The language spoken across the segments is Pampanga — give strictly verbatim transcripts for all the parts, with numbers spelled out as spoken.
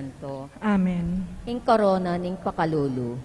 Santo. Amen. Ing korona ning pakalulu.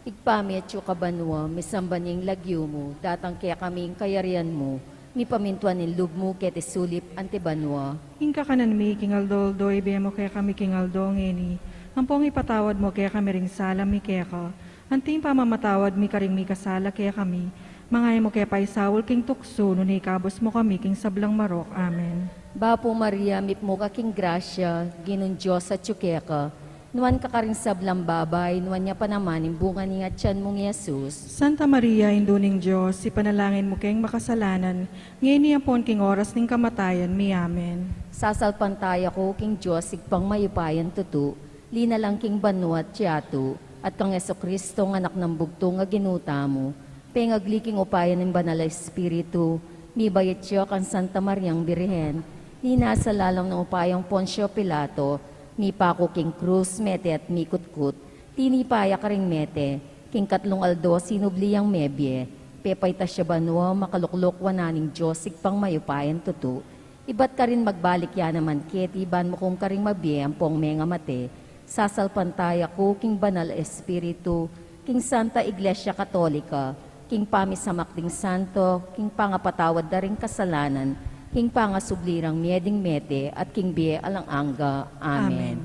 Ibpa mi atsu ka banua, misamban ya ing lagyu mu, datang kekami ing kayarian mu, mipamintuan ing lub mu keti sulip anti banua. Ing kakanan mi king aldo-aldo ibie mu kekami king aldo ngeni, ampong ipatawad mu kekami ring sala mi keka, anti ing pamamatawad mi karing mikasala kekami, manga e mu ke paisaul king tuksu, nune ikabus mu kami king sablang marok. Amen. Bapu Maria, mipmu ka king grasya, Ginung Dios atsu keka, nuan ka karing sablang babai, nuan ya pa naman ing bunga ning atian mung Jesus. Santa Maria, Indu ning Dios, ipanalangin mu keng makasalanan, ngeni ampon king oras ning kamatayan mi. Amen. Sasalpantaya ku king Dios, Ibpang mayupayang tutu, linalang king banua at yatu, at kang Jesucristo, ing Anak nang bugtung a Ginu tamu, pengagli king upaya ning Banal a Espiritu, mibayat ya kang Santa Mariang Birhen, linasa lalam ning upayang Poncio Pilato, mipaku king krus, mete at mikutkut, tinipa ya karing mete, king katlung aldo sinubli yang mebie, pepaitas ya banua, makalukluk wanan ning Dios Ibpang mayupayang tutu, ibat karin magbalik ya naman keti ban mukung karing mabie ampong mengamate. Sasalpantaya ku king Banal a Espiritu, king Santa Iglesia Katolika, king pamisamak ding santo, king pangapatawad da ring kasalanan, king pangasubli rang mie ding mete, at king bie alang angga. Amen. Amen.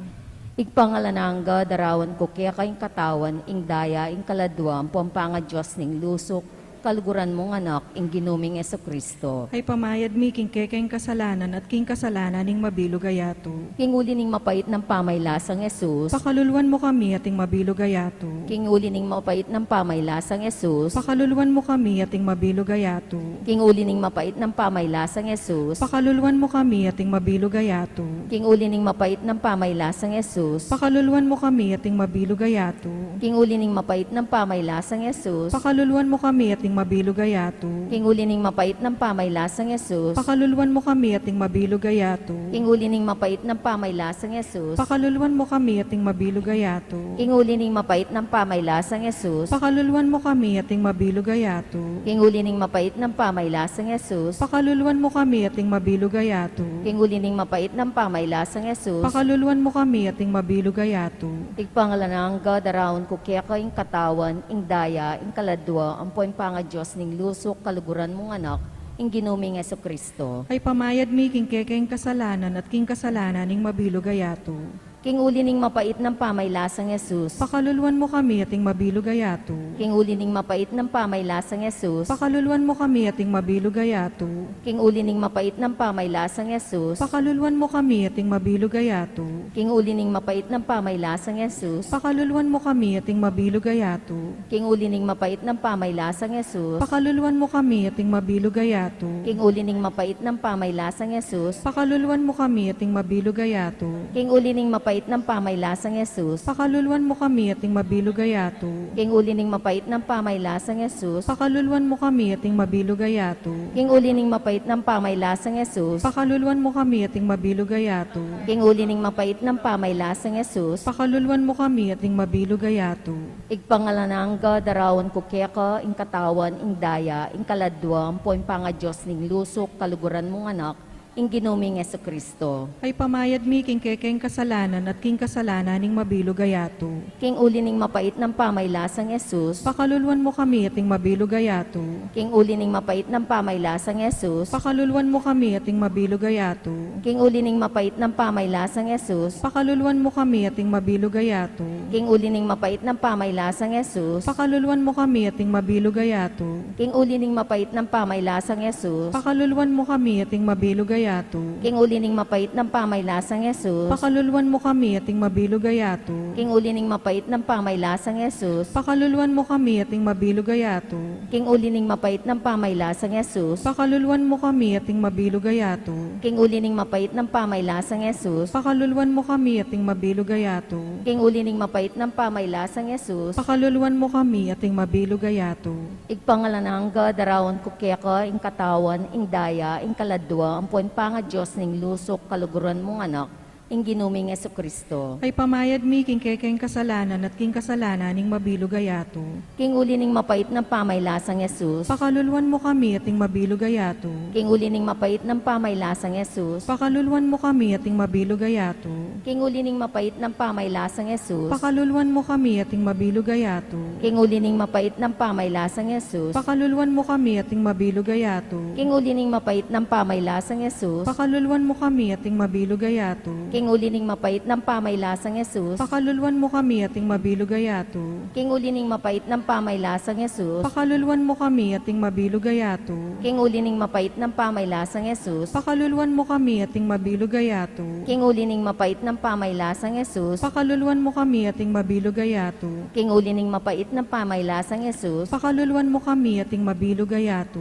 Ibpang alang angga, darawan ku keka ing katawan, ing daya, ing kaladua, ampong pangaDios ning lusuk, kaluguran mung Anak, ing Ginu ming Jesucristo. Ay pamayad mi king kekeng kasalanan at king kasalanan ning mabilug a yatu. King uli ning mapait nang pamaylasang Jesus. Pakaluluan mu kami at ing mabilug a yatu. King uli ning mapait nang pamaylasang Jesus. Pakaluluan mu kami at ing mabilug a yatu. King uli ning mapait nang pamaylasang Jesus. Pakaluluan mu kami at ing mabilug a yatu. King uli ning mapait nang pamaylasang Jesus. Pakaluluan mu kami at ing mabilug a yatu. King uli ning mapait nang pamaylasang Jesus. Pakaluluan mu kami at ing mabilug a yatu. King uli ning mapait nang pamaylasang Jesus. Pakaluluan mu kami at ing mabilug a yatu. King uli ning mapait nang pamaylasang Jesus. Pakaluluan mu kami at ing mabilug a yatu. King uli ning mapait nang pamaylasang Jesus. Pakaluluan mu kami at ing mabilug a yatu. King uli ning mapait nang pamaylasang Jesus. Pakaluluan mu kami at ing mabilug a yatu. King uli ning mapait nang pamaylasang Jesus. Pakaluluan mu kami at ing mabilug a yatu. Ibpang alang angga, darawan ku keka ing katawan, ing daya, ing kaladua, ampo ing pangaDios ning lusuk, kaluguran mung Anak, ing Ginu ming Jesucristo. Ay pamayad mi king kekeng kasalanan at king kasalanan ning mabilug a yatu. King uli ning mapait nang pamaylasang Jesus. Pakaluluan mu kami at ing mabilug a yatu. King uli ning mapait nang pamaylasang Jesus. Pakaluluan mu kami at ing mabilug a yatu. King uli ning mapait nang pamaylasang Jesus. Pakaluluan mu kami at ing mabilug a yatu. King uli ning mapait nang pamaylasang Jesus. Pakaluluan mu kami at ing mabilug a yatu. King uli ning mapait nang pamaylasang Jesus. Pakaluluan mu kami at ing mabilug a yatu. King uli ning mapait nang pamaylasang Jesus. Pakaluluan mu kami at ing mabilug a yatu. King uli ning mapait mapait nang pamaylasang Jesus, pakaluluan mu kami at ing mabilug a yatu. King uli ning mapait nang pamaylasang Jesus, pakaluluan mu kami at ing mabilug a yatu. King uli ning mapait nang pamaylasang Jesus, pakaluluan mu kami at ing mabilug a yatu. King uli ning mapait nang pamaylasang Jesus, pakaluluan mu kami at ing mabilug a yatu. Ibpa, Anak, Angga, daraun ku keka ing katawan, ing daya, ing kaladua, ampo ing pangaDios ning lusuk, kaluguran mung Anak, ing Ginu ming Jesucristo. Ipamayad mi king kekeng kasalanan at king kasalanan ning mabilug a yatu. King uli ning mapait nang pamaylasang Jesus, pakaluluan mu kami at ing mabilug a yatu. King uli ning mapait nang pamaylasang Jesus, pakaluluan mu kami at ing mabilug a yatu. King uli ning mapait nang pamaylasang Jesus, pakaluluan mu kami at ing mabilug a yatu. King uli ning mapait nang pamaylasang Jesus, pakaluluan mu kami at ing mabilug a yatu. King uli ning mapait nang pamaylasang Jesus, pakaluluan mu kami at ing mabilug a yatu. King uli ning mapait nang pamaylasang Jesus, pakaluluan mu kami at ing mabilug a yatu. King uli ning mapait nang pamaylasang Jesus, pakaluluan mu kami at ing mabilug a yatu. King uli ning mapait nang pamaylasang Jesus, pakaluluan mu kami at ing mabilug a yatu. King uli ning mapait nang pamaylasang Jesus, pakaluluan mu kami at ing mabilug a yatu. King uli ning mapait nang pamaylasang Jesus, pakaluluan mu kami at ing mabilug a yatu. Ibpa, Anak, Angga, daraun ku keka ing katawan, ing daya, ing kaladua, ampo ing pangaDios ning lusuk, kaluguran mung Anak, ing Ginu ming Jesucristo. Ipamayad mi king kekeng kasalanan at king kasalanan ning mabilug a yatu. King uli ning mapait nang pamaylasang Jesus, pakaluluan mu kami at ing mabilug a yatu. King uli ning mapait nang pamaylasang Jesus, pakaluluan mu kami at ing mabilug a yatu. King uli ning mapait nang pamaylasang Jesus, pakaluluan mu kami at ing mabilug a yatu. King uli ning mapait nang pamaylasang Jesus, pakaluluan mu kami at ing mabilug a yatu. King uli ning mapait nang pamaylasang Jesus, pakaluluan mu kami at ing mabilug a yatu. King uli ning mapait nang pamaylasang Jesus, pakaluluan mu kami at ing mabilug a yatu. King uli ning mapait nang pamaylasang Jesus, pakaluluan mu kami at ing mabilug a yatu. King uli ning mapait nang pamaylasang Jesus, pakaluluan mu kami at ing mabilug a yatu. King uli ning mapait nang pamaylasang Jesus, pakaluluan mu kami at ing mabilug a yatu. King uli ning mapait nang pamaylasang Jesus, pakaluluan mu kami at ing mabilug a yatu.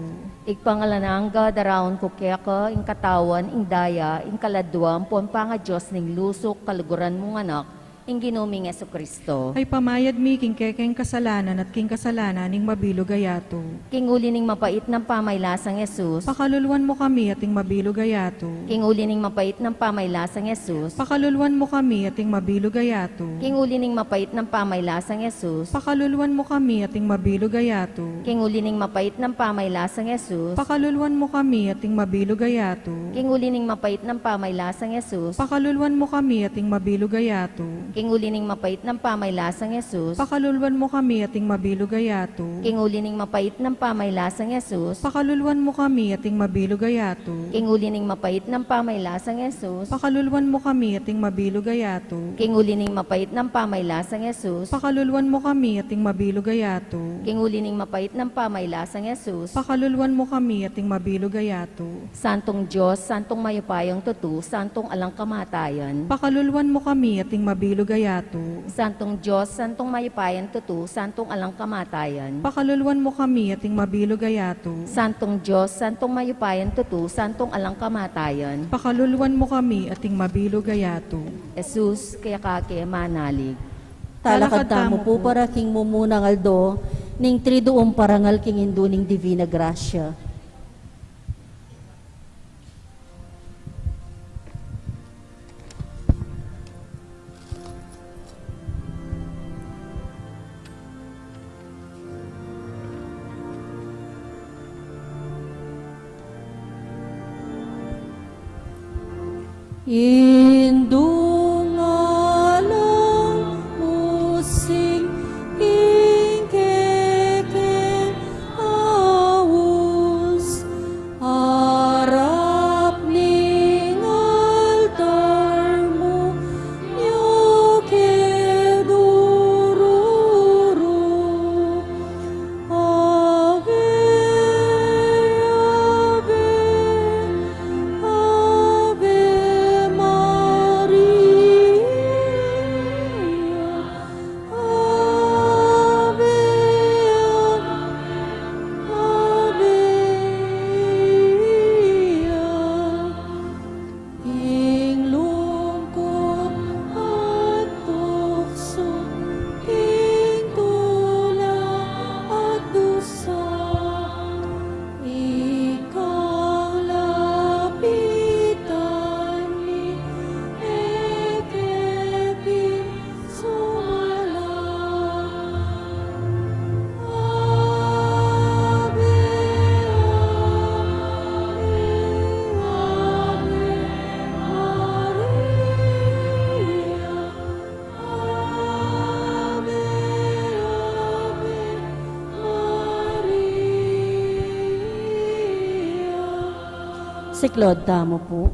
Ibpa, Anak, Angga, daraun ku keka ing katawan, ing daya, ing kaladua, ampo ing pangaDios ning lusuk, kaluguran mung Anak, ing Ginu ming Jesucristo. Ipamayad mi king kekeng kasalanan at king kasalanan ning mabilug a yatu. King uli ning mapait nang pamaylasang Jesus, pakaluluan mu kami at ing mabilug a yatu. King uli ning mapait nang pamaylasang Jesus, pakaluluan mu kami at ing mabilug a yatu. King uli ning mapait nang pamaylasang Jesus, pakaluluan mu kami at ing mabilug a yatu. King uli ning mapait nang pamaylasang Jesus, pakaluluan mu kami at ing mabilug a yatu. King uli ning mapait nang pamaylasang Jesus, pakaluluan mu kami at ing mabilug a yatu. King uli ning mapait nang pamaylasang Jesus, pakaluluan mu kami at ing mabilug a yatu. King uli ning mapait nang pamaylasang Jesus, pakaluluan mu kami at ing mabilug a yatu. King uli ning mapait nang pamaylasang Jesus, pakaluluan mu kami at ing mabilug a yatu. King uli ning mapait nang pamaylasang Jesus, pakaluluan mu kami at ing mabilug a yatu. King uli ning mapait nang pamaylasang Jesus, pakaluluan mu kami at ing mabilug a yatu. Santung Dios, Santung mayupayang tutu, Santung alang kamatayan, pakaluluan mu kami at ing mabilug a yatu. Santung Dios, Santung mayupayang tutu, Santung alang kamatayan, pakaluluan mu kami at ing mabilug a yatu. Santung Dios, Santung mayupayang tutu, Santung alang kamatayan, pakaluluan mu kami at ing mabilug a yatu. Jesus, keka ke manalig. Talakad tamu pu para king mumunang aldo ning Triduum Parangal king Indu ning Divina Gracia. Indung alang musing king kekeng aus, arap ning altar mu nyo ke dururu. Ave, Ave, Ave Maria. Siklaud tamu pu.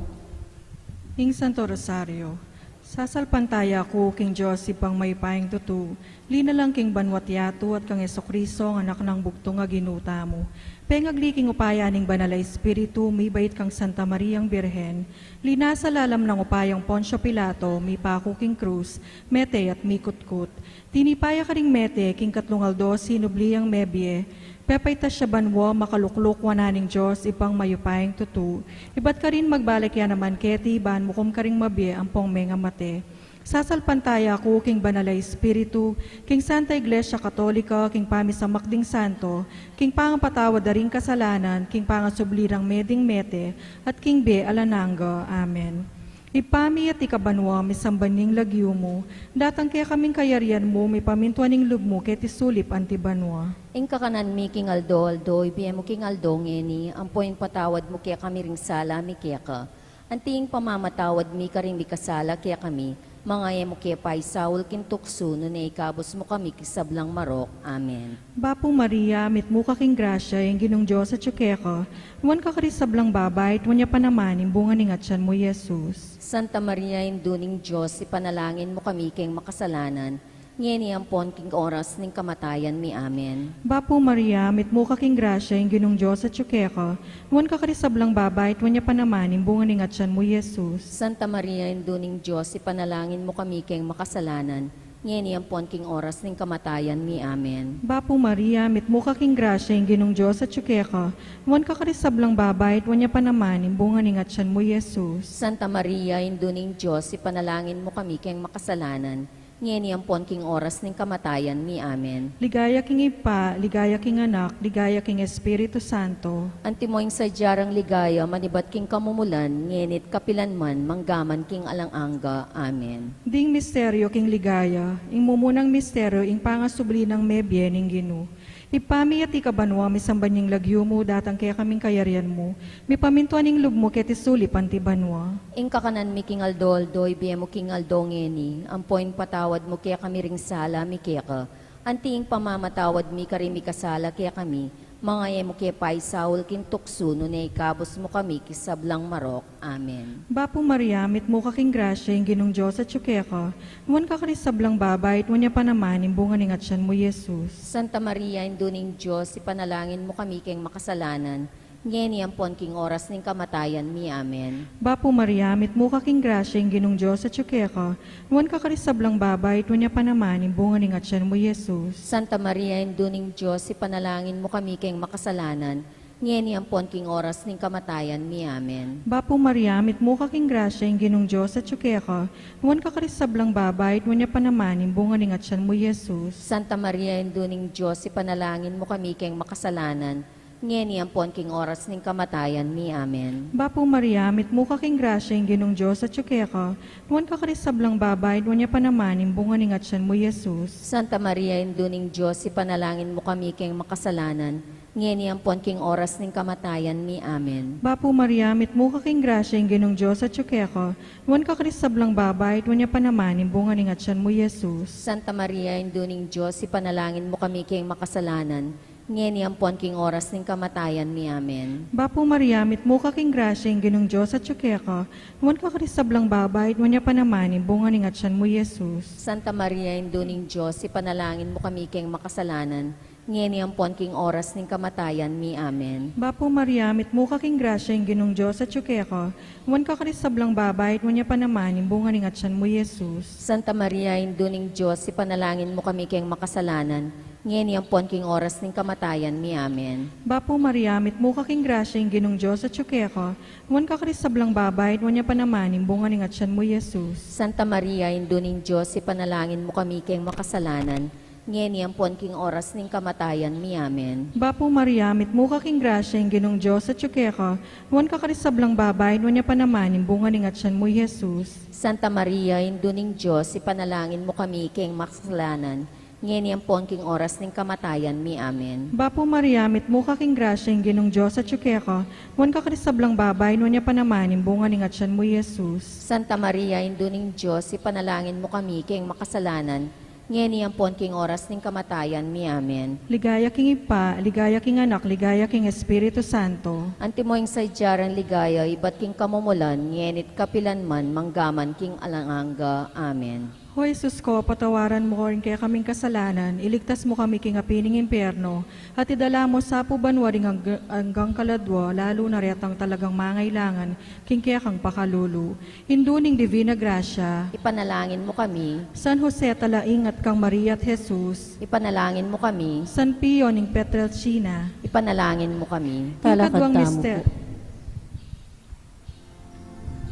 Ing Santo Rosario. Sasalpantaya ku king Dios Ibpang mayupayang tutu, linalang king banua't yatu at kang Jesucristo, ang Anak nang bugtung a Ginu tamu. Pengagli king upaya ning Banal a Espiritu, mibait kang Santa Mariang Birhen, linasa lalam nang upayang Poncio Pilato, mipaku king krus, mete at mikutkut. Tinipa ya karing mete, king katlung aldo sinubli yang mebie, pepaitas ya banua, makalukluk wanan ning Dios Ibpang mayupayang tutu, ibat karin magbalik ya naman keti ban mukum karing mabie ampong mengamate. Sasalpantaya ku king Banal a Espiritu, king Santa Iglesia Katolika, king pamisamak ding santo, king pangapatawad da ring kasalanan, king pangasubli rang meding mete, at king bie alang angga. Amen. Ibpa mi atiu ka banua, misamban ya ing lagyu mu, datang kekami ing kayarian mu, mipamintuan ing lub mu keti sulip anti banua. Ing kakanan mi king aldo-aldo ibie mu king aldo ngeni, ampo ipatawad mu kekami ring sala mi keka, anti ing pamamatawad mi karing mikasala kekami, manga e mu ke paisaul king tuksu, nune ikabus mu kami king sablang marok. Amen. Bapu Maria, mitmu ka king grasya, ing Ginung Dios atyu keka, nuan ka karing sablang babai, at nuan ya pa naman ing bunga ning atyan mu, Jesus. Santa Maria, Indu ning Dios, ipanalangin mu kami keng makasalanan, ngeni ampon king oras ning kamatayan mi. Amen. Bapu Maria, mitmu ka king grasya, ing Ginung Dios atyu keka, nuan ka karing sablang babai, at nuan ya pa naman ing bunga ning atyan mu, Jesus. Santa Maria, Indu ning Dios, ipanalangin mu kami keng makasalanan, ngeni ampon king oras ning kamatayan mi. Amen. Bapu Maria, mitmu ka king grasya, ing Ginung Dios atyu keka, nuan ka karing sablang babai, at nuan ya pa naman ing bunga ning atyan mu, Jesus. Santa Maria, Indu ning Dios, ipanalangin mu kami keng makasalanan, ngeni ampon king oras ning kamatayan mi. Amen. Ligaya king Ibpa, ligaya king Anak, ligaya king Espiritu Santo. Antimo ing sadya rang ligaya, manibat king kamumulan, ngeni't kapilan man, manggaman king alang angga. Amen. Ding misteryo king ligaya. Ing mumunang misteryo, ing pangasubli nang mebie ning Ginu. Ibpa mi, atiu ka banua, misamban ya ing lagyu mu, datang kekami ing kayarian mu, mipamintuan ing lub mu keti sulip anti banua. Ing kakanan mi king aldo-aldo ibie mu king aldo ngeni, ampo ipatawad mu kekami ring sala mi keka, anti ing pamamatawad mi karing mikasala kekami, manga e mu ke paisaul king tuksu, nune ikabus mu kami king sablang marok. Amen. Bapu Maria, mitmu ka king grasya, ing Ginung Dios atyu keka, nuan ka karing sablang babai, at nuan ya pa naman ing bunga ning atyan mu, Jesus. Santa Maria, Indu ning Dios, ipanalangin mu kami keng makasalanan, ngeni ampon king oras ning kamatayan mi. Amen. Bapu Maria, mitmu ka king grasya, ing Ginung Dios atyu keka, nuan ka karing sablang babai, at nuan ya pa naman ing bunga ning atyan mu, Jesus. Santa Maria, Indu ning Dios, ipanalangin mu kami keng makasalanan, ngeni ampon king oras ning kamatayan mi. Amen. Bapu Maria, mitmu ka king grasya, ing Ginung Dios atyu keka, nuan ka karing sablang babai, at nuan ya pa naman ing bunga ning atyan mu, Jesus. Santa Maria, Indu ning Dios, ipanalangin mu kami keng makasalanan, ngeni ampon king oras ning kamatayan mi. Amen. Bapu Maria, mitmu ka king grasya, ing Ginung Dios atyu keka, nuan ka karing sablang babai, at nuan ya pa naman ing bunga ning atyan mu, Jesus. Santa Maria, Indu ning Dios, ipanalangin mu kami keng makasalanan, ngeni ampon king oras ning kamatayan mi. Amen. Bapu Maria, mitmu ka king grasya, ing Ginung Dios atyu keka, nuan ka karing sablang babai, at nuan ya pa naman ing bunga ning atyan mu, Jesus. Santa Maria, Indu ning Dios, ipanalangin mu kami keng makasalanan, ngeni ampon king oras ning kamatayan mi. Amen. Bapu Maria, mitmu ka king grasya, ing Ginung Dios atyu keka, nuan ka karing sablang babai, at nuan ya pa naman ing bunga ning atyan mu, Jesus. Santa Maria, Indu ning Dios, ipanalangin mu kami keng makasalanan, ngeni ampon king oras ning kamatayan mi. Amen. Bapu Maria, mitmu ka king grasya, ing Ginung Dios atyu keka, nuan ka karing sablang babai, at nuan ya pa naman ing bunga ning atyan mu, Jesus. Santa Maria, Indu ning Dios, ipanalangin mu kami keng makasalanan, ngeni ampon king oras ning kamatayan mi. Amen. Bapu Maria, mitmu ka king grasya, ing Ginung Dios atyu keka, nuan ka karing sablang babai, at nuan ya pa naman ing bunga ning atyan mu, Jesus. Santa Maria, Indu ning Dios, ipanalangin mu kami keng makasalanan, ngeni ampon king oras ning kamatayan mi. Amen. Bapu Maria, mitmu ka king grasya, ing Ginung Dios atyu keka, nuan ka karing sablang babai, at nuan ya pa naman ing bunga ning atyan mu, Jesus. Santa Maria, Indu ning Dios, ipanalangin mu kami keng makasalanan, ngeni ampon king oras ning kamatayan mi. Amen. Bapu Maria, mitmu ka king grasya, ing Ginung Dios atyu keka, nuan ka karing sablang babai, at nuan ya pa naman ing bunga ning atyan mu, Jesus. Santa Maria, Indu ning Dios, ipanalangin mu kami keng makasalanan, Ngeni ampon king oras ning kamatayan mi. Amen. Ligaya king Ibpa, ligaya king Anak, ligaya king Espiritu Santo. Antimo ing sadya rang ligaya, ibat king kamumulan, ngeni't kapilan man, manggaman king alang angga. Amen. O Jesus ko, patawaran mu ring kekaming kasalanan, iligtas mu kami king api ning impyerno, at idala mu sa pu banua ring angg-, anggang kaladua, lalu na retang talagang mangailangan king kekang pakalulu. Indu ning Divina Gracia. Ipanalangin mu kami. San Jose, talaingat kang Maria at Jesus. Ipanalangin mu kami. San Pio ning Pietrelcina. Ipanalangin mu kami. Ing talakad kaduang tamu mister-, pu.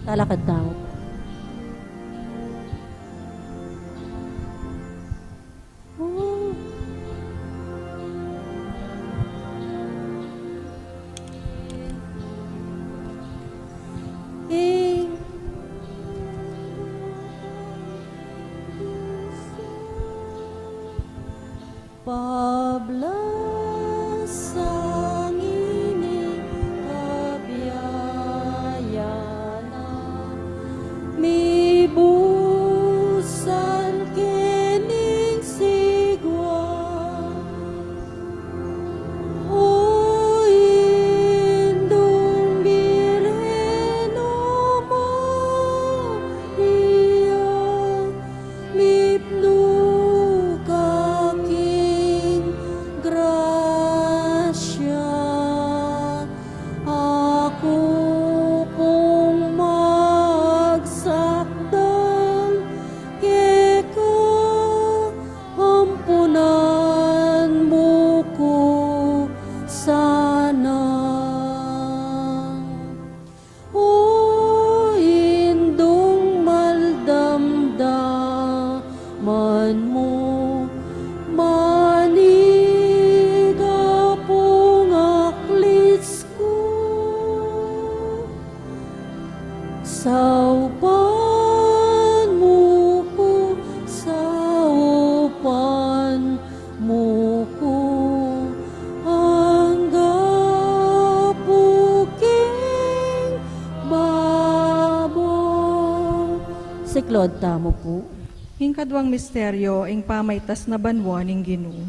Talakad tamu pu. Pablasang ining kabiayan, mibusan kening sigwa. O Indung Birhen a Maria, mipnu ka king grasya, aku pung magsakdal keka, ampunan mu ku sana. O Indung mal damdaman mu, maniga pung aklis ku, saupan mu ku, saupan mu ku, angga pu king babo. Siklaud tamu pu. Ing kaduang misteryo, ing pamaitas na banua ning Ginu.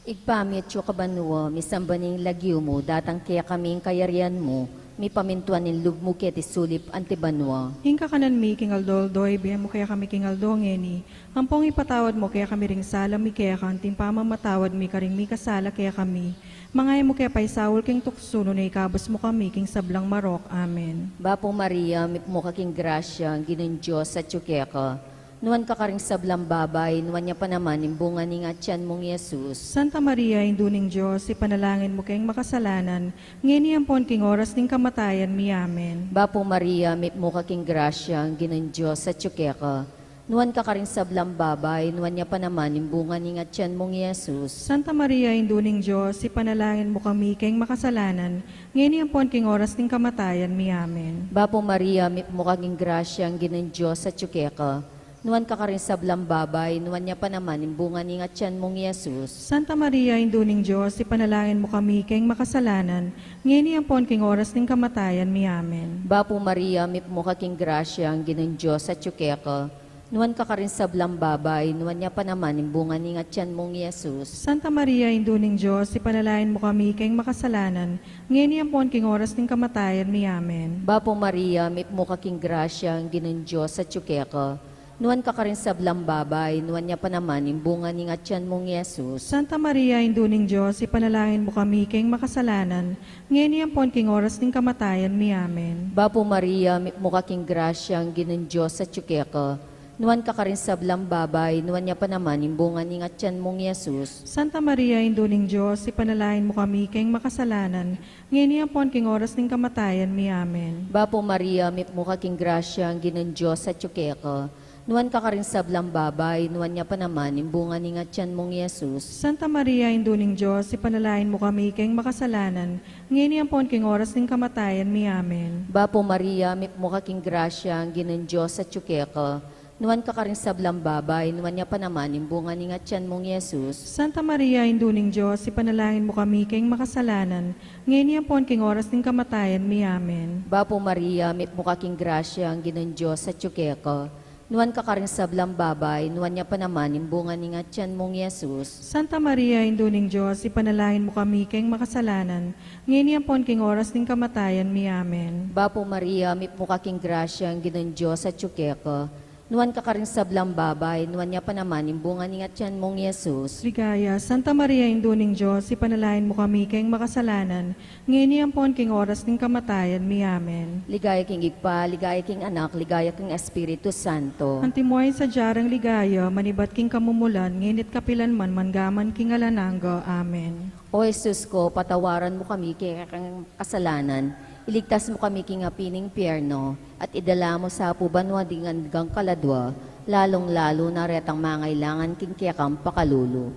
Ibpa mi atsu ka banua, misamban ing lagyu mu, datang kekami ing kayarian mu, mipamintuan ing lub mu keti sulip anti banua. Ing kakanan mi king aldo-aldo, ibie mu kekami king aldo ngeni, ampon ipatawad mu kekami ring sala mi keka, anti ing pamamatawad mi karing mikasala kekami. Manga e mu ke paisaul king tuksu, nune ikabus mu kami king sablang marok. Amen. Bapu Maria, mipnu ka king grasya, ing Ginung Dios atyu keka. Nuan ka karing sablang babai, nuan ya pa naman ing bunga ning atian mung Jesus. Santa Maria, Indu ning Dios, ipanalangin mu keng makasalanan, ngeni ampon king oras ning kamatayan mi. Amen. Bapu Maria, mipnu ka king grasya, ing Ginung Dios atyu keka. Nuan ka karing sablang babai, nuan ya pa naman ing bunga ning atian mung Jesus. Santa Maria, Indu ning Dios, ipanalangin mu kami keng makasalanan, ngeni ampon king oras ning kamatayan mi. Amen. Bapu Maria, mipnu ka king grasya, ing Ginung Dios atyu keka. Nuan ka karing sablang babai, nuan ya pa naman ing bunga ning atian mung Jesus. Santa Maria, Indu ning Dios, ipanalangin mu kami keng makasalanan, ngeni ampon king oras ning kamatayan mi. Amen. Bapu Maria, mipnu ka king grasya, ing Ginung Dios atyu keka. Nuan ka karing sablang babai, nuan ya pa naman ing bunga ning atian mung Jesus. Santa Maria, Indu ning Dios, ipanalangin mu kami keng makasalanan, ngeni ampon king oras ning kamatayan mi. Amen. Bapu Maria, mipnu ka king grasya, ing Ginung Dios atyu keka. Nuan ka karing sablang babai, nuan ya pa naman ing bunga ning atian mung Jesus. Santa Maria, Indu ning Dios, ipanalangin mu kami keng makasalanan, ngeni ampon king oras ning kamatayan mi. Amen. Bapu Maria, mipnu ka king grasya, ing Ginung Dios atyu keka. Nuan ka karing sablang babai, nuan ya pa naman ing bunga ning atian mung Jesus. Santa Maria, Indu ning Dios, ipanalangin mu kami keng makasalanan, ngeni ampon king oras ning kamatayan mi. Amen. Bapu Maria, mipnu ka king grasya, ing Ginung Dios atyu keka. Nuan ka karing sablang babai, nuan ya pa naman ing bunga ning atian mung Jesus. Santa Maria, Indu ning Dios, ipanalangin mu kami keng makasalanan, ngeni ampon king oras ning kamatayan mi. Amen. Bapu Maria, mipnu ka king grasya, ing Ginung Dios atyu keka. Nuan ka karing sablang babai, nuan ya pa naman ing bunga ning atian mung Jesus. Santa Maria, Indu ning Dios, ipanalangin mu kami keng makasalanan, ngeni ampon king oras ning kamatayan mi. Amen. Bapu Maria, mipnu ka king grasya, ing Ginung Dios atyu keka. Nuan ka karing sablang babai, nuan ya pa naman ing bunga ning atian mung Jesus. Santa Maria, Indu ning Dios, ipanalangin mu kami keng makasalanan, ngeni ampon king oras ning kamatayan mi. Amen. Bapu Maria, mipnu ka king grasya, ing Ginung Dios atyu keka. Nuan ka karing sablang babai, nuan ya pa naman ing bunga ning atian mung Jesus. Ligaya, Santa Maria, Indu ning Dios, ipanalangin mu kami keng makasalanan, ngeni ampon king oras ning kamatayan mi. Amen. Ligaya king Ibpa, ligaya king Anak, ligaya king Espiritu Santo. Antimo ing sadya rang ligaya, manibat king kamumulan, ngeni't kapilan man, mangga man king alang angga. Amen. O Jesus ko, patawaran mu kami king kekang kasalanan, iligtas mu kami king api ning impyerno, at idala mu sa pu banua ding anggang kaladua, lalung-lalu na retang mangailangan king kekang pakalulu.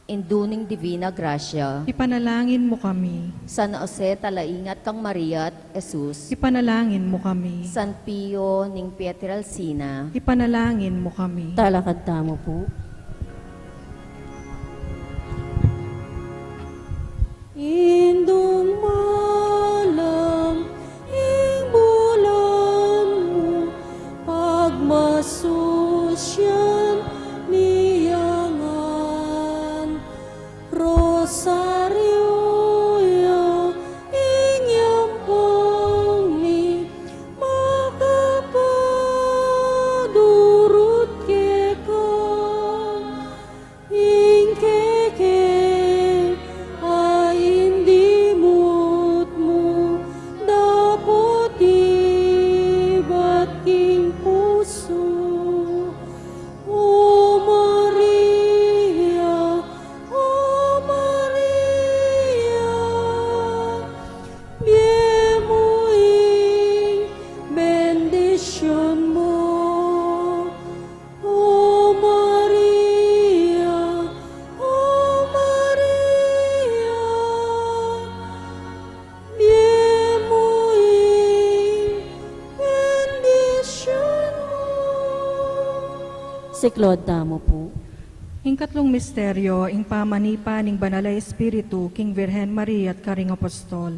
Indu ning Divina Grasya. Ipanalangin mu kami. San Jose, talaingat kang Maria at Jesus. Ipanalangin mu kami. San Pio ning Pietrelcina. Ipanalangin mu kami. Talakad tamu pu. Indung malam, ing bulan mu, pagmasusyan mi ya ngan. Rosario ya ing yampang mi, makapadurut keka. Ing keke a indimut mu, dapot ibat king pusu. O Maria, O Maria, bie mu ing bendisyun mu. O Maria, O Maria, bie mu ing bendisyun mu. Siklaud tamu pu. Ing katlung misteryo, ing pamanipa ning Banal a Espiritu king Virgen Maria at karing Apostol.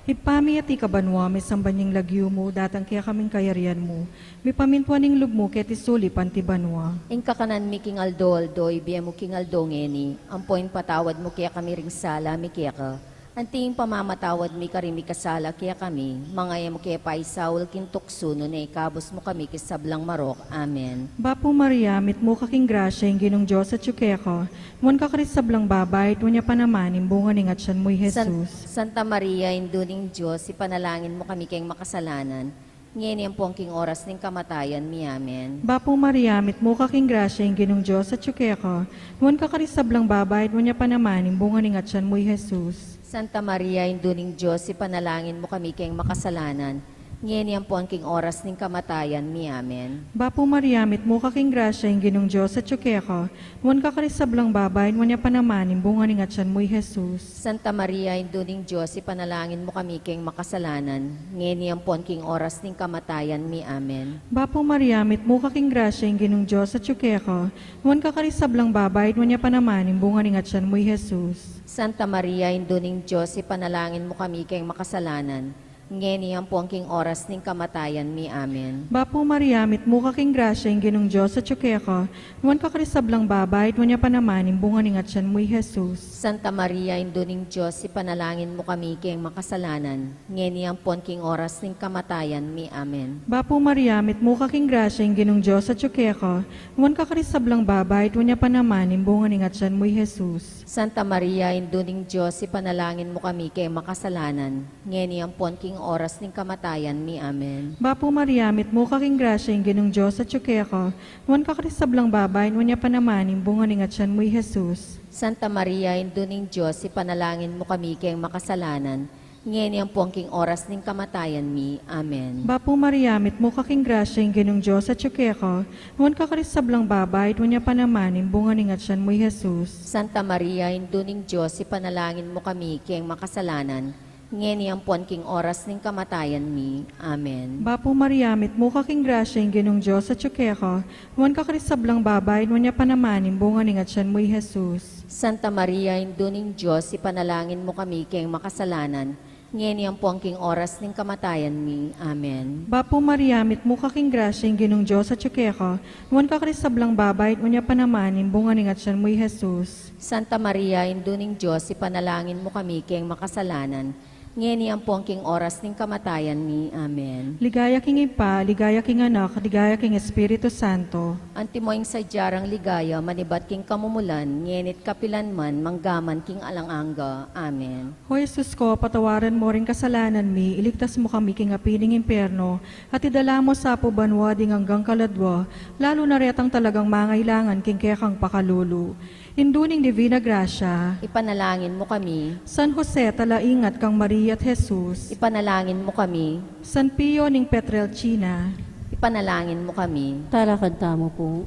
Ibpa mi, atiu ka banua, misamban ya ing lagyu mu, datang kekami ing kayarian mu, mipamintuan ing lub mu keti sulip anti banua. Ing kakanan mi king aldo-aldo, ibie mu king aldo ngeni, ampo ipatawad mu kekami ring sala mi keka, anti ing pamamatawad mi karing mikasala kekami, manga e mu ke paisaul king tuksu, nune ikabus mu kami king sablang marok. Amen. Bapu Maria, mitmu ka king grasya, ing Ginung Dios atyu keka, nuan ka karing sablang babai, at nuan ya pa naman ing bunga ning atian mu, i San-, Jesus. Santa Maria, Indu ning Dios, ipanalangin mu kami keng makasalanan, ngeni ampon king oras ning kamatayan mi. Amen. Bapu Maria, mitmu ka king grasya, ing Ginung Dios atyu keka, nuan ka karing sablang babai, at nuan ya pa naman ing bunga ning atian mu, i Jesus. Santa Maria, Indu ning Dios, ipanalangin mu kami keng makasalanan, ngeni ampon king oras ning kamatayan mi. Amen. Bapu Maria, mitmu ka king grasya, ing Ginung Dios atyu keka, nuan ka karing sablang babai, at nuan ya pa naman ing bunga ning atian mu, i Jesus. Santa Maria, Indu ning Dios, ipanalangin mu kami keng makasalanan, ngeni ampon king oras ning kamatayan mi. Amen. Bapu Maria, mitmu ka king grasya, ing Ginung Dios atyu keka, nuan ka karing sablang babai, at nuan ya pa naman ing bunga ning atian mu, i Jesus. Santa Maria, Indu ning Dios, ipanalangin mu kami keng makasalanan, ngeni ampon king oras ning kamatayan mi. Amen. Bapu Maria, mitmu ka king grasya, ing Ginung Dios atyu keka, nuan ka karing sablang babai, at nuan ya pa naman ing bunga ning atian mu, i Jesus. Santa Maria, Indu ning Dios, ipanalangin mu kami keng makasalanan, ngeni ampon king oras ning kamatayan mi. Amen. Bapu Maria, mitmu ka king grasya, ing Ginung Dios atyu keka, nuan ka karing sablang babai, at nuan ya pa naman ing bunga ning atian mu, i Jesus. Santa Maria, Indu ning Dios, ipanalangin mu kami keng makasalanan, ngeni ampon king oras ning kamatayan mi. Amen. Bapu Maria, mitmu ka king grasya, ing Ginung Dios atyu keka, nuan ka karing sablang babai, at nuan ya pa naman ing bunga ning atian mu, i Jesus. Santa Maria, Indu ning Dios, ipanalangin mu kami keng makasalanan, ngeni ampon king oras ning kamatayan mi. Amen. Bapu Maria, mitmu ka king grasya, ing Ginung Dios atyu keka, nuan ka karing sablang babai, at nuan ya pa naman ing bunga ning atian mu, i Jesus. Santa Maria, Indu ning Dios, ipanalangin mu kami keng makasalanan, ngeni ampon king oras ning kamatayan mi. Amen. Bapu Maria, mitmu ka king grasya, ing Ginung Dios atyu keka, nuan ka karing sablang babai, at nuan ya pa naman ing bunga ning atian mu, i Jesus. Santa Maria, Indu ning Dios, ipanalangin mu kami keng makasalanan, Ngeni ampo king oras ning kamatayan mi. Amen. Bapu Maria, mitmu ka king grasya, ing Ginung Dios atyu keka, nuan ka karing sablang babai, at nuan ya pa naman ing bunga ning atyan mu, i Jesus. Santa Maria, Indu ning Dios, ipanalangin mu kami keng makasalanan, ngeni ampo king oras ning kamatayan mi. Amen. Ligaya king Ibpa, ligaya king Anak, ligaya king Espiritu Santo. Antimo ing sadya rang ligaya manibat king kamumulan, ngeni't kapilan man, manggaman king alang angga. Amen. O Jesus ko, patawaran mu ring kasalanan mi, iligtas mu kami king api ning impyerno, at idala mu sa pu banua ding anggang kaladua, lalu na retang talagang mangailangan king kekang pakalulu. Indu ning Divina Gracia, ipanalangin mu kami. San Jose, talaingat kang Maria at Jesus, ipanalangin mu kami. San Pio ning Pietrelcina, ipanalangin mu kami. Talakad tamu pu.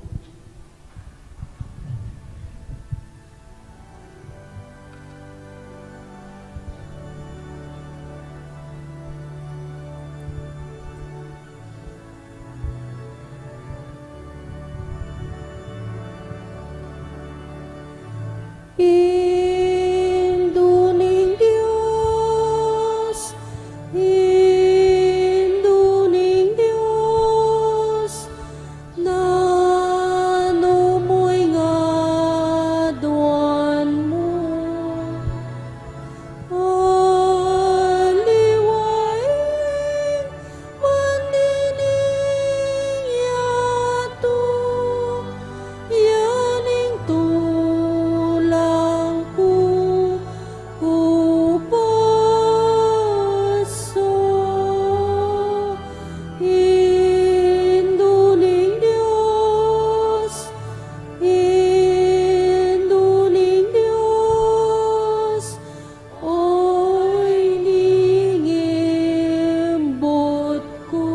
Indu ning Dios, Indu ning Dios, nanu mu ing aduan mu? Aliwa ing manining yatu, ya ing tulang ku, ku paso. Indu ning Dios, Indu ning Dios, oy ning imbut ku.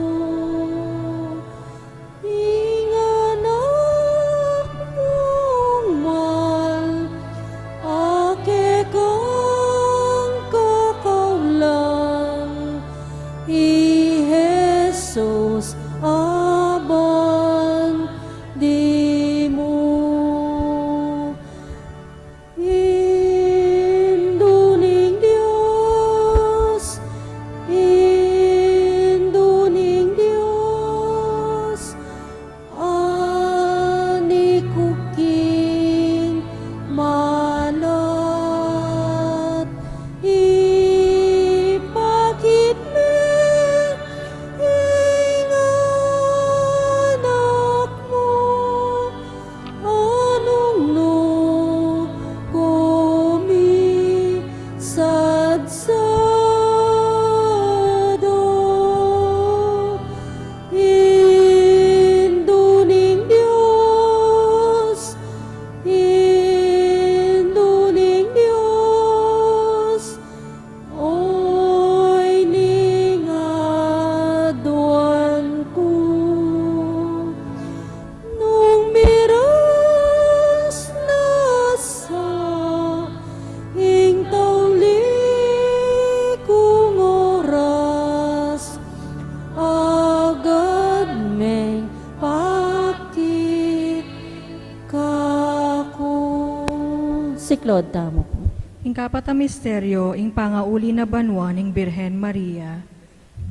Ing anak mung mal, a kekang kakaulan, i Jesus a bandi mu. Indu ning Dios, Indu ning Dios, ani ku king malat, ipakit me ing anak mu. Anung nu ku misadsadu, Indu ning Dios, Indu ning Dios, oy ning aduan ku. Nung miras na sa ing tauli kung oras, agad meng pakit kaku. Siklaud tamu pu. Ing kapat a misteryo, ing pangauli na banua ning Birhen Maria.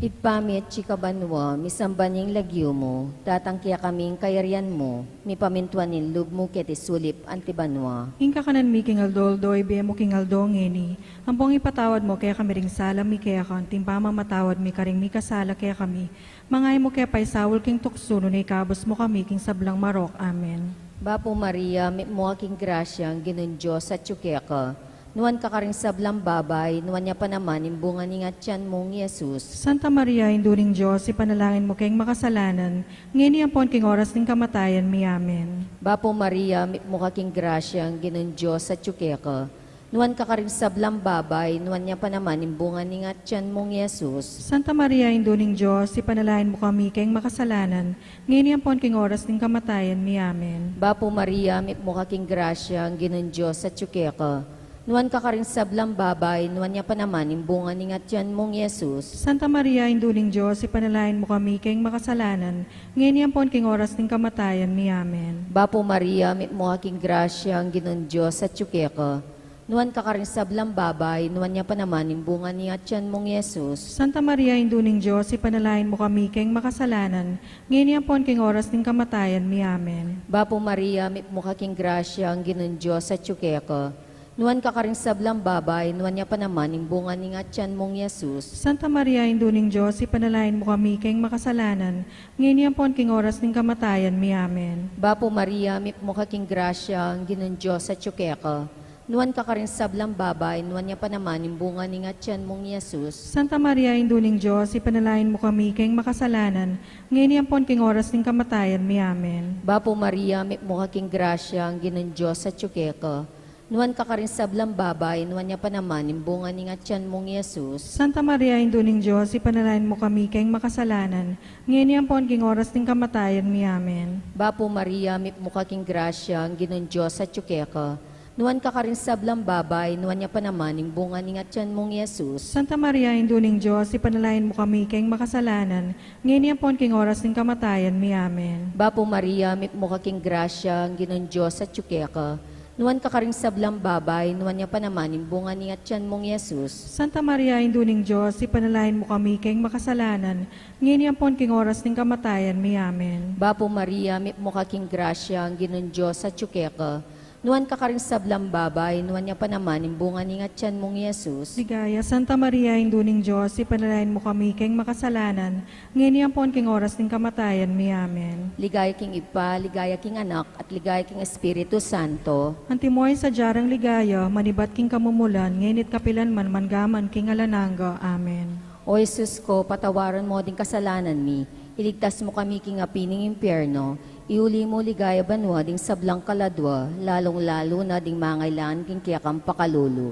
Ibpa mi atsu ka banua, misamban ya ing lagyu mu, datang kekami ing kayarian mu, mipamintuan ing lub mu keti sulip anti banua. Ing kakanan mi king aldo-aldo ibie mu king aldo ngeni, ampong ipatawad mu kekami ring sala mi keka, anti ing pamamatawad mi karing mikasala kekami, manga e mu ke paisaul king tuksu, nune ikabus mu kami king sablang marok. Amen. Bapu Maria, mitmu ka king grasya, ing Ginung Dios atsu keka. Nuan ka karing sablang babai, nuan ya pa naman ing bunga ning atyan mu, i Jesus. Santa Maria, Indu ning Dios, ipanalangin mu keng makasalanan, ngeni ampon king oras ning kamatayan mi. Amen. Bapu Maria, mitmu ka king grasya, ing Ginung Dios atsu keka. Nuan ka karing sablang babai, nuan ya pa naman ing bunga ning atyan mu, i Jesus. Santa Maria, Indu ning Dios, ipanalangin mu kami keng makasalanan, ngeni ampon king oras ning kamatayan mi. Amen. Bapu Maria, mitmu ka king grasya, ing Ginung Dios atsu keka. Nuan ka karing sablang babai, nuan ya pa naman ing bunga ning atyan mu, i Jesus. Santa Maria, Indu ning Dios, ipanalangin mu kami keng makasalanan, ngeni ampon king oras ning kamatayan mi. Amen. Bapu Maria, mitmu ka king grasya, ing Ginung Dios atsu keka. Nuan ka karing sablang babai, nuan ya pa naman ing bunga ning atian mung Jesus. Santa Maria, Indu ning Dios, ipanalangin mu kami keng makasalanan, ngeni ampon keng oras ning kamatayan mi. Amen. Bapu Maria, mitmu ka king grasya, ing Ginung Dios atyu keka. Nuan ka karing sablang babai, nuan ya pa naman ing bunga ning atian mung Jesus. Santa Maria, Indu ning Dios, ipanalangin mu kami keng makasalanan, ngeni ampon keng oras ning kamatayan mi. Amen. Bapu Maria, mitmu ka king grasya, ing Ginung Dios atyu keka. Nuan ka karing sablang babai, nuan ya pa naman ing bunga ning atian mung Jesus. Santa Maria, Indu ning Dios, ipanalangin mu kami keng makasalanan, ngeni ampon keng oras ning kamatayan mi. Amen. Bapu Maria, mitmu ka king grasya, ing Ginung Dios atyu keka. Nuan ka karing sablang babai, nuan ya pa naman ing bunga ning atian mung Jesus. Santa Maria, Indu ning Dios, ipanalangin mu kami keng makasalanan, ngeni ampon keng oras ning kamatayan mi. Amen. Bapu Maria, mitmu ka king grasya, ing Ginung Dios atyu keka. Nuan ka karing sablang babai, nuan ya pa naman ing bunga ning atian mung Jesus. Santa Maria, Indu ning Dios, ipanalangin mu kami keng makasalanan, ngeni ampon keng oras ning kamatayan mi. Amen. Bapu Maria, mitmu ka king grasya, ing Ginung Dios atyu keka. Nuan ka karing sablang babai, nuan ya pa naman ing bunga ning atian mung Jesus. Santa Maria, Indu ning Dios, ipanalangin mu kami keng makasalanan, ngeni ampon keng oras ning kamatayan mi. Amen. Bapu Maria, mitmu ka king grasya, ing Ginung Dios atyu keka. Nuan ka karing sablang babai, nuan ya pa naman ing bunga ning atian mung Jesus. Ligaya, Santa Maria, Indu ning Dios, ipanalangin mu kami keng makasalanan, ngeni ampon keng oras ning kamatayan mi. Amen. Ligaya king Ibpa, ligaya king Anak, at ligaya king Espiritu Santo. Antimo ing sadya rang ligaya, manibat king kamumulan, ngeni at kapilan man, mangga man king alang angga. Amen. O Jesus ko, patawaran mo ding kasalanan mi, iligtas mo kami king api ning impyerno, iuli mo king ligaya banua ding sablang kaladua, lalung-lalu na ding mangailangan king kekang pakalulu.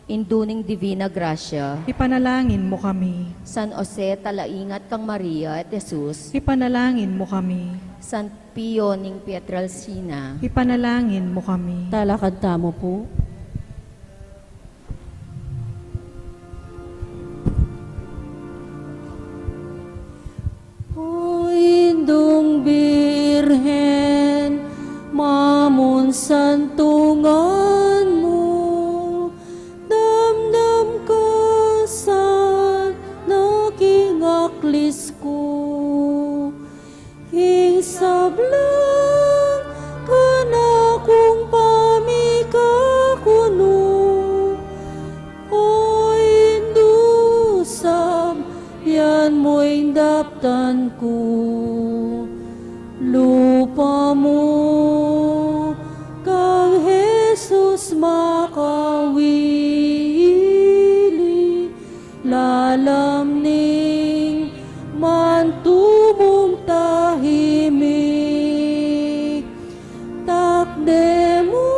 Indu ning Divina Grasya. Ipanalangin mo kami. San Jose, talaingat kang Maria at Jesus. Ipanalangin mo kami. San Pio ning Pietrelcina. Ipanalangin mo kami. Talakad tamu pu. O Indung Birhen, mamunsantungan mu, damdam ka sana king aklis ku, king sablang kanakung pamikakunu. O Indu, sabyan mu ing daptan ku, lupa mu kang Jesus makawili, lalam ning mantu mung tahimik. Takde mu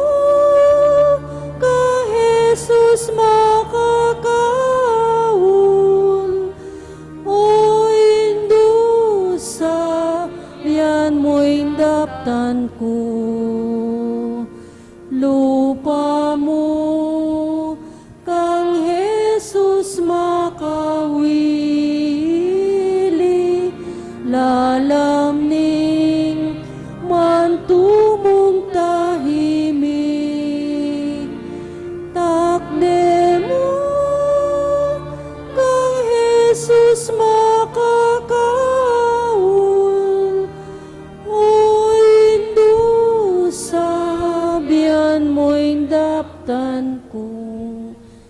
kang Jesus makakaul. O Indu, sabyan mu ing daptan ku, lupa mu kang Jesus makawili, lalam ning mantu mung tahimik. Takde mu kang Jesus makakaul. O Indu, sabyan mu ing daptan ku.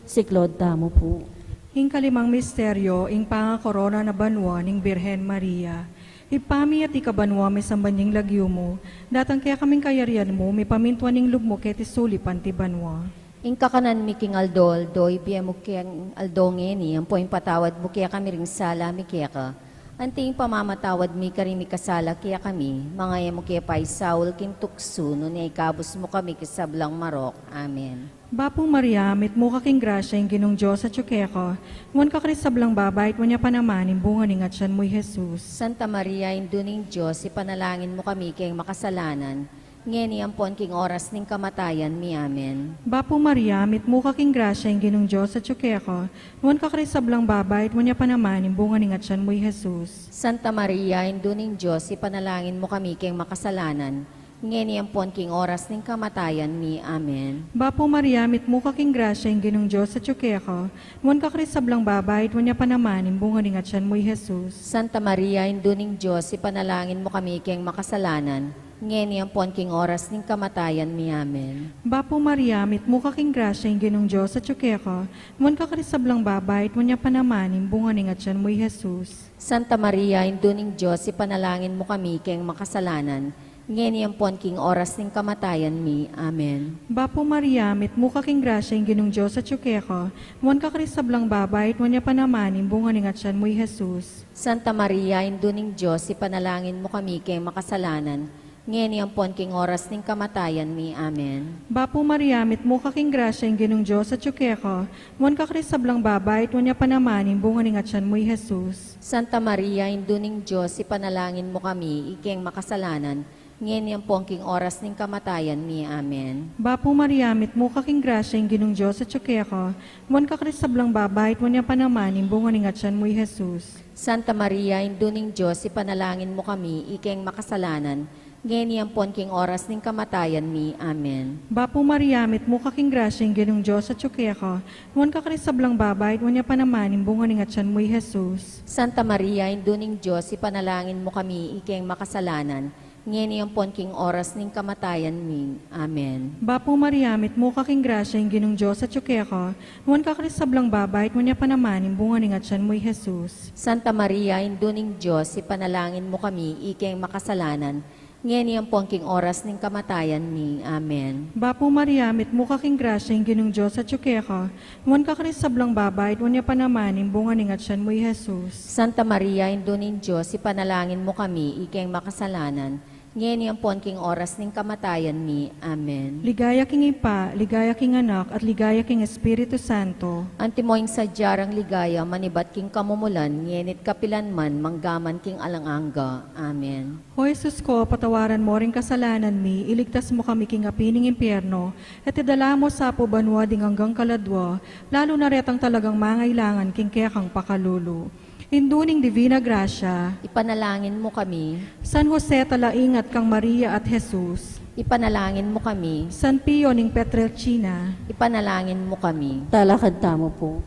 Siklaud tamu pu. Ing kalimang misteryo, ing pangakorona na banua ning Birhen Maria. Ibpa mi, atiu ka banua, misamban ya ing lagyu mu, datang kekami ing kayarian mu, mipamintuan ing lub mu keti sulip anti banua. Ing kakanan mi king aldo-aldo ibie mu kekami king aldo ngeni, ampo ipatawad mu kekami ring sala mi keka, anti ing pamamatawad mi karing mikasala kekami, manga e mu ke paisaul king tuksu, nune ikabus mu kami king sablang marok. Amen. Bapu Maria, mitmu ka king grasya, ing Ginung Dios atyu keka, nuan ka karing sablang babai, at nuan ya pa naman ing bunga ning atian mu, i Jesus. Santa Maria, Indu ning Dios, ipanalangin mu kami keng makasalanan, ngeni ampon king oras ning kamatayan mi. Amen. Bapu Maria, mitmu ka king grasya, ing Ginung Dios atyu keka, nuan ka karing sablang babai, at nuan ya pa naman ing bunga ning atian mu, i Jesus. Santa Maria, Indu ning Dios, ipanalangin mu kami keng makasalanan, ngeni ampon king oras ning kamatayan mi. Amen. Bapu Maria, mitmu ka king grasya, ing Ginung Dios atyu keka, nuan ka karing sablang babai, at nuan ya pa naman ing bunga ning atyan mu, i Jesus. Santa Maria, Indu ning Dios, ipanalangin mu kami keng makasalanan, ngeni ampon king oras ning kamatayan mi. Amen. Bapu Maria, mitmu ka king grasya, ing Ginung Dios atyu keka, nuan ka karing sablang babai, at nuan ya pa naman ing bunga ning atyan mu, i Jesus. Santa Maria, Indu ning Dios, ipanalangin mu kami keng makasalanan, ngeni ampon king oras ning kamatayan mi. Amen. Bapu Maria, mitmu ka king grasya, ing Ginung Dios atyu keka, nuan ka karing sablang babai, at nuan ya pa naman ing bunga ning atyan mu, i Jesus. Santa Maria, Indu ning Dios, ipanalangin mu kami keng makasalanan, ngeni ampon king oras ning kamatayan mi. Amen. Bapu Maria, mitmu ka king grasya, ing Ginung Dios atyu keka, nuan ka karing sablang babai, at nuan ya pa naman ing bunga ning atyan mu, i Jesus. Santa Maria, Indu ning Dios, ipanalangin mu kami, ikeng makasalanan, ngeni ampon king oras ning kamatayan mi. Amen. Bapu Maria, mitmu ka king grasya, ing Ginung Dios atyu keka, nuan ka karing sablang babai, at nuan ya pa naman ing bunga ning atyan mu, i Jesus. Santa Maria, Indu ning Dios, ipanalangin mu kami, ikeng makasalanan, ngeni ampon king oras ning kamatayan mi. Amen. Bapu Maria, mitmu ka king grasya, ing Ginung Dios atyu keka, nuan ka karing sablang babai, at nuan ya pa naman ing bunga ning atyan mu, i Jesus. Santa Maria, Indu ning Dios, ipanalangin mu kami, ikeng makasalanan, ngeni ampon king oras ning kamatayan mi. Amen. Bapu Maria, mitmu ka king grasya, ing Ginung Dios atyu keka, nuan ka karing sablang babai, at nuan ya pa naman ing bunga ning atyan mu, i Jesus. Santa Maria, Indu ning Dios, ipanalangin mu kami, ikeng makasalanan, ngeni ampon king oras ning kamatayan mi. Amen. Bapu Maria, mitmu ka king grasya, ing Ginung Dios atyu keka, nuan ka karing sablang babai, at nuan ya pa naman ing bunga ning atyan mu, i Jesus. Santa Maria, Indu ning Dios, ipanalangin mu kami, ikeng makasalanan, ngeni ampon king oras ning kamatayan mi. Amen. Ligaya king Ibpa, ligaya king Anak, at ligaya king Espiritu Santo. Antimo ing sadya rang ligaya manibat king kamumulan, ngeni't kapilan man, manggaman king alang angga. Amen. O Jesus ko, patawaran mu ring kasalanan mi, iligtas mu kami king api ning impyerno, at idala mu sa pu banua ding anggang kaladua, lalu na retang talagang mangailangan king kekang pakalulu. Indu ning Divina Gracia, ipanalangin mu kami. San Jose, talaingat kang Maria at Jesus, ipanalangin mu kami. San Pio ning Pietrelcina, ipanalangin mu kami. Talakad tamu pu.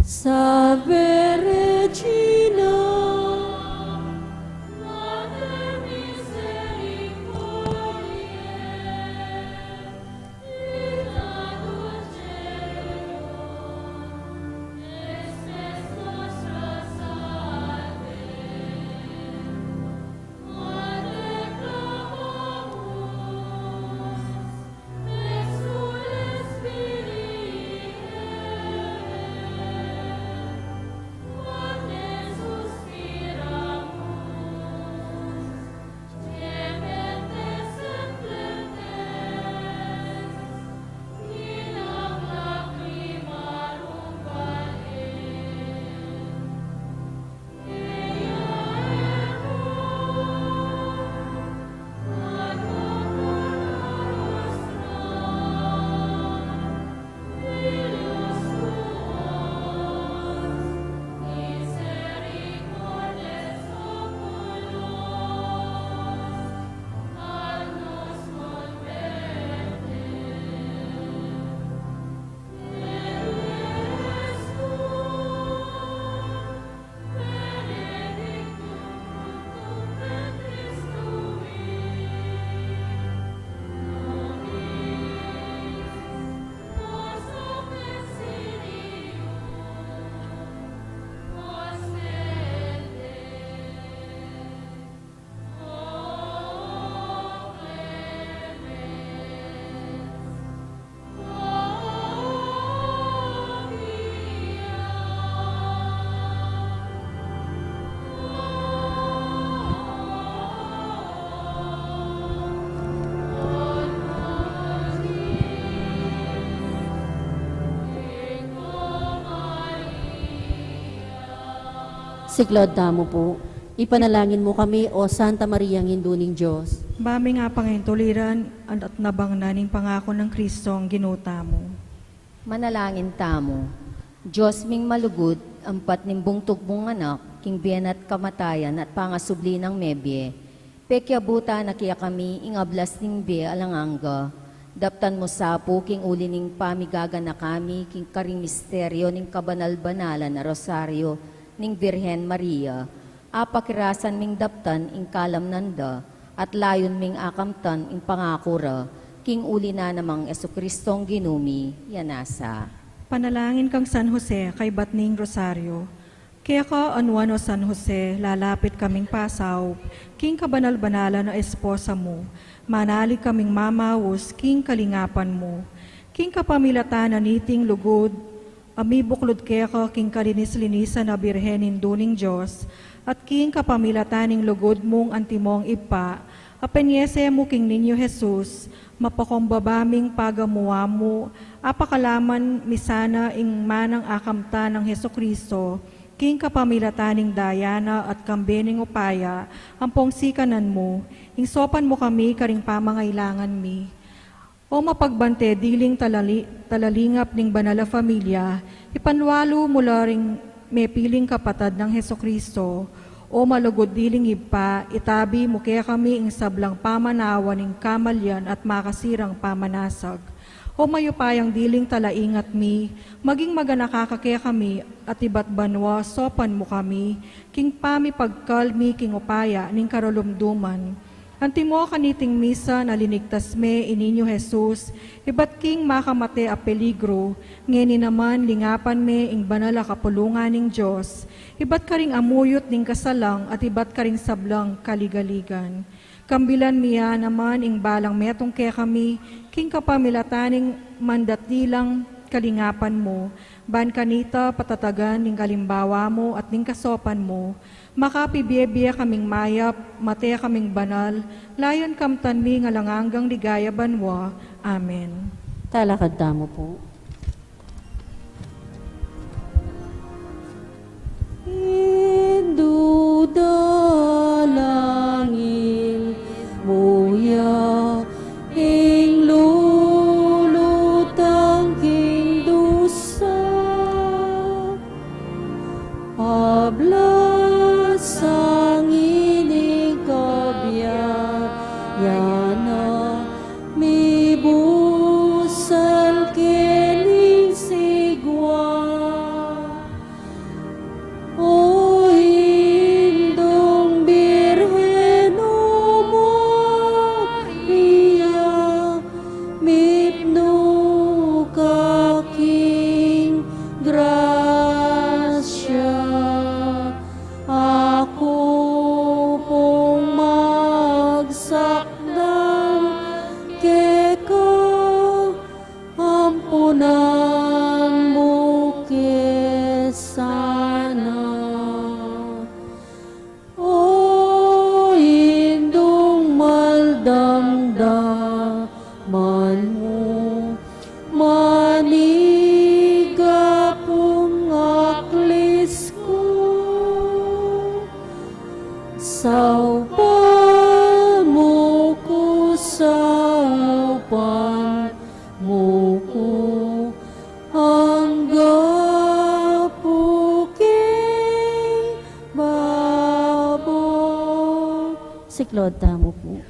Salve Regina, Mater misericordiae, Siklaud tamu pu. Ipanalangin mu kami, O Santa Mariang Indu ning Dios. Ba ming apangintuliran at nabangnan ing pangaku nang Kristong Ginu tamu. Manalangin tamu. Dios ming malugud, ampat ning bungtug mung Anak, king bie na at kamatayan at pangasubli nang mebie, pekiabutan na kekami ing ablas ning bie alang angga. Daptan mu sa pu king uli ning pamigaganaka mi king karing misteryo ning kabanal-banalan a Rosario ning Virgen Maria, apakirasan ming daptan ing kalamnan da, at layun ming akamtan ing pangaku ra, king uli na namang Jesucristong Ginu mi, ya nasa. Panalangin kang San Jose kaybat ning Rosario. Keka anuan, O San Jose, lalapit kaming pasaup king kabanal-banalan a esposa mu, manalig kaming mamaus king kalingapan mu. King kapamilatan na niting lugud a mibuklud keka king kalinis-linisan a Birhen Indu ning Dios, at king kapamilatan ning lugud mung antimong Ibpa, a penyese mu king Niño Jesus, mapakumbaba ming pagamuan mu, apakalaman mi sana ing manang akamtan nang Jesucristo, king kapamilatan ning daya na at kambe ning upaya ampong sikanan mu, ing saupan mu kami karing pamangailangan mi. O mapagbante diling talali-, talalingap ning banal a familia, ipanwalu mu la ring mepiling kapatad nang Jesucristo. O malugud diling Ibpa, itabi mu kekami ing sablang pamanawan ning kamalian at makasirang pamanasag. O mayupayang diling talaingat mi, maging maganaka ka kekami at ibat banua saupan mu kami, king pamipagkalmi king upaya ning karulumduman. Antimo kaniting misa na linigtas me i Niño Jesus, ibat king makamate a peligru, ngeni naman lingapan me ing banal a kapulungan ning Dios, ibat karing amuyut ning kasalang at ibat karing sablang kaligaligan. Kambilan mi ya naman ing balang metung kekami, king kapamilatan ning mandatdilang kalingapan mu, ban kanita patatagan ning kalimbawa mu at ning kasaupan mu, makapibie-bie kaming mayap, mate kaming banal, layun kamtan mi ing alang anggang ligaya banua. Amen. Talakad tamu pu. Indu, dalangin mu ya ing lulutang king dusa. Ablas angin ning kabiayan na mibusal kening sigwa. O Indung Birhen, o Maria, mipnu ka king grasya, aku pung magsakdal keka, ampunan mu ke sana. O Indung mal damdaman mu, manigap ing aklis ku, saupan mu ku, saupan mu ku, angga pu king babo. Siklaud tamu pu.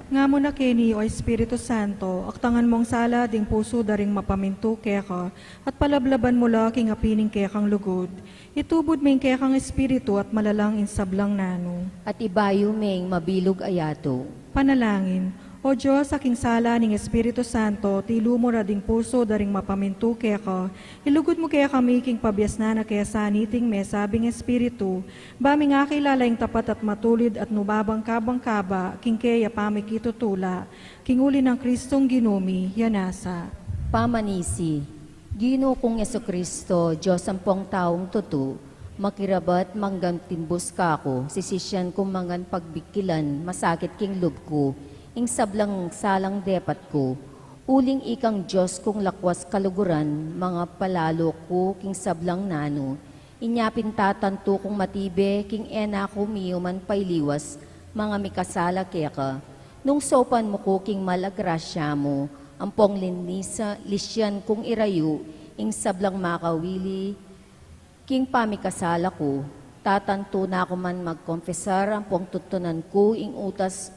Ngamuna keni, O Espiritu Santo, aktangan mung sala ding pusu da ring mapamintu keka, at palablaban mu la king api ning kekang lugud. Itubud me ing kekang espiritu at malalang ing sablang nanu. At ibayu me ing mabilug a yatu. Panalangin. O Dios, a king sala ning Espiritu Santo, tilu mu ra ding pusu da ring mapamintu keka, ilugud mu kekami king pabiasnan a kesa niting mesabing Espiritu, ba ming akilala ing tapat at matulid at nu babang kabang kaba king keya pamikitutula, king uli nang Kristong Ginu mi, ya nasa. Pamanisi. Ginu kung Jesucristo, Dios ampong taung tutu, makirabat manggang timbus kaku, sisisyan kung manggang pagbikilan, masakit king lub ku, ing sablang salang depat ku, uling ikang Dios kung lakwas kaluguran, mangapalalu ku king sablang nanu, inya pin tatantu kung matibe, king e na ku miyuman pailiwas, manga mikasala keka, nung saupan mu ku king mal a grasya mu, ampong linisa-, lisyan kung irayu, ing sablang makawili, king pamikasala ku, Tatantu na ku man magkonfesar ampong tutunan ku ing utas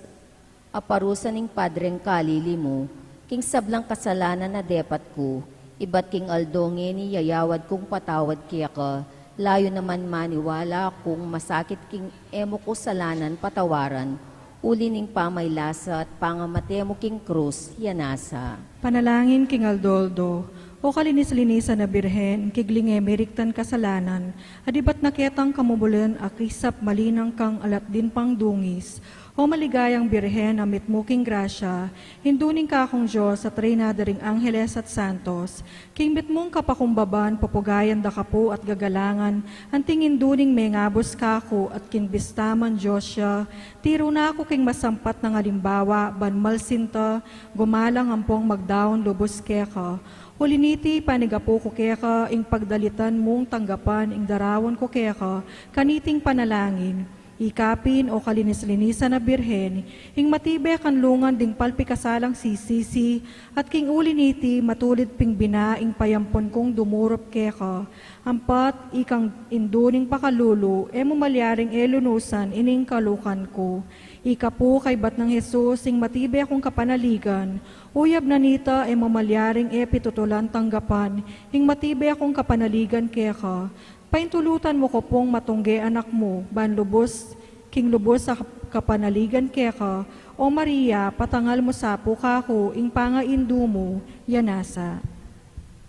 a parusa ning Padreng kalili mu, king sablang kasalanan a depat ku, ibat king aldo ngeni yayawad kung patawad keka, layu naman maniwala kung masakit king e mu ku salanan patawaran, uli ning pamaylasa at pangamate mu king krus, ya nasa. Panalangin king aldo-aldo. O kalinis-linisan a Birhen, kigling e miriktan kasalanan, adibat na ketang kamumulan a kisap malinang kang alat din pangdungis. O maligayang Birhen a mitmu king grasya, Indu ning kakung Dios at Reyna da ring Angeles at Santos, king mitmung kapakumbaban, pupugayan da ka pu at gagalangan, anting Indu ning mengabus kaku at king bista man Dios ya, tiru na ku king masampat nang alimbawa, ban malsinta, gumalang ampong magdaun lubus keka. Uli niti, panigapu ku keka, ing pagdalitan mung tanggapan, ing daraun ku keka, kaniting panalangin. Ikapin, o kalinis-linisan a Birhen, ing matibe kanlungan ding palpikasalang sisisi, at king uli niti, matulid ping bina, ing payampun kung dumurup keka. Ampat, ikang Indu ning pakalulu, e mu malyaring e lunusan, ining kalukan ku. Ika pu, kaybat nang Jesus, ing matibe kung kapanaligan, uyab na nita, e mu malyaring e pitutulan tanggapan, ing matibe kung kapanaligan keka. Paintulutan mu ku pung matungge anak mu, ban lubus, king lubus a kapanaligan keka, O Maria, patangal mu sa pu kaku, ing pangaindu mu, ya nasa.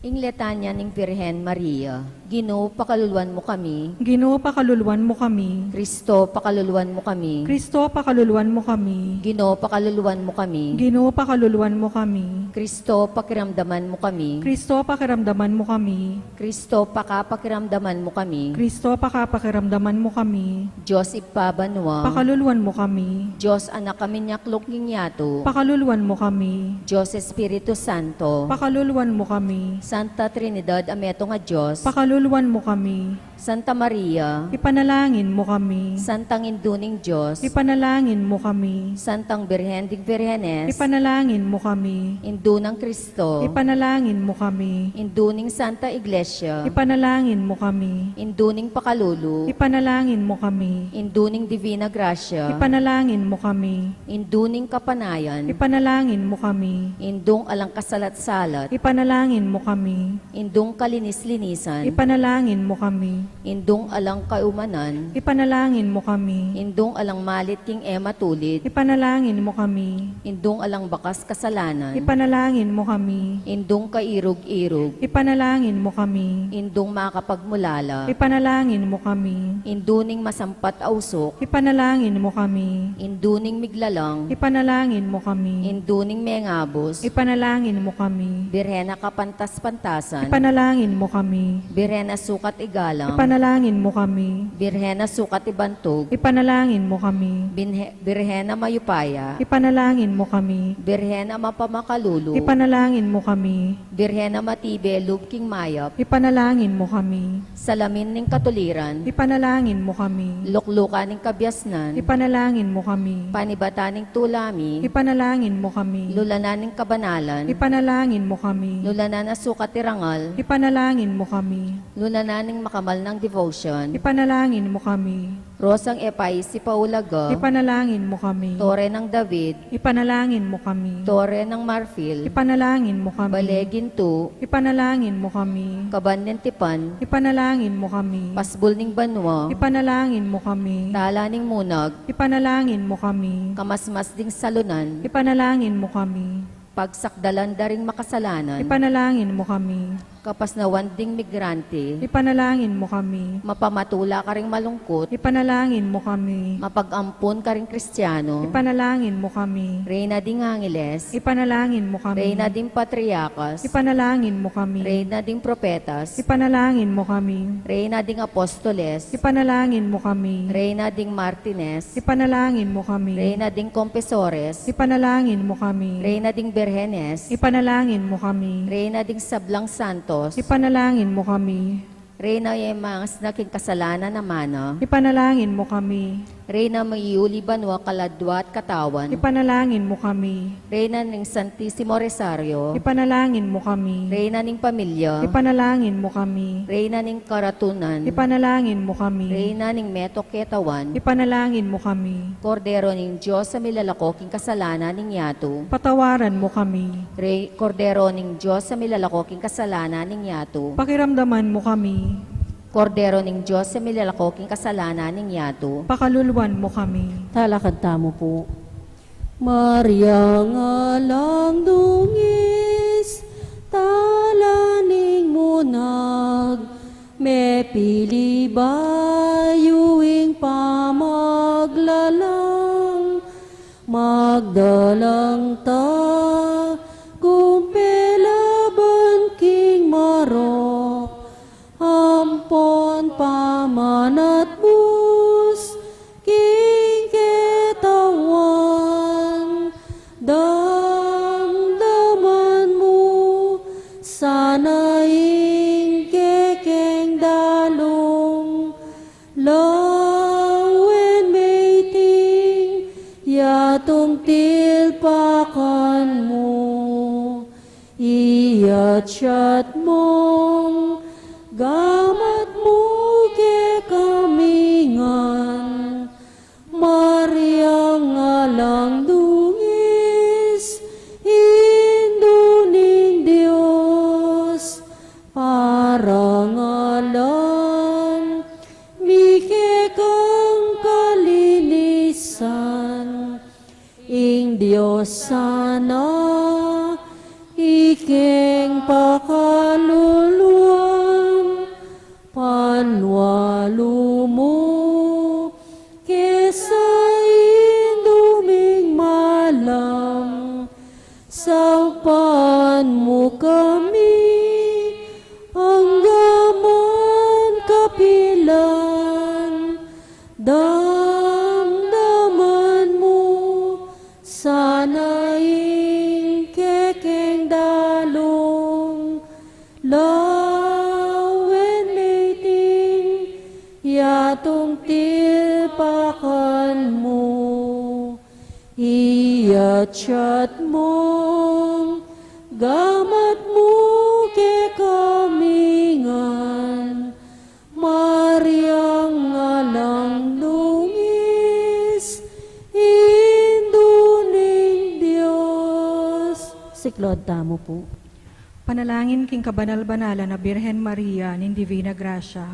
Ing Letanya ning Birhen Maria. Ginu, pakaluluan mu kami. Ginu, pakaluluan mu kami. Kristo, pakaluluan mu kami. Kristo, pakaluluan mu kami. Ginu, pakaluluan mu kami. Ginu, pakaluluan mu kami. Kristo, pakiramdaman mu kami. Kristo, pakiramdaman mu kami. Kristo, pakapakiramdaman mu kami. Kristo, pakapakiramdaman mu kami. Dios Ibpa banua. Pakaluluan mu kami. Dios Anak a minyakluk king yatu. Pakaluluan mu kami. Dios Espiritu Santo. Pakaluluan mu kami. Santa Trinidad a metung a Dios. Pakaluluan mu kami. Santa Maria. Ipanalangin mu kami. Santang Indu ning Dios. Ipanalangin mu kami. Santang Birhen ding Birhenes. Ipanalangin mu kami. Indu nang Kristo. Ipanalangin mu kami. Indu ning Santa Iglesia. Ipanalangin mu kami. Indu ning pakalulu. Ipanalangin mu kami. Indu ning Divina Gracia. Ipanalangin mu kami. Indu ning kapanayan. Ipanalangin mu kami. Indung alang kasalat-salat. Ipanalangin mu kami. Indung kalinis-linisan. Ipanalangin mu kami. Indung alang kaumanan. Ipanalangin mu kami. Indung alang malit king e matulid. Ipanalangin mu kami. Indung alang bakas kasalanan. Ipanalangin mu kami. Indung kairug-irug. Ipanalangin mu kami. Indung makapagmulala. Ipanalangin mu kami. Indu ning masampat a usuk. Ipanalangin mu kami. Indu ning miglalang. Ipanalangin mu kami. Indu ning mengabus. Ipanalangin mu kami. Birhen a kapantas-pantasan. Ipanalangin mu kami. Birhen a sukat igalang. Ipanalangin mu kami. Birhen a sukat ibantug. Ipanalangin mu kami. Binhe-, Birhen a mayupaya. Ipanalangin mu kami. Birhen a mapamakalulu. Ipanalangin mu kami. Birhen a matibe lub king mayap. Ipanalangin mu kami. Salamin ning katuliran. Ipanalangin mu kami. Luklukan ning kabiasnan. Ipanalangin mu kami. Panibatan ning tula mi. Ipanalangin mu kami. Lulanan ning kabanalan. Ipanalangin mu kami. Lulanan a sukat irangal. Ipanalangin mu kami. Lulanan ning makamal nang devotion. Ipanalangin mu kami. Rosang e paisipaulaga. Ipanalangin mu kami. Tore nang David. Ipanalangin mu kami. Tore nang marfil. Ipanalangin mu kami. Bale gintu. Ipanalangin mu kami. Kaban ning tipan. Ipanalangin mu kami. Pasbul ning banua. Ipanalangin mu kami. Tala ning munag. Ipanalangin mu kami. Kamasmas ding salunan. Ipanalangin mu kami. Pagsakdalan da ring makasalanan. Ipanalangin mu kami. Kapasnawan ding migrante. Ipanalangin mu kami. Mapamatula karing malungkut. Ipanalangin mu kami. Mapag-ampun karing Kristiano. Ipanalangin mu kami. Reyna ding angeles. Ipanalangin mu kami. Reyna ding patriarkas. Ipanalangin mu kami. Reyna ding propetas. Ipanalangin mu kami. Reyna ding apostoles. Ipanalangin mu kami. Reyna ding martires. Ipanalangin mu kami. Reyna ding kompesores. Ipanalangin mu kami. Reyna ding birhenes. Ipanalangin mu kami. Reyna ding sablang santos. Ipanalangin mu kami. Reyna e mangasna king kasalanan a mana. Ipanalangin mu kami. Reyna, maiuli banua, kaladua at katawan. Ipanalangin mu kami. Reyna ning Santisimo Rosario. Ipanalangin mu kami. Reyna ning pamilya. Ipanalangin mu kami. Reyna ning karatunan. Ipanalangin mu kami. Reyna ning meto ketawan. Ipanalangin mu kami. Kordero ning Dios a milalako king kasalanan ning yatu. Patawaran mu kami. Rey, Kordero ning Dios a milalako king kasalanan ning yatu. Pakiramdaman mu kami. Kordero ning Dios a milalako king kasalanan ning yatu. Pakaluluan mu kami. Talakad tamu pu. Mariang alang dungis, tala ning munag, mepili bayu ing pamaglalang, magdalang tagumpay laban king marok, ampon pamanatbus king ketawan. Damdaman mu sana ing kekeng dalung, lawen meting yatung tilpakan mu. Iyatyat mung gamat mu kekami ngan, Mariang alang dungis, Indu ning Dios, parangalan mi kekang kalinisan. Ing Dios sana ikeng pakaluluan, panualu mu kesa Indu ming malam, saupan mu kami angga man kapilan. Damdaman mu sana ing kekeng dalung, lawen meting yatung tilpakan mu. Iyatyat mung gamat mu kekami ngan, Mariang alang dungis, Indu ning Dios. Siklaud tamu pu. Panalangin king kabanal-banalan a Birhen Maria ning Divina Gracia.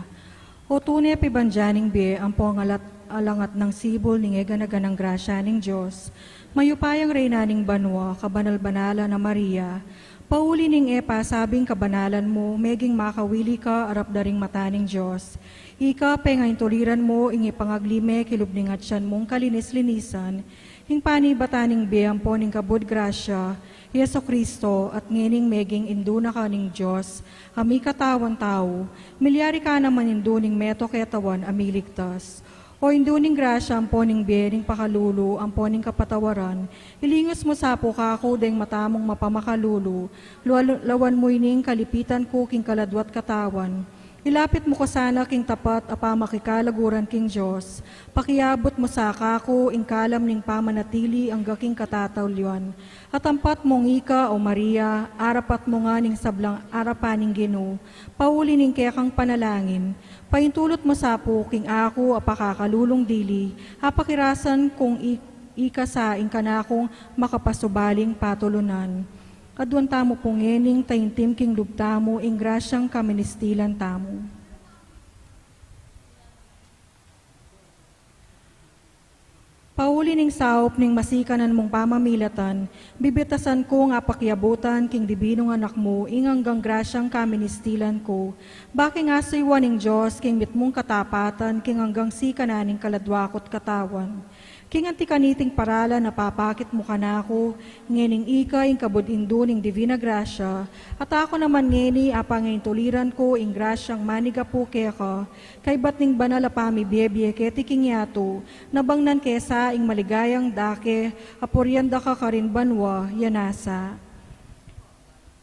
O tune pibandian ning bie ampong alat, alang alang sibul ning e gana-ganang grasya ning Dios, mayupayang Reyna ning banua, kabanal-banalan a Maria, pauli ning e pasabing kabanalan mu, meging makawili ka arap da ring mata ning Dios. Ika pengaintuliran mu ing ipangaglime kilub ning atyan mung kalinis-linisan, ing panibatan ning bie ampon ning kabud grasya, Jesucristo, at ngening meging Indu na ka ning Dios a mikatawan tau, milyari ka naman Indu ning meto ketawan a miligtas. O Indu ning grasya ampon ning bie, ning pakalulu ampon ning kapatawaran, ilingus mu sa pu kaku deng mata mung mapamakalulu, lual-, lawan mu ining kalipitan ku king kaladwa't katawan. Ilapit mu ku sana king tapat a pamakikalaguran king Dios, pakiabut mu sa kaku ing kalam ning pamanatili angga king katataulian, at ampat mung ika, o Maria, arapat mu ngan ing sablang arapan ning Ginu, pauli ning kekang panalangin, paintulut mu sa pu king aku a pakakalulung dili, apakirasan kung i-, ika sa ing kanakung makapasubaling patulunan. Aduan tamu pu ngening taimtim king lub tamu ing grasyang kaministilan tamu. Pauli ning saup ning masikanan mung pamamilatan, bibitasan kung apakiabutan king dibinung Anak mu ing anggang grasyang kaministilan ku, ba king asuyuan ning Dios king mitmung katapatan king anggang sikanan ning kaladwa ku't katawan. King anti kaniting paralan a papakit mu kanaku, ngening ika ing kabud Indu ning Divina Grasya, at aku naman ngeni apangaintuliran ku ing grasyang manigapu keka, kaybat ning banal a pamibiebie keti king yatu, nabang nan kesa ing maligayang dake a purian da ka karin banua, ya nasa.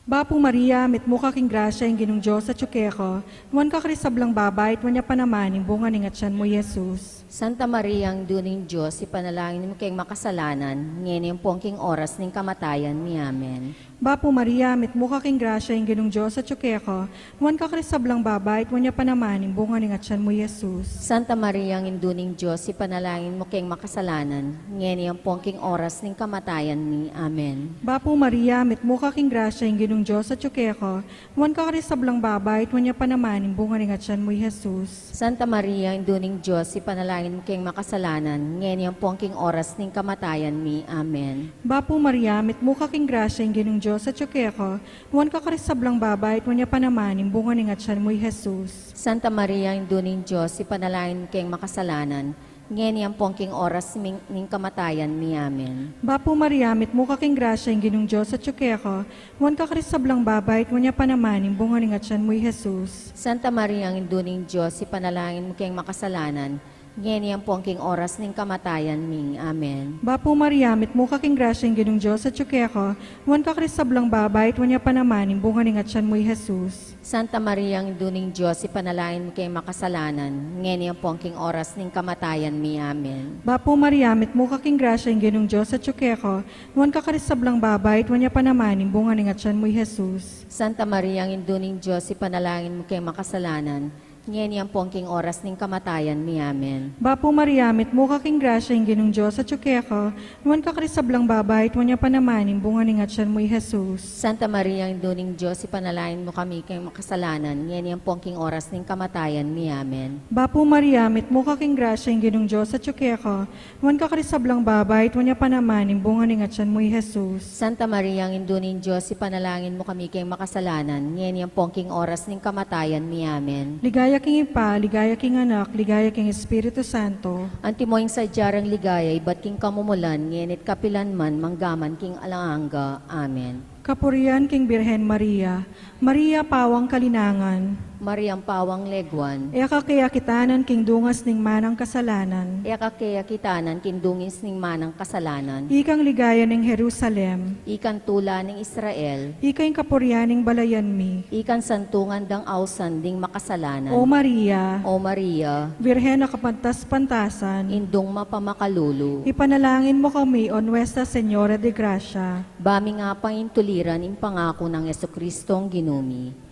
Bapu Maria, mitmu ka king grasya, ing Ginung Dios atyu keka, nuan ka karing sablang babai, at nuan ya pa naman ing bunga ning atyan mu, i Jesus. Santa Maria, Indu ning Dios, ipanalangin mu keng makasalanan, ngeni ampong king oras ning kamatayan mi. Amen. Bapu Maria, mitmu ka king grasya, ing Ginung Dios atyu keka, nuan ka karing sablang babai, at nuan ya pa naman ing bunga ning atyan mu, i Jesus. Santa Maria, Indu ning Dios, ipanalangin mu keng makasalanan, ngeni ampong king oras ning kamatayan mi. Amen. Bapu Maria, mitmu ka king grasya, ing Ginung Dios atyu keka, nuan ka karing sablang babai, at nuan ya pa naman ing bunga ning atyan mu, i Jesus. Santa Maria, Indu ning Dios, ipanalangin mu keng makasalanan, ngeni ampong king oras ning kamatayan mi. Amen. Bapu Maria, mitmu ka king grasya, ing Ginung Dios atyu keka, nuan ka karing sablang babai, at nuan ya pa naman ing bunga ning atyan mu, i Jesus. Santa Maria, Indu ning Dios, ipanalangin mu keng makasalanan, ngeni ampong king oras ming, ning kamatayan mi. Amen. Bapu Maria, mitmu ka king grasya, ing Ginung Dios atyu keka, nuan ka karing sablang babai, at nuan ya pa naman ing bunga ning atyan mu, i Jesus. Santa Maria, Indu ning Dios, ipanalangin mu keng makasalanan, ngeni ampong king oras ning kamatayan mi. Amen. Bapu Maria, mitmu ka king grasya, ing Ginung Dios atyu keka, nuan ka karing sablang babai, at nuan ya pa naman ing bunga ning atyan mu, i Jesus. Santa Maria, Indu ning Dios, ipanalangin mu keng makasalanan, ngeni ampong king oras ning kamatayan mi. Amen. Bapu Maria, mitmu ka king grasya, ing Ginung Dios atyu keka, nuan ka karing sablang babai, at nuan ya pa naman ing bunga ning atyan mu, i Jesus. Santa Maria, Indu ning Dios, ipanalangin mu keng makasalanan, ngeni ampong king oras ning kamatayan mi. Amen. Bapu Maria, mitmu ka king grasya, ing Ginung Dios atyu keka, nuan ka karing sablang babai, at nuan ya pa naman ing bunga ning atyan mu, i Jesus. Santa Maria, Indu ning Dios, ipanalangin mu kami keng makasalanan, ngeni ampong king oras ning kamatayan mi. Amen. Bapu Maria, mitmu ka king grasya, ing Ginung Dios atyu keka, nuan ka karing sablang babai, at nuan ya pa naman ing bunga ning atyan mu, i Jesus. Santa Maria, Indu ning Dios, ipanalangin mu kami keng makasalanan, ngeni ampong king oras ning kamatayan mi. Amen. Ligaya king Ibpa, ligaya king Anak, ligaya king Espiritu Santo. Antimo ing sadya rang ligaya ibat king kamumulan, ngeni't kapilan man, manggaman king alang angga. Amen. Kapurian king Birhen Maria. Maria, pawang kalinangan. Mariang pawang leguan. E ka kekitanan king dungas ning manang kasalanan. E ka kekitanan king dungas ning manang kasalanan. Ikang ligaya ning Jerusalem. Ikang tula ning Israel. Ika ing kapurian ning balayan mi. Ikang santungan dang ausan ding makasalanan. O Maria. O Maria. Birhen a kapantas-pantasan. Indung mapamakalulu. Ipanalangin mu kami, O Nuestra Señora de Gracia. Ba ming apaintuliran ing pangaku nang Jesucristong Ginu mi.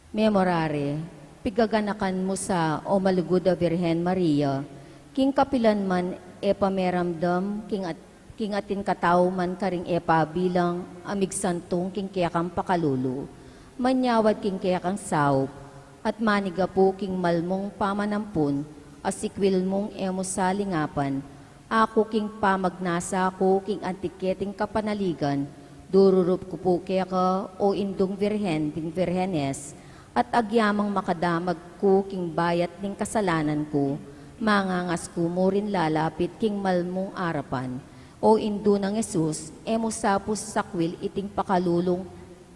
Memorare, pigaganakan mu sa, O malugud a Birhen Maria, king kapilan man e pa meramdam, king at-, king atin katau man karing e pa bilang a migsantung king kekang pakalulu, manyawad king kekang saup, at manigapu king malmung pamanampun, a sikwil mung e mu sa lingapan, aku king pamagnasa ku king anti keting kapanaligan, dururup ku pu keka, O Indung Birhen ding Birhenes, at agyamang makadamag ku king bayat ning kasalanan ku, mangangas ku mu rin lalapit king malmung arapan. O Indu nang Jesus, e mu sa pu sasakwil iting pakalulung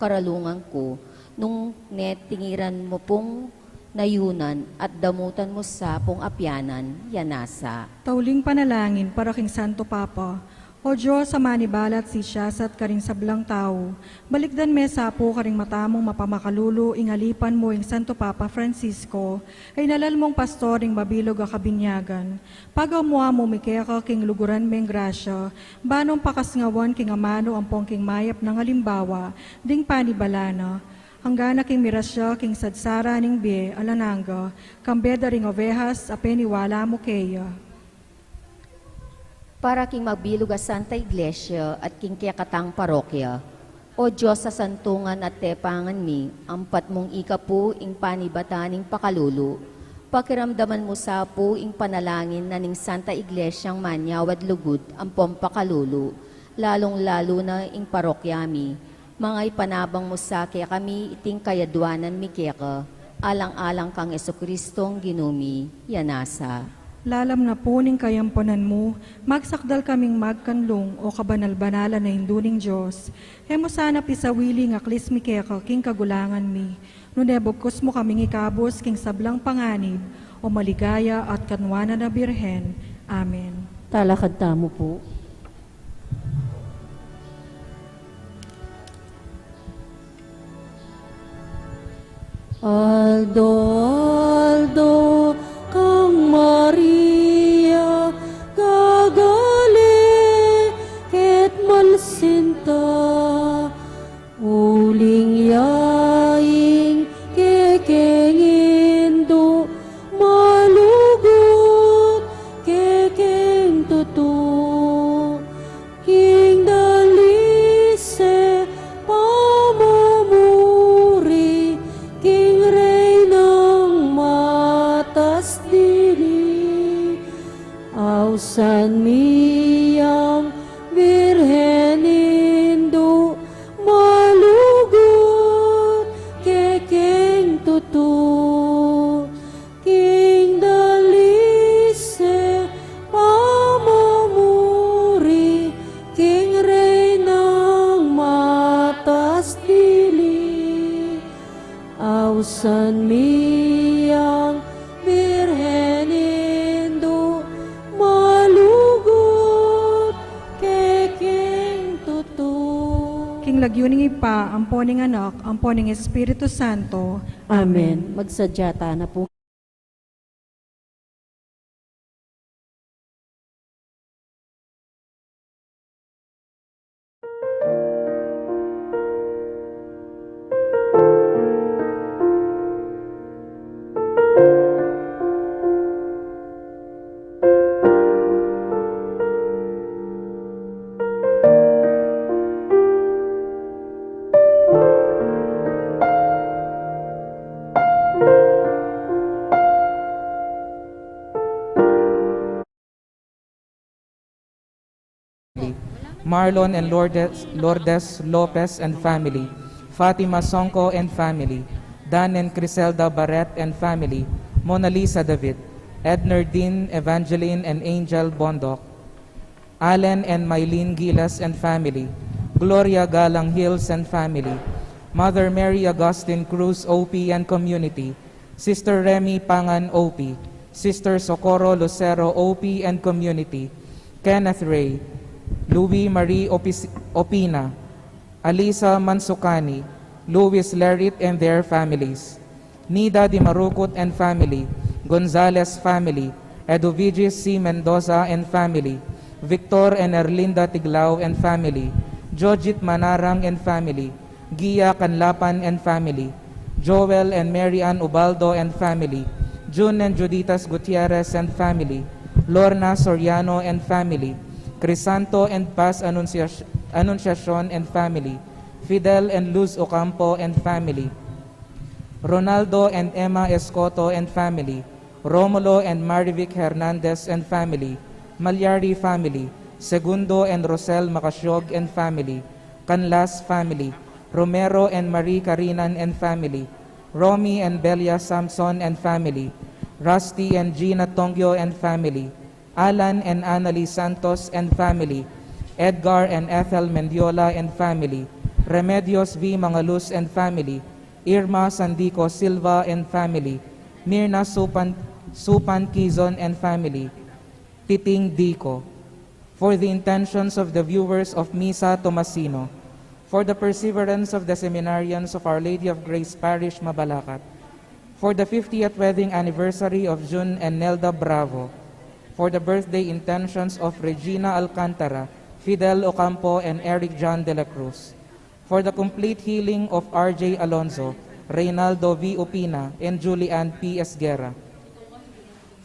karalungan ku, nung ne tingiran mu pung nayunan at damutan mu sa pung apyanan, ya nasa. Tauling panalangin para king Santo Papa. O Dios, a manibalat sisiasat karing sablang tau, balikdan me sa pu karing mata mung mapamakalulu ing alipan mu ing Santo Papa Francisco, a inalal mung pastor ning mabilug a kabinyagan. Pagamuan mu mi keka king luguran meng grasya, ba nung pakasngawan king amanu ampong king mayap nang alimbawa ding panibala na, angga na king mirasya king sadsara ning bie alang angga, kambe da ring ovehas a peniwala mu keya. Para king mabilug a Santa Iglesia at king kekatang parokya, O Dios a santungan at tepangan mi, ampat mung ika pu ing panibatan ning pakalulu. Pakiramdaman mu sa pu ing panalangin na ning Santa Iglesiang manyawad lugud ampong pakalulu, lalung-lalu na ing parokya mi. Manga ipanabang mu sa kekami iting kayadwanan mi keka, alang-alang kang Jesucristong Ginu mi, ya nasa. Lalam na pu ning kayampunan mu, magsakdal kaming magkanlung, O kabanal-banalan a Indu ning Dios. E mu sana pisawili ing aklis mi keka king kagulangan mi, nune bugkus mu kaming ikabus king sablang panganib, O maligaya at kanwanan a Birhen. Amen. Talakad tamu pu. Aldo-aldo kang Maria, gagale ket mansinta, uling ya ing kekeng Indu, malugud kekeng tutu. King dalise pamamuri, king Reynang matas dili. Ausan mi yang Birhen Indu, malugud kekeng tutu. King dalise pamamuri, king Reynang matas dili. Ausan mi yang Birhen Indu, malugud kekeng tutu. King lagyu ning Ibpa, ampo ning Anak, ampo ning Espiritu Santo. Amen. Amen. Magsadya tana pu. Marlon and Lourdes, Lourdes Lopez and family, Fatima Songko and family, Dan and Criselda Barret and family, Mona Lisa David, Edner Dean, Evangeline and Angel Bondoc, Allen and Mylene Giles and family, Gloria Galang Hills and family, Mother Mary Augustine Cruz O P and community, Sister Remy Pangan O P, Sister Socorro Lucero O P and community, Kenneth Ray, Louis Marie Opis-, Opina, Alisa Mansukani, Louis Lerit and their families, Nida Dimarukut and family, Gonzalez family, Eduvigis C Mendoza and family, Victor and Erlinda Tiglao and family, Jojit Manarang and family, Gia Canlapan and family, Joel and Mary Ann Ubaldo and family, Jun and Juditas Gutierrez and family, Lorna Soriano and family, Crisanto and Paz Anunciac-, Anunciacion and family, Fidel and Luz Ocampo and family, Ronaldo and Emma Escoto and family, Romulo and Marivic Hernandez and family, Malyari family, Segundo and Rosel Macasiog and family, Canlas family, Romero and Marie Carinan and family, Romy and Belia Samson and family, Rusty and Gina Tongyo and family, Alan and Annalie Santos and family, Edgar and Ethel Mendiola and family, Remedios V Mangaluz and family, Irma Sandico Silva and family, Mirna Supan, Supan Quizon and family, Titing Dico. For the intentions of the viewers of Misa Tomasino, for the perseverance of the seminarians of Our Lady of Grace Parish, Mabalacat, for the fiftieth wedding anniversary of Jun and Nelda Bravo, for the birthday intentions of Regina Alcantara, Fidel Ocampo, and Eric John de la Cruz, for the complete healing of R J Alonzo, Reynaldo V Upina, and Julian P Esguerra,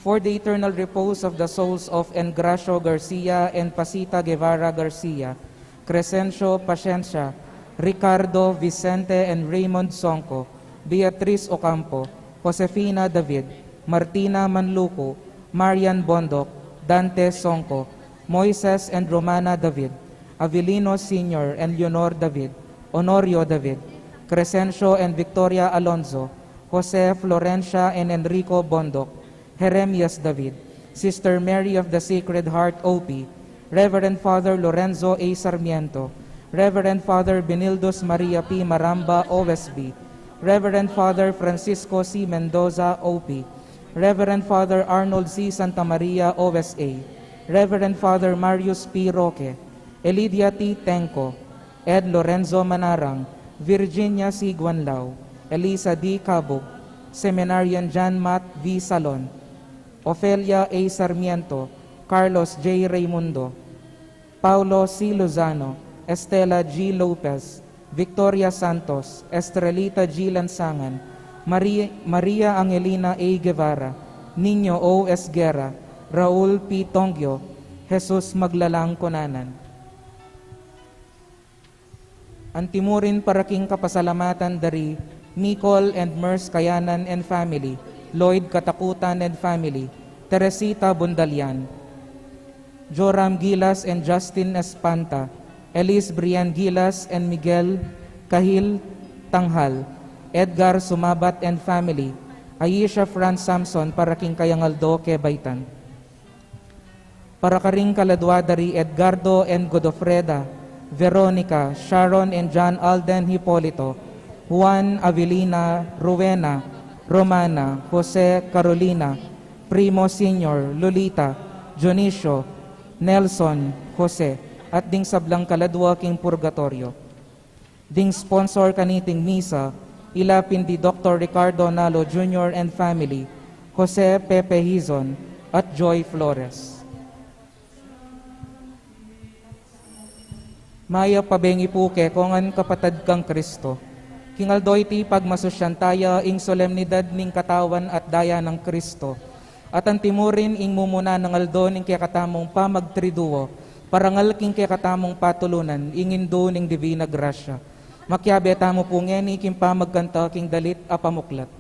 for the eternal repose of the souls of Engracio Garcia and Pasita Guevara Garcia, Crescencio Paciencia, Ricardo, Vicente, and Raymond Songco, Beatriz Ocampo, Josefina David, Martina Manluco, Marian Bondoc, Dante Songco, Moises and Romana David, Avelino Senior and Leonor David, Honorio David, Crescencio and Victoria Alonzo, Jose, Florencia, and Enrico Bondoc, Jeremias David, Sister Mary of the Sacred Heart O P, Reverend Father Lorenzo A Sarmiento, Reverend Father Benildos Maria P Maramba O S B, Reverend Father Francisco C Mendoza O P, Reverend Father Arnold C Santamaria O S A, Reverend Father Marius P Roque, Elidia T Tengco, Ed Lorenzo Manarang, Virginia C Guanlao, Elisa D Cabug, Seminarian John Mat V. Salon, Ofelia A. Sarmiento, Carlos J. Raimundo, Paulo C. Lozano, Estela G. Lopez, Victoria Santos, Estrelita G. Lansangan, Mari-, Maria Angelina A. Guevara, Nino O. Esguerra, Raul P. Tongyo, Jesus Maglalang Kunanan. Antimurin para king kapasalamatan dari Nicole and Merce Kayanan and family, Lloyd Katakutan and family, Teresita Bundalian, Joram Gilas and Justin Espanta, Elise Brian Gilas and Miguel Kahil Tanghal, Edgar Sumabat and family, Aisha Franz Samson para king kayang aldo kebaitan. Para karing kaladua dari Edgardo and Godofreda, Veronica, Sharon and John Alden Hipolito, Juan, Avelina, Rowena, Romana, Jose, Carolina, Primo Senior, Lolita, Dionisio, Nelson, Jose, at ding sablang kaladua king purgatoryo. Ding sponsor kaniting misa, ila pin di Doktor Ricardo Nalo Junior and family, Jose Pepe Hizon, at Joy Flores. Mayap a bengi pu kekong ngan kapatad kang Kristo. King aldo iti pagmasusyan taya ing solemnidad ning katawan at daya nang Kristo. At antimurin ing mumuna nang aldo ning kekatamung pamagtriduo, parangal king kekatamung patulunan, ing indu ning Divina Grasya. Makiabe tamu pu ngeni king pamagkanta king dalit a pamuklat.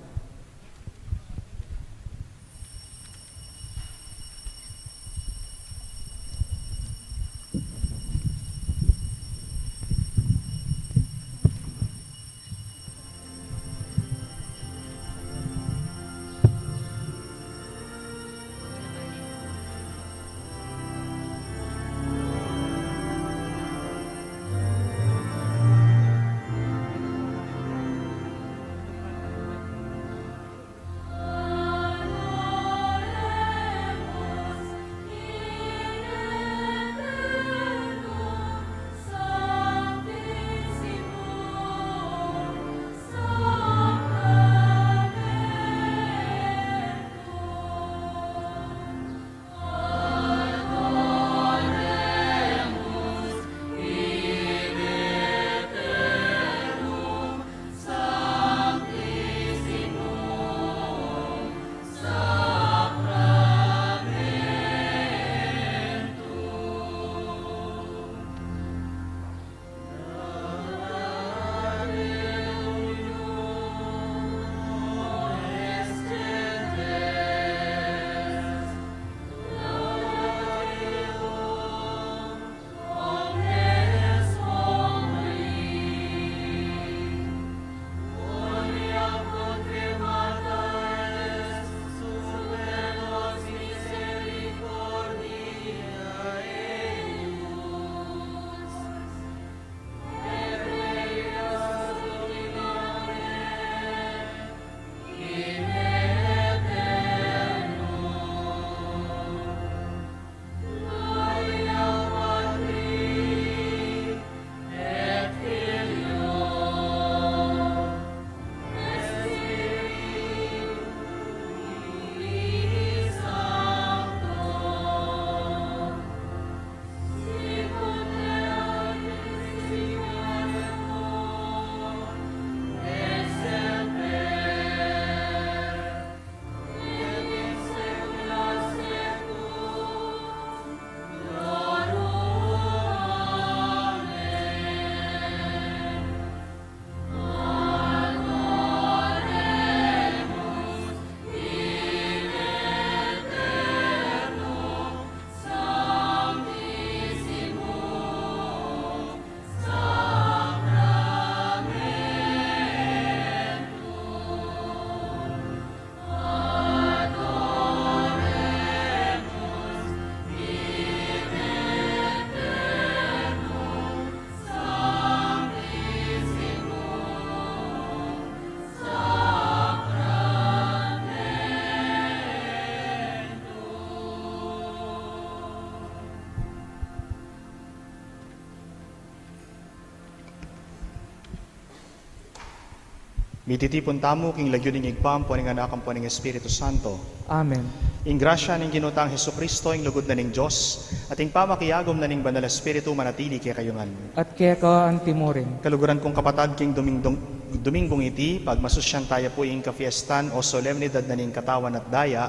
Mititipun tamu king lagyu ning Ibpa, ampo ning Anak, ampo ning Espiritu Santo. Amen. Ing grasya ning Ginu tang Jesucristo, ing lugud na ning Dios, at ing pamakiagum na ning Banal Espiritu manatili kekayu ngan. At keka antimurin. Kaluguran kung kapatad, king Domingdong-, Dominggong iti, pagmasusyan taya pu ing kafiestan o solemnidad na ning katawan at daya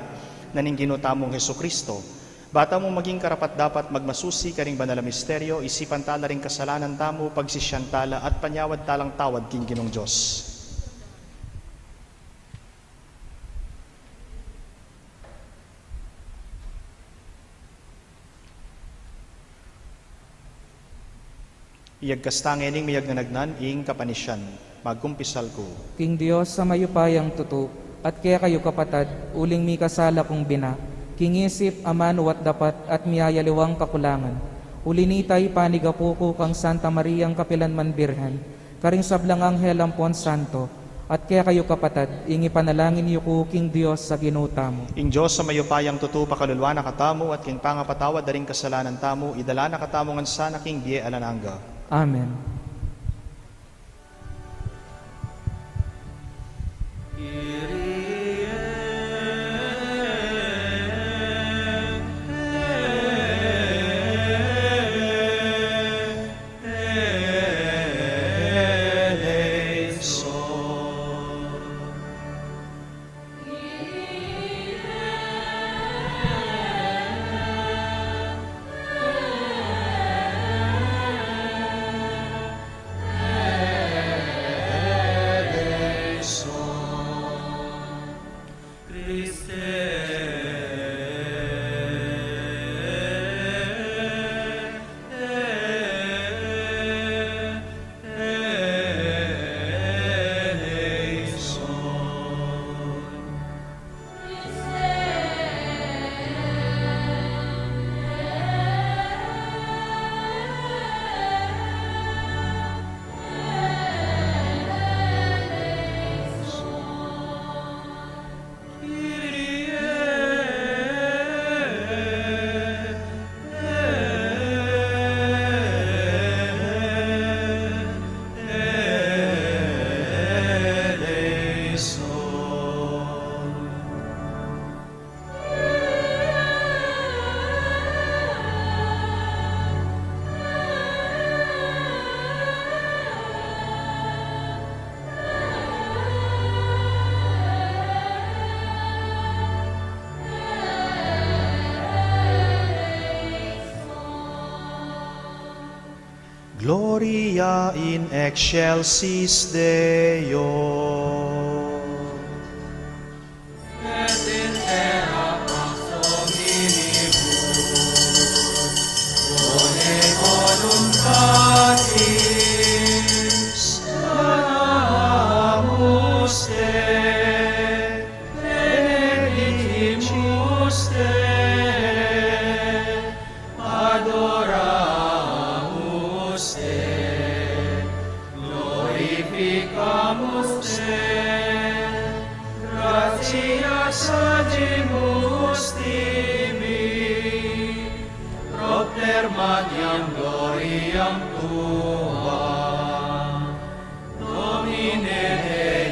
na ning Ginu tamung Jesucristo. Ba tamu maging karapat-dapat magmasusi karing banal a misteryo, isipan tala ring kasalanan tamu, pagsisyan tala at panyawad talang tawad king Ginung Dios. Iyagkas ta ngening miyagnanagnan ing kapanisyan. Magkumpisal ku. King Dios a mayupayang tutu, at kekayu kapatad, uling mikasala kung bina, king isip, amanu at dapat, at miyayaliwang kakulangan. Uli nita ipanigapu ku kang Santa Mariang kapilan man Birhen, karing sablang anghel ampon santo, at kekayu kapatad, ing ipanalangin yu ku king Dios a Ginu tamu. Ing Dios a mayupayang tutu pakalulwan na katamu, at king pangapatawad da ring kasalanan tamu, idala na katamu ngan sana king bie alang angga. Amen. Gloria in excelsis Deo. Et in terra pax hominibus, bone voluntatis, dona habumus te, benedicimus te, adoramus te, glorificamus te, gratias adimus tibi, propter magnam gloriam tuam, Domine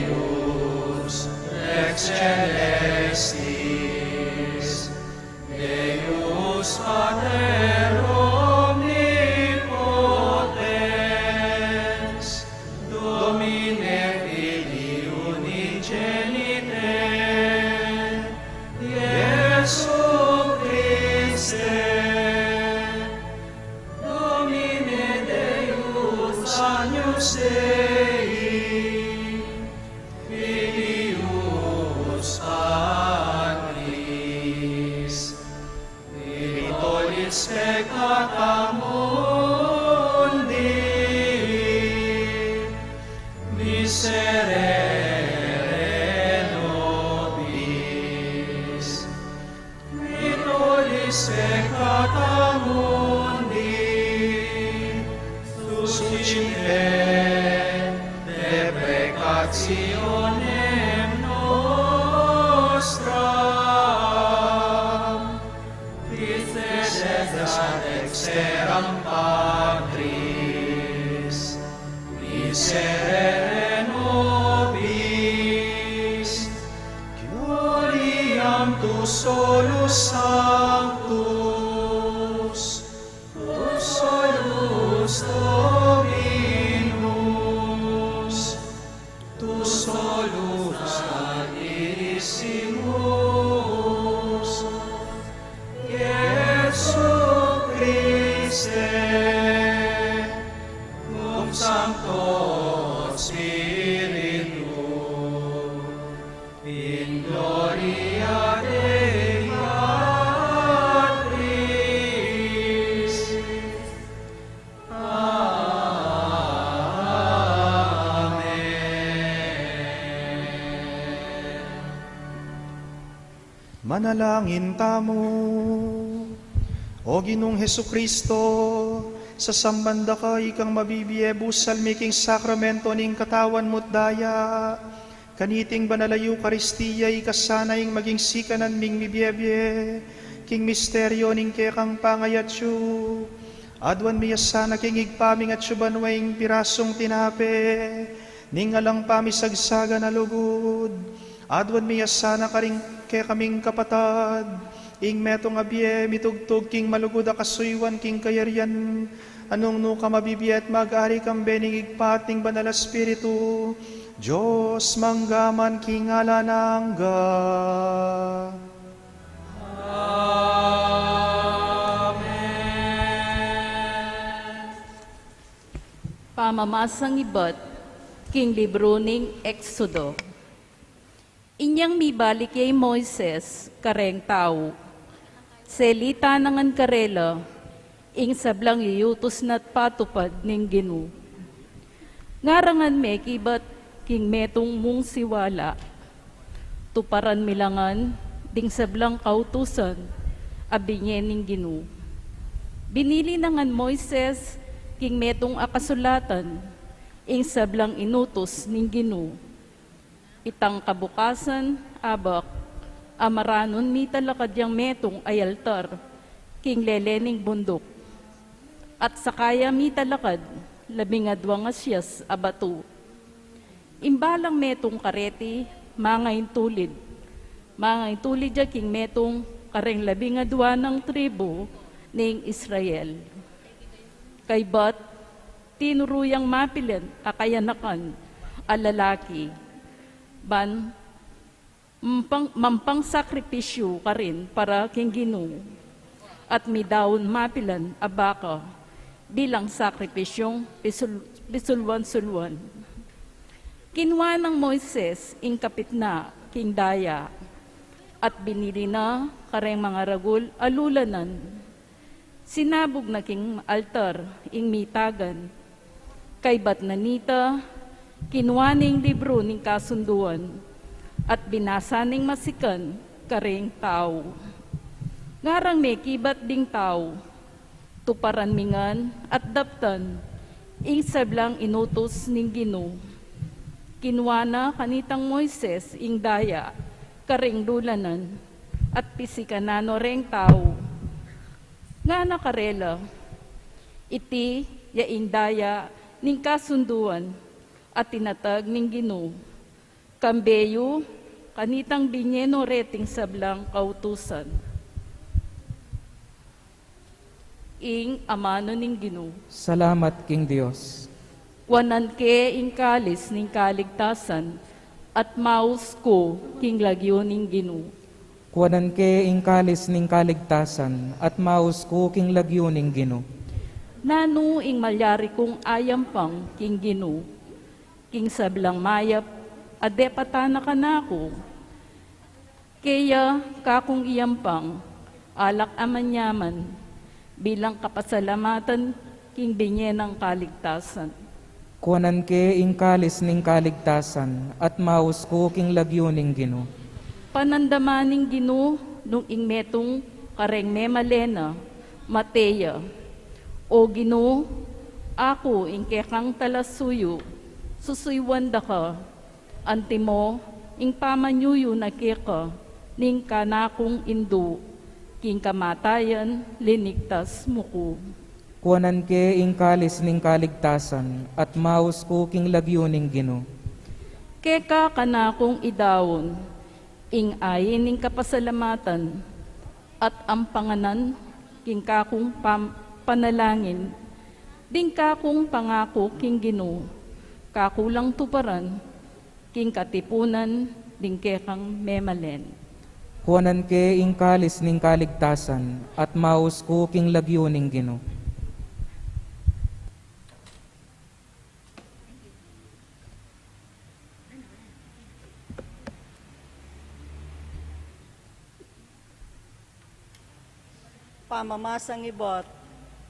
Deus, Rex celestis, Deus Pater omnipotens, Domine Filii unigenite, Iesu Christe, Domine Deus Agnus Dei, Filius Patris, qui tollis peccata mundi, miserere nobis. Qui tollis peccata mundi, suscite deprecationem nostram, qui sedes ad exteram Patris, miserere nobis. Solus Sanctus, tu solus Dominus, tu solus Santissimus, Iesu Christe, cum Sancto Spiritu, in gloria Dei Patris. Amen. Manalangin tamu. O Ginung Jesucristo, sasamban da ka ikang mabibie, busal mi king sakramento ning katawan mu at daya. Kaniting banal a Eukaristia, ika sana ing maging sikanan ming mibiebie king misteryo ning kekang pangayatsu. Aduan mi ya sana king Ibpa ming atsu banua ing pirasung tinape, ning alang pamisagsagan a lugud. Aduan mi ya sana karing kekaming kapatad ing metung a bie, mitugtug king malugud a kasuyuan king kayarian a nung nuka mabibie at mag-ari kambe ning Ibpa at ning Banal a Espiritu, Dios mangga man king alang angga. Amen. Pamamasang ibat king libru ning Exodo. Inyang mibalik ya i Moises kareng tau, selita na ngan karela ing sablang iyutus na at patupad ning Ginu. Ngarangan me kibat king metung mung siwala. Tuparan mi la ngan ding sablang kautusan a binie ning Ginu. Binili na ngan Moises king metung a kasulatan ing sablang inutus ning Ginu. Itang kabukasan, abak, a maranun mi talakad yang metung a altar king lele ning bunduk, at saka ya mi talakad labing adwang asias a batu. Ing balang metung kareti, mangaintulid. Mangaintulid ya king metung kareng labing adwa nang tribu ning Israel. Kaybat, tinuru yang mapilan a kayanakan a lalaki, ban mampang, mampang sakripisyu karin para king Ginu, at midaun mapilan a baka bilang sakripisyung pisul-, pisulwan-sulwan. Kinua nang Moises ing kapitna king daya, at binili na kareng mangaragul a lulanan. Sinabug na king altar ing mitagan. Kaybat na nita, kinua ne ing libru ning kasunduan, at binasa neng masikan kareng tau. Ngarang me kibat ding tau, tuparan mi ngan at daptan ing sablang inutus ning Ginu. Kinua na kanitang Moises ing daya kareng lulanan, at pisikan na no reng tau. Ngana karela, iti ya ing daya ning kasunduan a tinatag ning Ginu. Kambe yu kanitang binie no reting sablang kautusan. Ing amanu ning Ginu. Salamat king Dios. Kuanan ke ing kalis ning kaligtasan, at maus ku king lagyu ning Ginu. Kuanan ke ing kalis ning kaligtasan, at maus ku king lagyu ning Ginu. Nanu ing malyari kung ayampang king Ginu, king sablang mayap a depatan na kanaku? Kaya kakung iyampang alak a manyaman bilang kapasalamatan king binie nang kaligtasan. Kuanan ke ing kalis ning kaligtasan, at maus ku king lagyu ning Ginu. Panandaman ning Ginu nung ing metung kareng memalen na, mate ya. O Ginu, aku ing kekang talasuyu, susuyuan da ka. Antimo ing pamanyuyu na keka ning kanakung indu, king kamatayan linigtas mu ku. Kuanan ke ing kalis ning kaligtasan, at maus ku king lagyu ning Ginu. Keka kanakung idaun Ing ain ning kapasalamatan at ampanganan king kakung pam-, panalangin, ding kakung pangaku king Ginu, kaku lang tuparan, king katipunan ding kekang memalen. Kuanan ke ing kalis ning kaligtasan, at maus ku king lagyu ning Ginu. Pamamasang ibat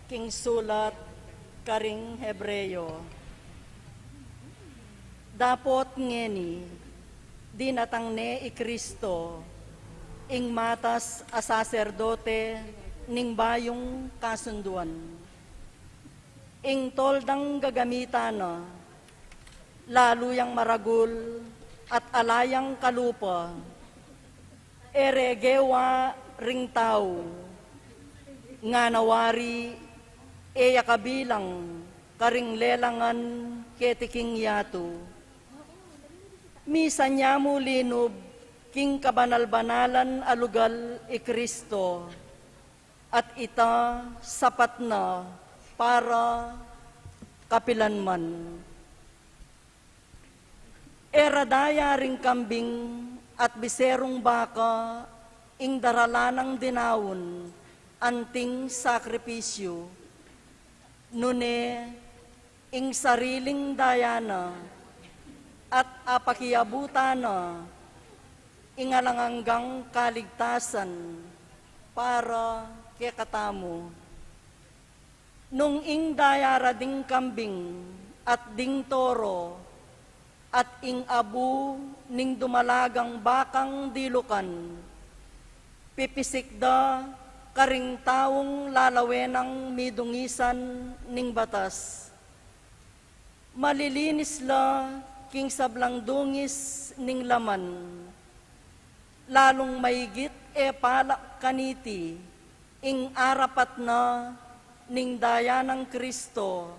king sulat karing Hebreo. Dapot ngeni, dinatang ne i Kristo, ing matas a saserdote ning bayung kasunduan. Ing toldang gagamitan na, lalu yang maragul at ala yang kalupa, e re gewa ring tau, ngana wari e ya kabilang karing lelangan keti king yatu. Misan ya mu linub king kabanal-banalan a lugal i Kristo, at ita sapat na para kapilanman. E ra daya ring kambing at biserung baka ing daralan nang dinaun anting sakripisyu, nune ing sariling daya na at apakiabutan na ing alang anggang kaligtasan para kekatamu. Nung ing daya ra ding kambing at ding toro at ing abu ning dumalagang bakang dilukan, pipisik da karing taung lalawen nang midungisan ning batas. Malilinis la king sablang dungis ning laman. Lalung maigit e pala kaniti ing arapat na ning daya nang Kristo,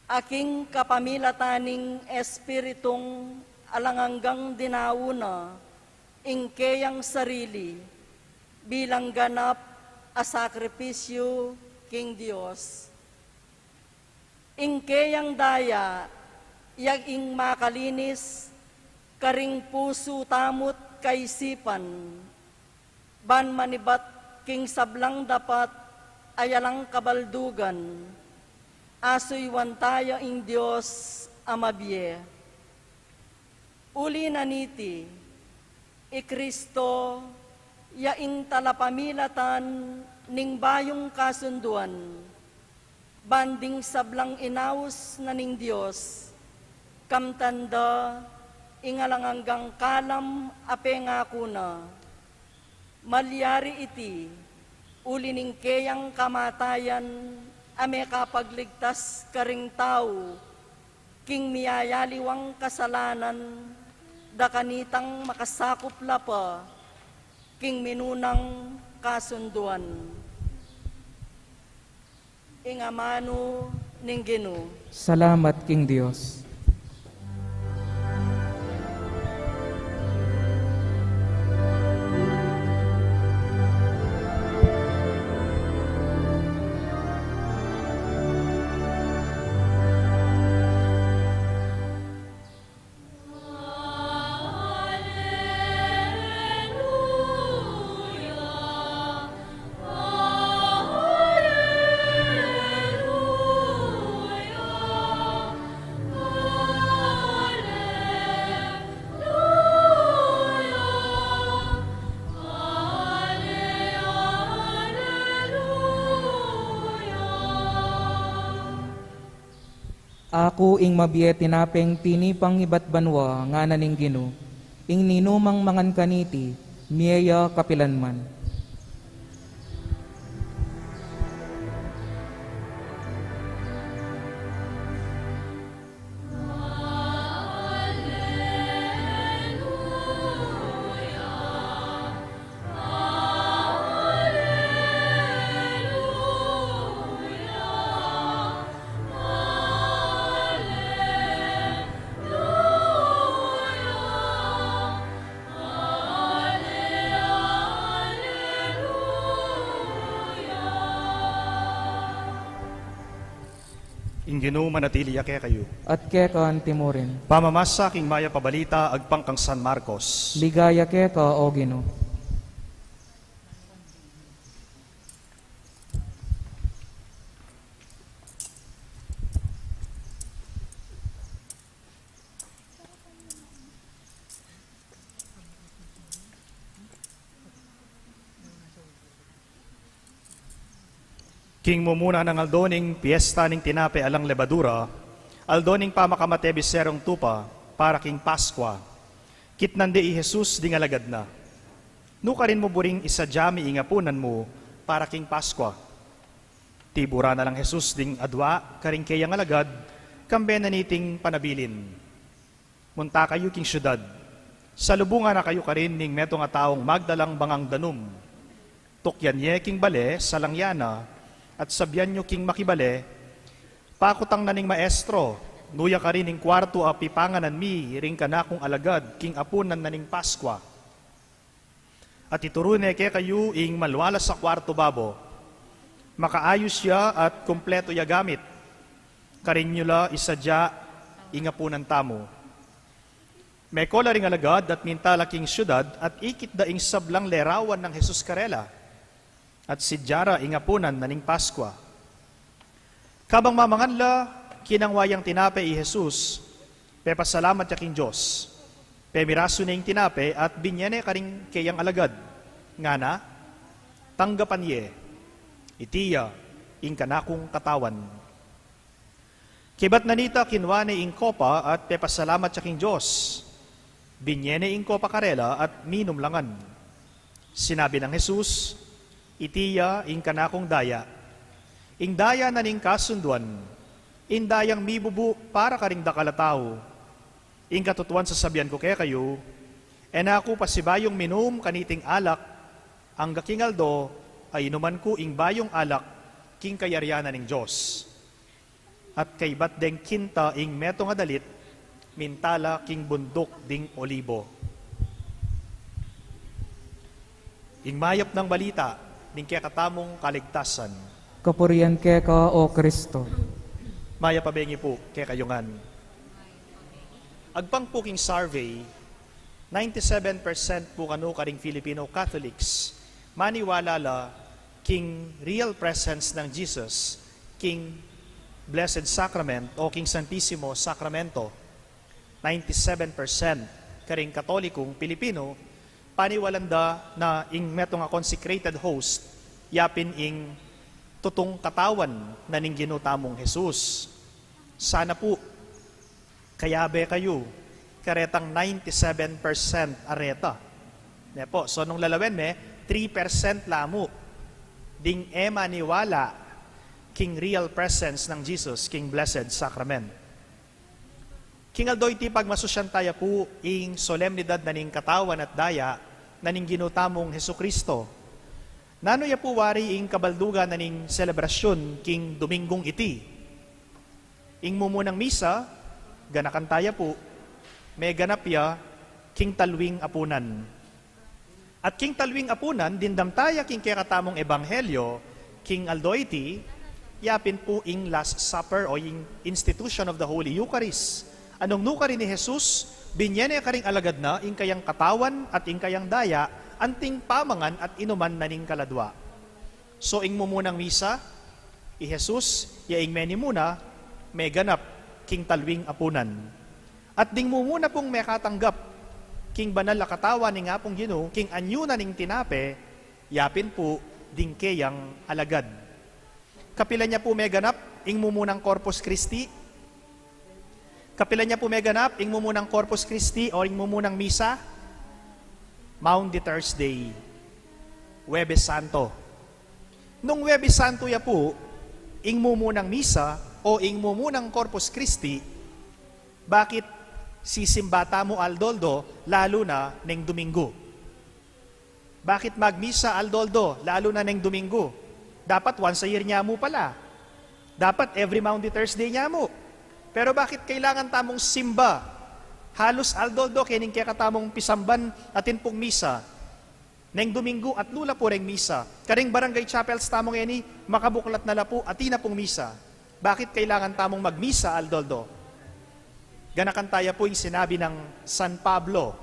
a king kapamilatan ning Espiritung alang anggang dinaun na ing keyang sarili bilang ganap a sakripisyu king Dios. Ing keyang daya, ya ing makalinis karing pusu tamu't kaisipan, ban manibat king sablang dapat a alang kabaldugan, asuyuan taya ing Dios a mabie. Uli na niti, i Kristo ya ing talapamilatan ning bayung kasunduan, ban ding sablang inaus na ning Dios, kamtan da ing alang anggang kalam a pengaku na. Malyari iti, uli ning keyang kamatayan a mekapagligtas karing tau king miyayaliwang kasalanan, da kanitang makasakup la pa king minunang kasunduan. Ing amanu ning Ginu. Salamat king Dios. Aku ing mabie tinapeng tinipang ibat banua, ngana ning Ginu, ing ninumang mangan kaniti, mie ya kapilanman. Ing Ginu manatili ya kekayu. At keka antimurin. Pamamasa king mayap a balita agpang kang San Marcos. Ligaya keka, O Ginu. King mumuna nang aldo ning piesta ning tinape alang lebadura, aldo ning pamakamatebis serong tupa, para king Paskua, kitnan de i Jesus ding alagad na. Nukarin mu buring isadia mi ing apunan mu para king Paskua? Tibura na lang Jesus ding adua karing keyang alagad, kambe na niting panabilin. Munta kayu king siudad. Salubungan na kayu karin ning metung a taung magdalang bangang danum. Tukyan ye king bale, salang ya na, at sabian yu king makibale, pakutang na ning maestro, nu ya karin ing kuartu a pipanganan mi ring kanakung alagad king apunan na ning Paskua. At ituru ne kekayu ing malualas a kuartu babo. Makaayus ya at kumpletu ya gamit. Karin yu la isadia ing apunan tamu. Meko la ring alagad at minta la king siudad at ikit da ing sablang lerawan nang Jesus karela. At sidia ra ing apunan na ning Paskua. Kabang mamangan la, kinangwa yang tinape i Jesus, pepasalamat ya king Dios. Pemirasu ne ing tinape at binye ne karing keyang alagad, ngana, tanggapan ye, iti ya ing kanakung katawan. Kaybat na nita, kinwa ne ing kopa at pepasalamat ya king Dios. Binye ne ing kopa karela at minum la ngan. Sinabi nang Jesus, iti ya ing kanakung daya. Ing daya na ning kasunduan, ing dayang mibubu para karing dakal a tau. Ing katutuan sasabian ku kekayu, e na ku pasibayung minum kaniting alak, angga king aldo a inuman ku ing bayung alak king kayarian na ning Dios. At kaybat deng kinta ing metung a dalit, minta la king bunduk ding Olibo. Ing mayap nang balita ning kekatamung kaligtasan. Kapurian keka, O Kristo. Mayap a bengi pu kekayu ngan. Agpang pu king survey, ninety-seven percent pu kanu karing Filipino Catholics maniwala la king real presence nang Jesus king Blessed Sacrament o king Santisimo Sacramento. Ninety-seven percent karing Katolikung Pilipino, paniwalan da na ing metung a consecrated host, yapin ing tutung katawan na ning Ginu tamung Jesus. Sana pu, kayabe kayu karetang ninety-seven percent a reta. Ne pu, so nung lalawen me, three percent la mu ding e maniwala king real presence nang Jesus king Blessed Sacrament. King aldo iti pagmasusyan taya pu ing solemnidad na ning katawan at daya na ning Ginu tamung Jesucristo. Nanu ya pu wari ing kabaldugan na ning selebrasyun king Dominggung iti? Ing mumunang misa, ganakan taya pu, meganap ya king talwing apunan. At king talwing apunan, dimdam taya king kekatamung ebanghelyo, king aldo iti, yapin pu ing Last Supper o ing institution of the Holy Eucharist. Anung nukarin i Jesus, binye ne karing alagad na ing kayang katawan at ing kayang daya, anting pamangan at inuman na ning kaladua. So ing mumunang misa, i Jesus, ya ing menimuna, meganap king talwing apunan. At ding mumuna pung mekatanggap king banal a katawan ning Apung Ginu, king anyu na ning tinape, yapin pu ding keyang alagad. Kapilan ya pu meganap ing mumunang Corpus Christi? Kapilan ya pu meganap ing mumunang Corpus Christi o ing mumunang misa? Maundy Thursday, Huwebes Santo. Nung Huwebes Santo ya pu ing mumunang misa o ing mumunang Corpus Christi, bakit sisimba tamu aldo-aldo, lalu na neng Domingo? Bakit magmisa aldo-aldo, lalu na neng Domingo? Dapat once a year nya mu pala. Dapat every Maundy Thursday nya mu. Pero bakit kailangan tamung simba halus aldo-aldo kening kekatamung pisamban atin pung misa? Neng Domingo atlu la pu reng misa. Karing barangay chapels tamu ngeni, makabuklat na la pu, atin na pung misa. Bakit kailangan tamung magmisa aldo-aldo? Ganakan taya pu ing sinabi nang San Pablo,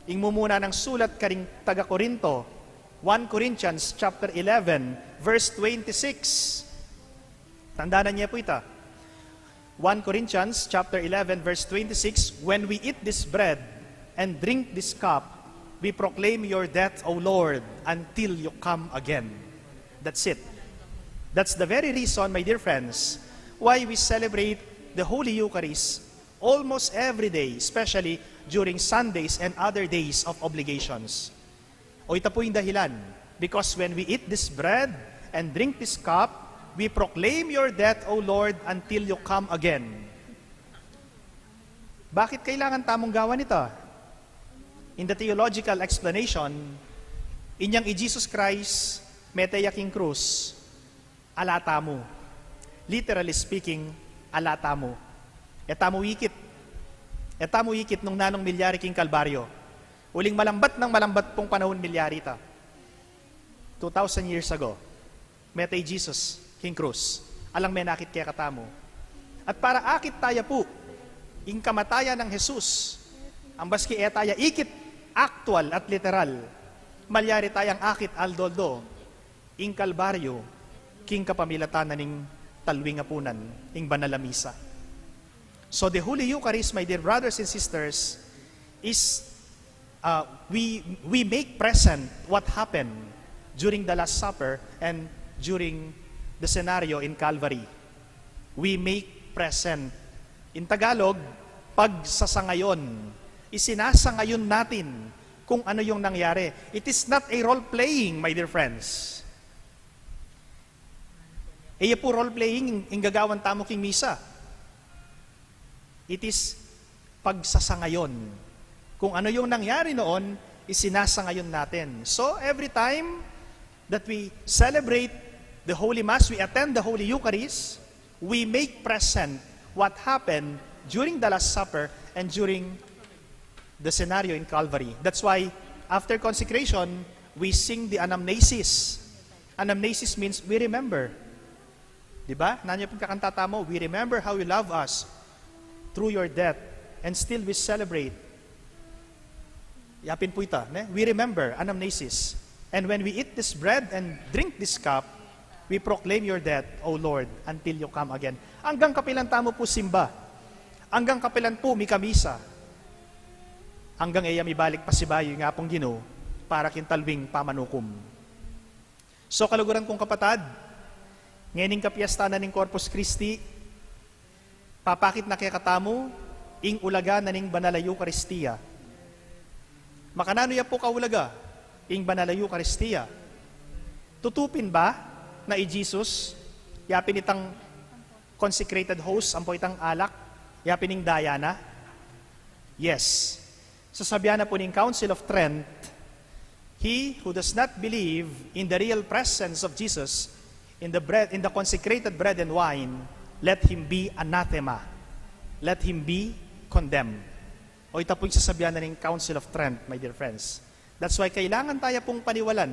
ing mumuna nang sulat karing taga-Corinto, one Corinthians chapter eleven, verse twenty-six. Tandanan ye pu ita. One Corinthians chapter eleven, verse twenty-six, "When we eat this bread and drink this cup, we proclaim your death, O Lord, until you come again." That's it. That's the very reason, my dear friends, why we celebrate the Holy Eucharist almost every day, especially during Sundays and other days of obligations. O ita pu ing dahilan, "Because when we eat this bread and drink this cup, we proclaim your death, O Lord, until you come again." Bakit kailangan tamung gawan ita? In the theological explanation, inyang i Jesus Christ mete ya king krus, ala tamu. Literally speaking, ala tamu. E tamu ikit. E tamu ikit nung nanung milyari king Kalbaryo. Uling malambat nang malambat pung panahun milyari ita. Two thousand years ago, mete i Jesus king krus. Alang menakit kekatamu. At para akit taya pu ing kamatayan nang Jesus, ambaske e taya ikit aktual at literal, malyari tayang akit aldo-aldo ing Kalbaryo king kapamilatan na ning talwing a punan, ing banal a misa. So the Holy Eucharist, my dear brothers and sisters, is, uh, we, we make present what happened during the Last Supper and during the scenario in Calvary. We make present. In Tagalog, pagsasangayon. Isinasangayon natin kung ano yung nangyari. It is not a role-playing, my dear friends. E ya pu role-playing ing gagawan tamu king misa. It is pagsasangayon. Kung ano yung nangyari noon, isinasangayon natin. So, every time that we celebrate the Holy Mass, we attend the Holy Eucharist, we make present what happened during the Last Supper and during the scenario in Calvary. That's why, after consecration, we sing the anamnesis. Anamnesis means we remember. Di ba? Nanu ya pu ing kakanta tamu, "We remember how you love us through your death, and still we celebrate." Yapin pu ita, ne? We remember, anamnesis. "And when we eat this bread and drink this cup, we proclaim your death, O Lord, until you come again." Anggang kapilan tamu pu simba? Anggang kapilan pu mikamisa? Anggang e ya mibalik pasibayu ing Apung Ginu para king talwing pamanukum. So, kaluguran kung kapatad, ngening kapiestan na ning Corpus Christi, papakit na kekatamu ing ulaga na ning Banal a Eukaristia. Makananu ya pu kaulaga ing Banal a Eukaristia? Tutu pin ba na i Jesus, yapin itang consecrated host, ampo itang alak, yapin ing daya na? Yes. Sasabian na pu ning Council of Trent, "He who does not believe in the real presence of Jesus in the bread, in the consecrated bread and wine, let him be anathema. Let him be condemned." O, ita pu ing sasabian na ning Council of Trent, my dear friends. That's why kailangan taya pung paniwalan,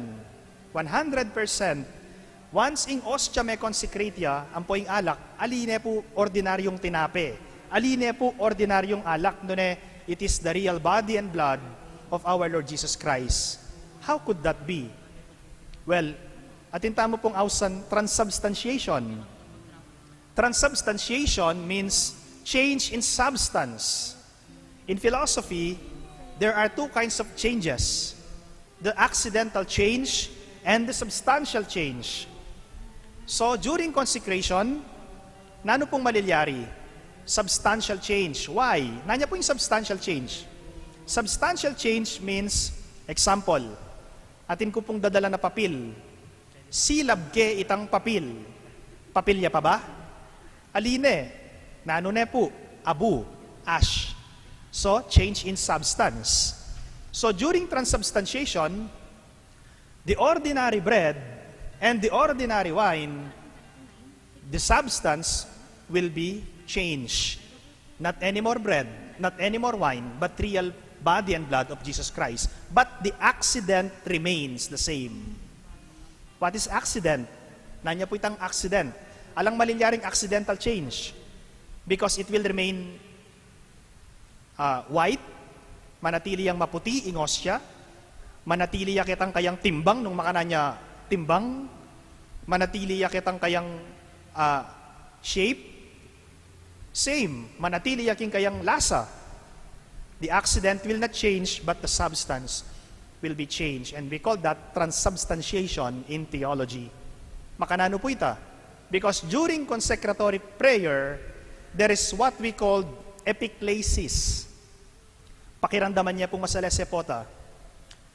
one hundred percent. Once ing ostia me-consecrate ya, ampo ing alak, ali ne pu ordinaryung tinape, ali ne pu ordinaryung alak, nune it is the real body and blood of our Lord Jesus Christ. How could that be? Well, atin tamu pung ausan transubstantiation. Transubstantiation means change in substance. In philosophy, there are two kinds of changes, the accidental change and the substantial change. So, during consecration, nanu pung malilyari? Substantial change. Why? Nanu ya pu ing substantial change? Substantial change means, example, atin ku pung dadala na papil. Silab ke itang papil. Papil ya pa ba? Ali ne. Nanu ne pu? Abu. Ash. So, change in substance. So, during transubstantiation, the ordinary bread and the ordinary wine, the substance will be changed. Not any more bread, not any more wine, but real body and blood of Jesus Christ. But the accident remains the same. What is accident? Nanu ya pu itang accident? Alang malilyaring accidental change because it will remain ah, white, manatili yang maputi ing ostia, manatili ya ketang kayang timbang nung makanan ya timbang, manatili ya ketang kayang ah, shape, same, manatili ya king kayang lasa. The accident will not change, but the substance will be changed. And we call that transubstantiation in theology. Makananu pu ita? Because during consecratory prayer, there is what we called epiclesis. Pakiramdaman ye pung masalese pota.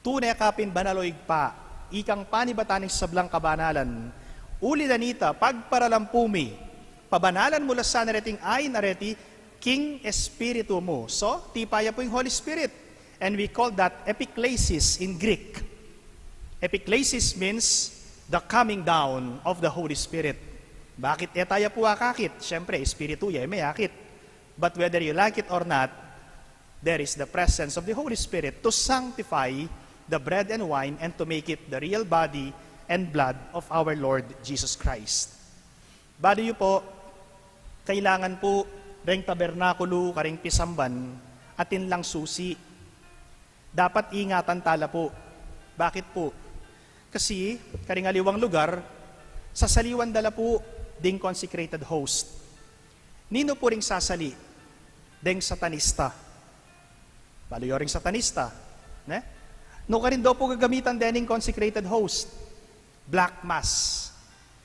Tune ka pin banal, o Ibpa, ikang panibatan ning sablang kabanalan. Uli na nita, pagparalampu mi, pabanalan mu la sana reting ain a reti king Espiritu mu. So, tipa ya pu ing Holy Spirit. And we call that epiclesis in Greek. Epiclesis means the coming down of the Holy Spirit. Bakit e taya pu akakit? Siyempre, Espiritu ya, e me akit. But whether you like it or not, there is the presence of the Holy Spirit to sanctify the bread and wine and to make it the real body and blood of our Lord Jesus Christ. Balu yu po, kailangan pu reng tabernakulu karing pisamban atin lang susi. Dapat ingatan ta la pu. Bakit pu? Kasi karing aliwang lugar, sasaliwan da la pu ding consecrated host. Ninu pu ring sasali? Deng satanista. Balu yu ring satanista, ne? Nukarin da pu gagamitan dening consecrated host? Black mass.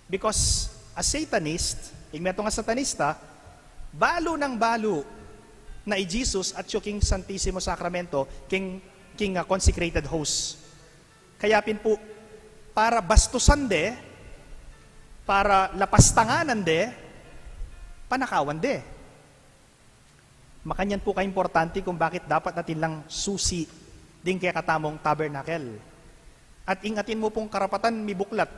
Because a Satanist, ing metung a satanista, balu nang balu na i Jesus atyu king Santisimo Sakramento, king, king ah, consecrated host. Kaya pin pu, para bastusan de, para lapastanganan de, panakawan de. Makanyan pu kaimportante kung bakit dapat atin lang susi ding kekatamung tabernacle. At ing atin mu pung karapatan mibuklat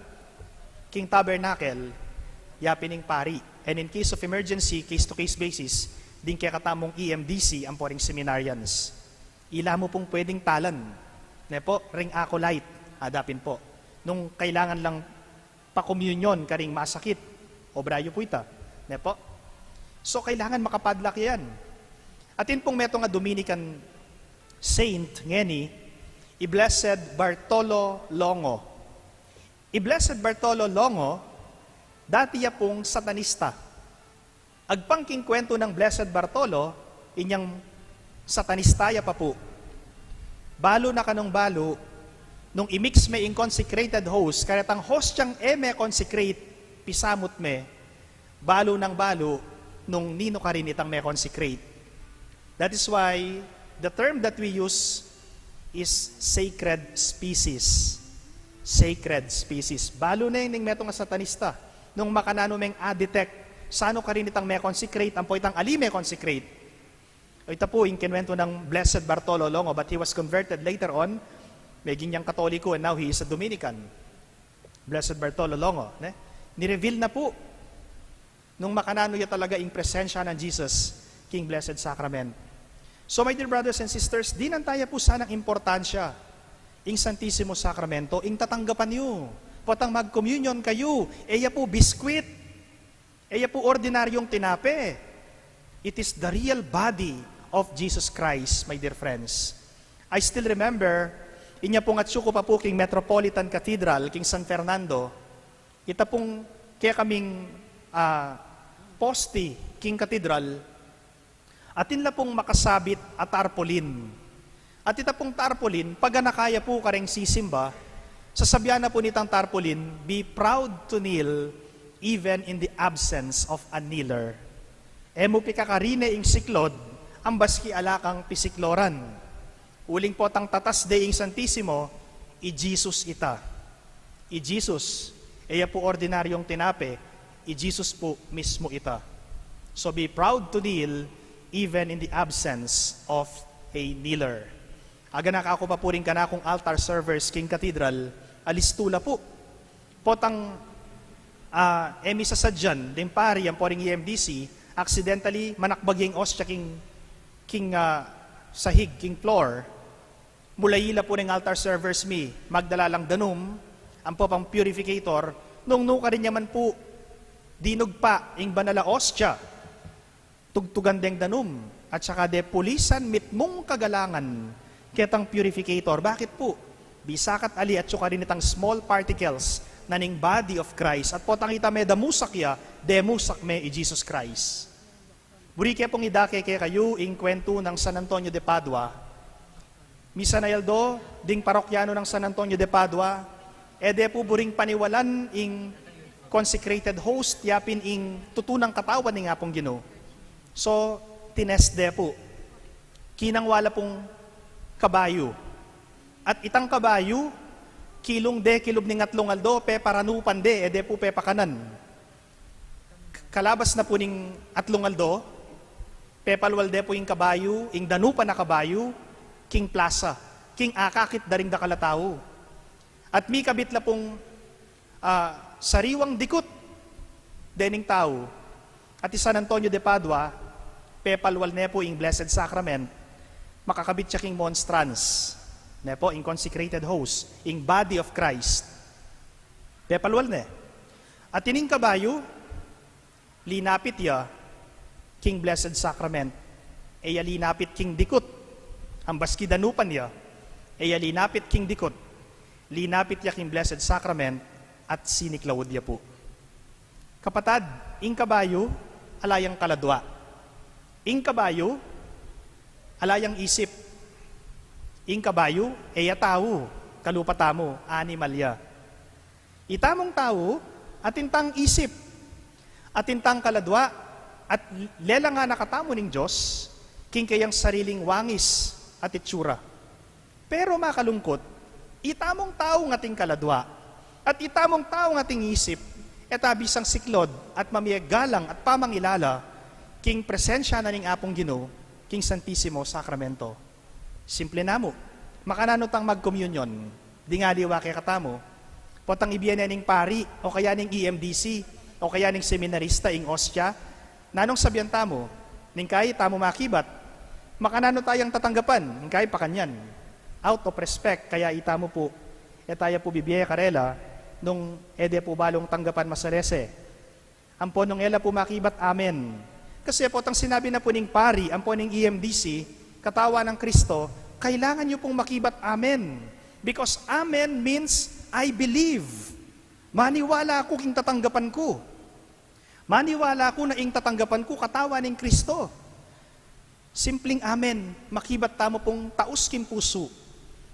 king tabernacle, ya pin ing pari. And in case of emergency, case-to-case basis, ding kekatamung E M D C, ampo ring seminarians. Ila mu pung pwedeng talan, ne po, ring acolyte, ada pin po. Nung kailangan lang pa-communion karing masakit, obra yu pu ita, ne po? So, kailangan makapadlak yan. Atin pung metung a Dominican saint ngeni, i Blessed Bartolo Longo. I Blessed Bartolo Longo, dati ya pung satanista. Agpang king kwentu nang Blessed Bartolo, inyang satanista ya pa pu. Balu na kanung balu, nung i-mix me ing consecrated host, karetang hostiang e me-consecrate, pisamut me, balu nang balu, nung ninu karin itang me-consecrate. That is why the term that we use is sacred species. Sacred species. Balu ne ning metung a satanista. Nung makananu meng a-detect, sanu karin itang me-consecrate, ampo itang ali me-consecrate. O ita pu, ing kinuwentu nang Blessed Bartolo Longo, but he was converted later on. Meging yang Katoliko, and now he is a Dominican. Blessed Bartolo Longo, ne? Ni-reveal na pu nung makananu ya talaga ing presensya nang Jesus king Blessed Sacrament. So, my dear brothers and sisters, dinan taya pu sanang importansya ing Santisimo Sakramento, ing tatanggapan yu. Potang mag-communion kayu, e ya pu biskwit, e ya pu ordinaryong tinape. It is the real body of Jesus Christ, my dear friends. I still remember, inya pung atsu ku pa pu king Metropolitan Cathedral, king San Fernando, ita pung kekaming ah, poste king katedral, atin la pung makasabit a tarpaulin. At ita pung tarpaulin, paganaka ya pu kareng sisimba, sasabian na pu nitang tarpaulin, "Be proud to kneel even in the absence of a kneeler." E mu pikakarine ing siklod, ambaski ala kang pisikloran. Uling potang tatas de ing Santisimo, i Jesus ita. I Jesus, e ya pu ordinaryong tinape, i Jesus pu mismu ita. So be proud to kneel even in the absence of a kneeler. Aganaka ku pa pu ring kanakung altar servers king katedral, alistu la pu. Potang ah, e mi sasadyan, ding pari, ampo ring E M D C, accidentally, manakbag ya ing ostia king, king ah, sahig, king floor. Mulayi la pu ring altar servers mi, magdala lang danum, ampo pang purificator, nung nukarin ya man pu, Dinugpa ing banal a ostia, tugtugan deng danum, at saka de pulisan mitmung kagalangan ketang purificator. Bakit pu? Bisakat ali atyu karin itang small particles na ning body of Christ. At potang ita me damusak ya, demusak me i Jesus Christ. Buri ke pung idake kekayu ing kwentu nang San Antonio de Padua. Misan a aldo ding parokyano nang San Antonio de Padua, e de pu buring paniwalan ing consecrated host, yapin ing tutunang katawan ning Apung Ginu. So, tinest de pu. Kinangwa la pung kabayu. At itang kabayu, kilung de kilub ning atlung aldo, peparanupan de, e de pu pepakanan. Kalabas na pu ning atlung aldo, pepalwal de pu ing kabayu, ing danupan a kabayu, king plasa, king akakit da ring dakal a tau. At mikabit la pung, ah, sariwang dikut dening tau. At i San Antonio de Padua, pepalwal ne pu ing Blessed Sacrament, makakabit ya king monstrance, ne pu, ing consecrated host, ing body of Christ. Pepalwal ne. At ining kabayu, linapit ya king Blessed Sacrament, e ya linapit king dikut. Ambaski danupan ya, e ya linapit king dikut. Linapit ya king Blessed Sacrament at siniklaud ya pu. Kapatad, ing kabayu, ala yang kaladua. Ing kabayu, ala yang isip. Ing kabayu, e ya tau, kalupa tamu, animal ya. Itamung tau, atin tang isip, atin tang kaladua, at lelangan na katamu ning Dios king kayang sariling wangis at itsura. Pero makalungkut, itamung tau ngan ating kaladua, at itamung tau ngan ating isip, e ta bisang siklaud at mamie galang at pamangilala king presensya na ning Apung Ginu king Santisimo Sakramento. Simple namu. Makananu tang magkomunyon? Ding aliwa kekatamu. Potang ibie ne ning pari, o kaya ning E M D C, o kaya ning seminarista ing ostia. Nanung sabian tamu? Ning kai tamu makibat, makananu tayang tatanggapan? Ning kai pakanyan. Out of respect, kaya itamu pu, e taya pu bibie karela nung e de pu balung tanggapan masalese. Ampo nung e la pu makibat, amen. Kasi potang sinabi na pu ning pari, ampo ning E M D C, katawan nang Kristo, kailangan yu pung makibat amen. Because amen means, "I believe." Maniwala ku king tatanggapan ku. Maniwala ku na ing tatanggapan ku katawan ning Kristo. Simpleng amen, makibat tamu pung taus king pusu.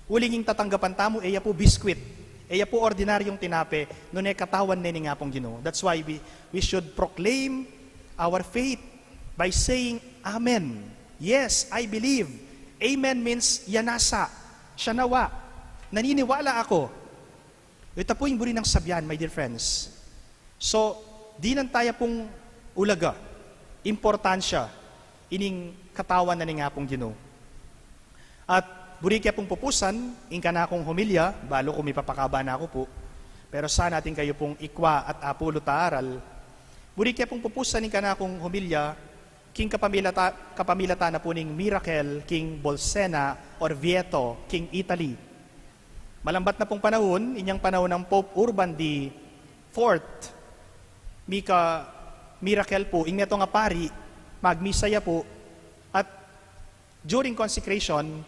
Uling ing tatanggapan tamu, e ya pu biskwit, e ya pu ordinaryung tinape, nune katawan ne ning Apung Ginu. That's why we, we should proclaim our faith by saying, "Amen. Yes, I believe." Amen means, "Yanasa, siya nawa, naniniwala ako." Ita pu ing buri nang sabian, my dear friends. So, dinan taya pung ulaga, importansya, ining katawan na ning Apung Ginu. At buri ke pung pupusan ing kanakung homilya, balu ku mipapakaba na ku pu, pero sana atin kayu pung ikwa at apulu ta aral. Buri ke pung pupusan ing kanakung homilya, king kapamilata-, kapamilatan na pu ning miracle king Bolsena, Orvieto, king Italy. Malambat na pung panahun, inyang panahun nang Pope Urban the Fourth, mika miracle pu, ing metung a pari, magmisa ya pu, at during consecration,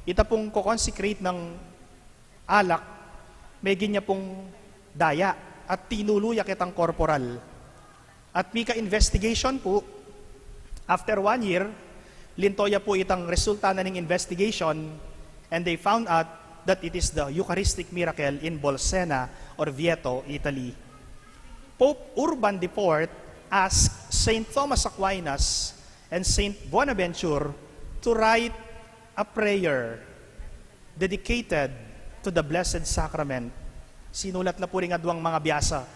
ita pung ko-consecrate nang alak, megin ya pung daya, at tinulu ya ketang corporal. At mika investigation pu, after one year, linto ya pu itang resulta na ning investigation, and they found out that it is the Eucharistic miracle in Bolsena, Orvieto, Italy. Pope Urban the Fourth asked Saint Thomas Aquinas and Saint Bonaventure to write a prayer dedicated to the Blessed Sacrament. Sinulat na pu ring aduang mangabiasa.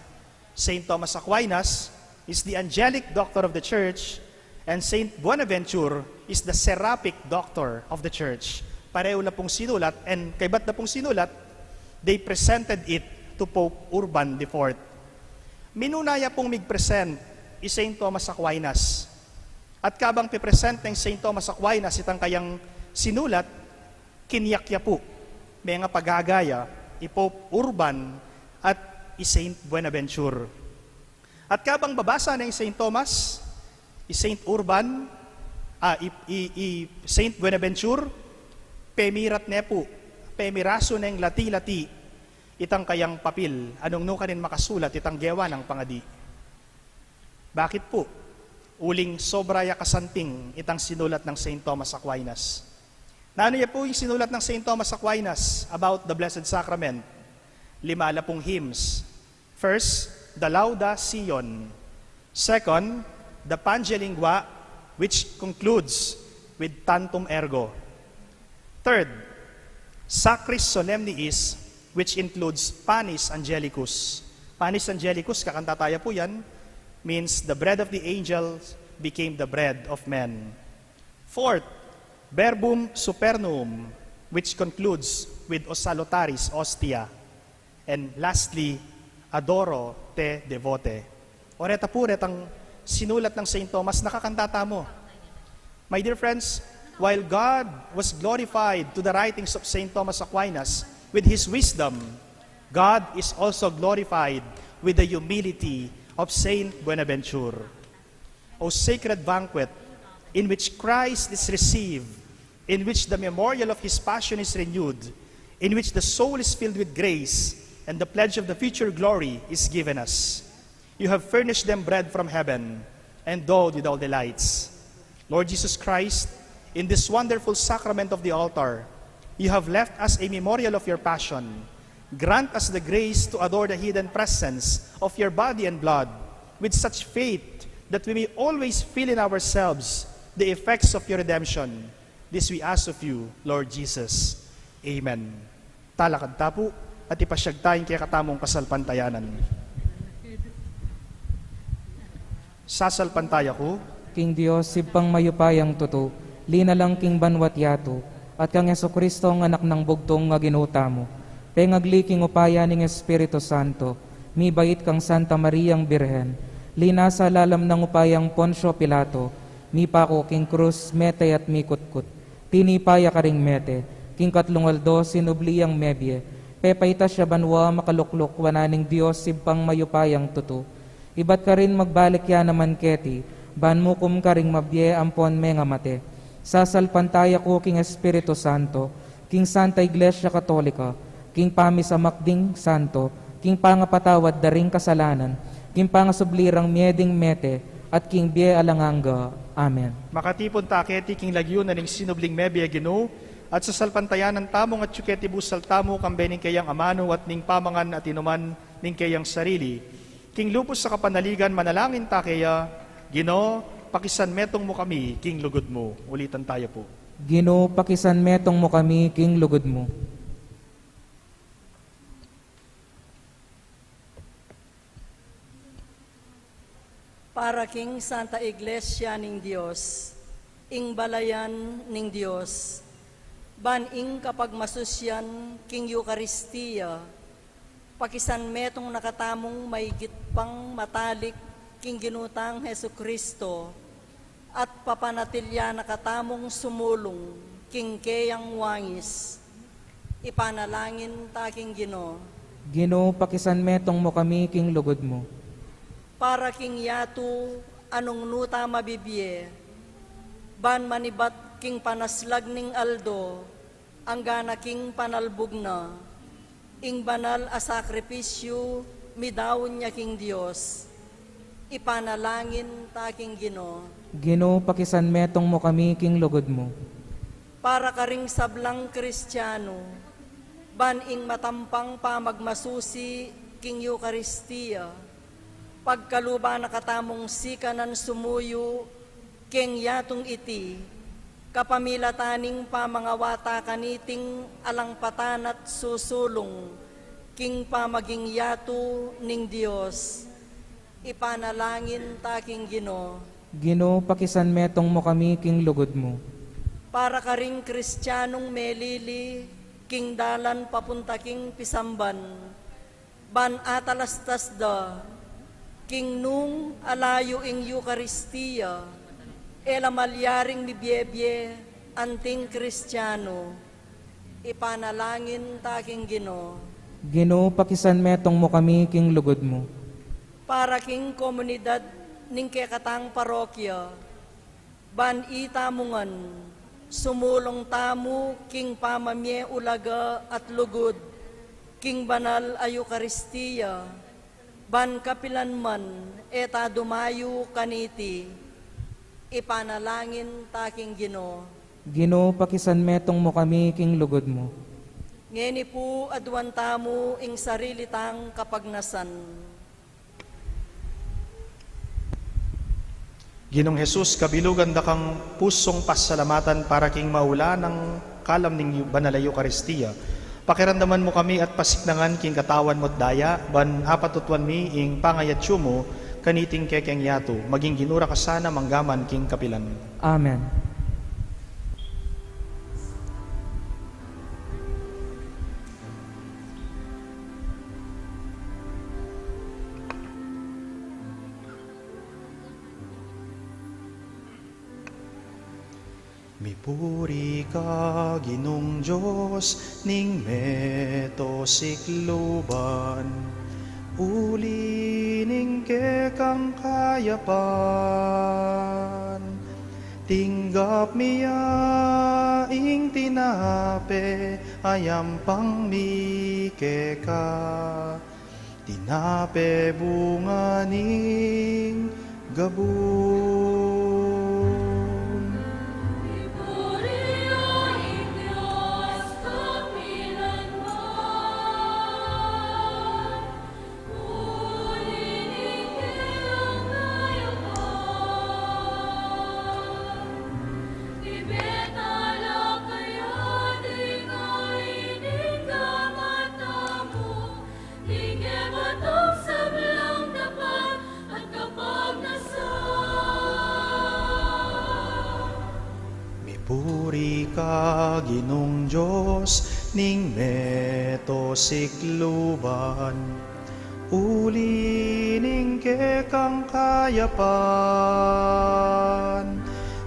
Saint Thomas Aquinas is the angelic doctor of the Church, and Saint Bonaventure is the seraphic doctor of the Church. Pareho la pung sinulat, and kaybat da pung sinulat, they presented it to Pope Urban the Fourth. Minuna ya pung mig-present i Saint Thomas Aquinas. At kabang pe-present neng Saint Thomas Aquinas itang kayang sinulat, kinyak ya pu, mengapagaga ya i Pope Urban at i Saint Bonaventure. At kabang babasa neng Saint Thomas, i Saint Urban, ah, i, i, i Saint Buenaventure, pemirat ne pu, pemirasu neng lati-lati itang kayang papil, a nung nu karin makasulat itang gewa nang pangadi. Bakit pu? Uling sobra ya kasanting itang sinulat nang Saint Thomas Aquinas. Nanu ya pu ing sinulat nang Saint Thomas Aquinas about the Blessed Sacrament? Lima la pung hymns. First, the Lauda Sion. Second, the Pange Linguae, which concludes with Tantum Ergo. Third, Sacris Solemniis, which includes Panis Angelicus. Panis Angelicus, kakanta taya pu yan, means the bread of the angels became the bread of men. Fourth, Verbum Supernum, which concludes with O Salutaris Hostia. And lastly, Adoro te Devote. O reta pu, retang sinulat nang Saint Thomas, nakakanta tamu. My dear friends, while God was glorified to the writings of Saint Thomas Aquinas with his wisdom, God is also glorified with the humility of Saint Buenaventure. O sacred banquet, in which Christ is received, in which the memorial of his passion is renewed, in which the soul is filled with grace, and the pledge of the future glory is given us. You have furnished them bread from heaven, endowed with all delights. Lord Jesus Christ, in this wonderful sacrament of the altar, you have left us a memorial of your passion. Grant us the grace to adore the hidden presence of your body and blood with such faith that we may always feel in ourselves the effects of your redemption. This we ask of you, Lord Jesus. Amen. Talakad ta pu at ipasyag ta ing kekatamung kasalpantayanan. Sasalpantaya ku king Dios, Ibpang mayupayang tutu, linalang king banwa't yatu, at kang Jesucristo, a Anak nang bugtung a Ginu tamu, pengagli king upaya ning Espiritu Santo, mibait kang Santa Mariang Birhen, linasa lalam nang upayang Poncio Pilato, mipaku king krus, mete at mikutkut. Tinipa ya karing mete, king katlung aldo sinubli yang mebie, pepaitas ya banwa, makalukluk wanan ning Dios Ibpang mayupayang tutu. Ibat karin magbalik ya naman keti, ban mukum karing mabie ampon mengamate. Sasalpantaya ku king Espiritu Santo, king Santa Iglesia Katolika, king pamisamak ding santo, king pangapatawad da ring kasalanan, king pangasubli rang mie ding mete, at king bie alang angga. Amen. Makatipun ta keti king lagyu na ning sinubling mebie, Ginu, at sasalpantayanan tamu ngan atyu keti busal tamu, kambe ning keyang amanu at ning pamangan at inuman ning keyang sarili. King lubus a kapanaligan, manalangin ta keya, Ginu, pakisanmetung mu kami king lugud mu. Ulitan taya pu. Ginu, pakisanmetung mu kami king lugud mu. Para king Santa Iglesia ning Dios, ing balayan ning Dios, ban ing kapagmasusyan king Eukaristia, pakisanmetung na katamung maigit pang matalik king Ginu tang Jesucristo, at papanatilya na katamung sumulung king keyang wangis. Ipanalangin ta king Ginu. Ginu, pakisanmetung mu kami king lugud mu. Para king yatu a nung nu ta mabibie, ban manibat king panaslag ning aldo, anggana king panalbug na, ing banal a sakripisyu midaun ya king Dios, ipanalangin ta king Ginu. Ginu, pakisanmetung mu kami king lugud mu. Para karing sablang Kristianu, ban ing matampang pamagmasusi king Eukaristia, pagkaluban na katamung sikanan sumuyu king yatung iti, kapamilatan ning pamangawata kaniting alang patanat susulung king pamaging yatu ning Dios, ipanalangin ta king Ginu. Ginu, pakisanmetung mu kami king lugud mu. Para karing Kristianung melili king dalan papunta king pisamban, ban atalastas da, king nung alayu ing Eukaristia, e la malyaring mibiebie anting Kristianu, ipanalangin ta king Ginu. Ginu, pakisanmetung mu kami king lugud mu. para king komunidad ning kekatang parokya, ban itamu ngan sumulung tamu king pamamie ulaga at lugud king banal a Eukaristia, ban kapilan man e ta dumayu kaniti. Ipanalangin ta king Ginu. Ginu, pakisanmetung mu kami king lugud mu. Ngeni pu aduan tamu ing sarili tang kapagnasan. Ginung Jesus, kabilugan da kang pusung pasalamatan para king maula nang kalam ning Banal a Eukaristia. Pakiramdaman mu kami at pasiknangan king katawan mu't daya, ban apatutuan mi ing pangayatyu mu kaniting kekeng yatu. Maging Ginu ra ka sana manggaman king kapilan. Amen. Mipuri ka, Ginung Dios ning meto sikluban, uli ning kekang kayapan. Tinggap mi ya ing tinape a yampang mi keka, tinape bunga ning gabun. Mipuri ka, Ginung Dios ning meto sikluban, uli ning kekang kayapan.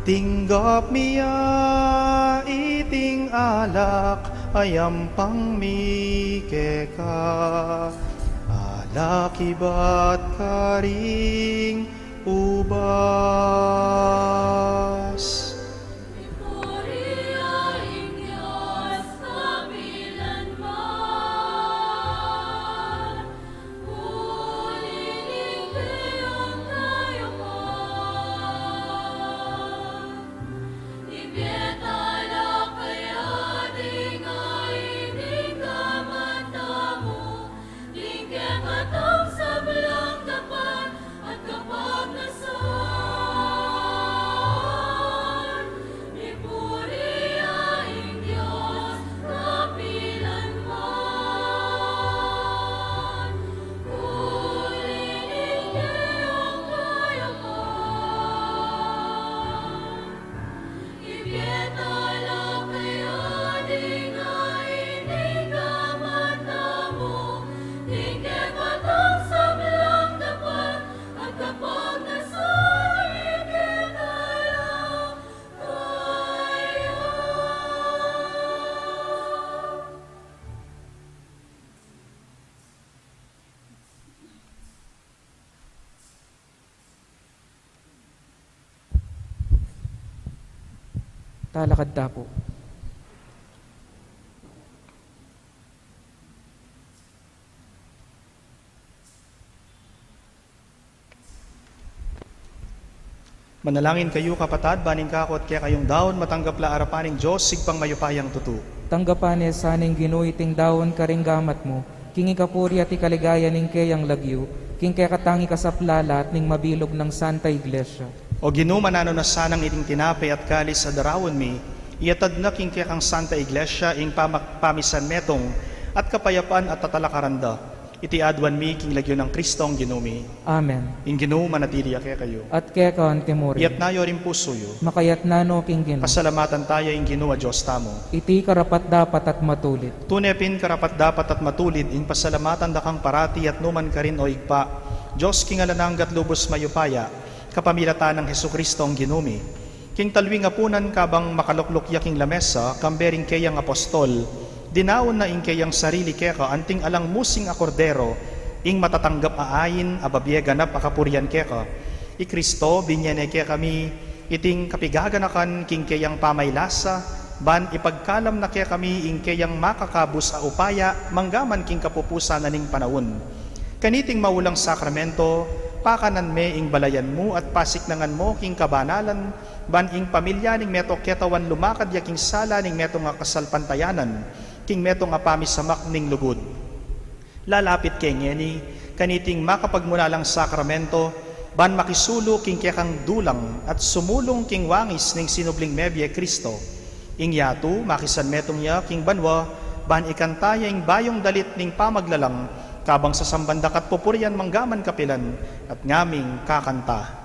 Tinggap mi ya iting alak a yampang mi keka, alak ibat karing ubas. Talakad ta pu. Manalangin kayu, kapatad, ban ing kaku at kekayung daun matanggap la arapan ning Dios, Ibpang mayupayang tutu. Tanggapan ne sa ning Ginu iting daun karing gamat mu, king ikapuri at ikaligaya ning keyang lagyu, king kekatang ikasaplala at ning mabilug nang Santa Iglesia. O Ginu, mananu na sanang iting tinape at kalis a daraun mi, iyatad na king kekang Santa Iglesia ing pamak-, pamisan metung at kapayapan at tatalakaran da. Iti aduan mi king lagyu nang Kristong Ginu mi. Amen. Ing Ginu manatili ya kekayu. At keka antimurin. Iyatas yu ring pusu yu. Makayatas no king Ginu. Pasalamatan taya ing Ginu a Dios tamu. Iti karapat-dapat at matulid. Tune pin karapat-dapat at matulid ing pasalamatan da kang parati at nukarin man, o Ibpa, Dios king alang angga at lubus mayupaya, kapamilatan nang Jesucristong Ginu mi. King talwing apunan kabang makalukluk ya king lamesa, kambe ring keyang apostol, dinaun na ing keyang sarili keka anting alang musing a kordero, Ing matatanggap a ain a babie ganap a kapurian keka. I Kristo, binie ne kekami iting kapigaganakan king keyang pamaylasa, ban ipagkalam na kekami ing keyang makakabus a upaya, manggaman king kapupusan na ning panaun. Kaniting maulang sakramento, pakanan me ing balayan mu at pasiknangan mu king kabanalan, ban ing pamilya ning meto ketawan lumakad ya king sala ning meto nga kasalpantayanan, king meto nga pamisamak ning lugud. Lalapit ke ngeni, kaniting makapagmunalang sakramento, ban makisulu king kekang dulang at sumulung king wangis ning sinubling mebie Kristo. Ing yatu, makisanmetung ya king banua, ban ikanta ya ing bayung dalit ning pamaglalang, kabang sasamban da ka at pupurian manggaman kapilan, at ngaming kakanta.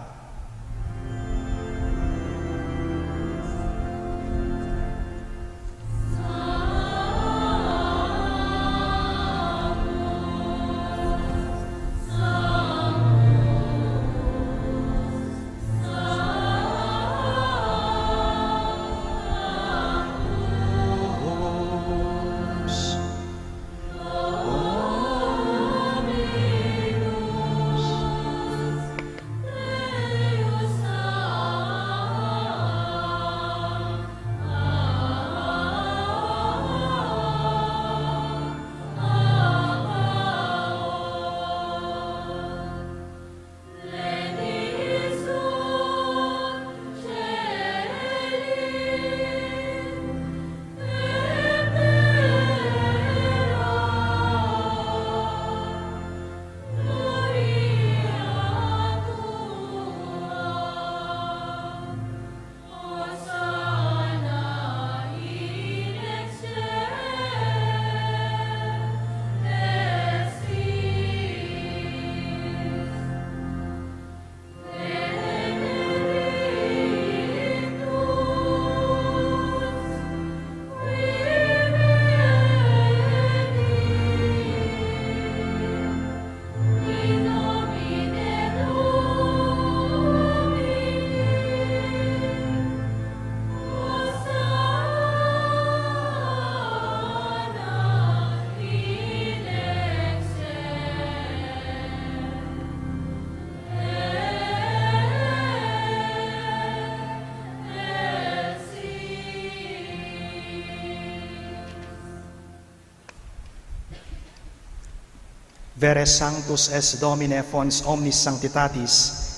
Vere sanctus es Domine fons omnis sanctitatis,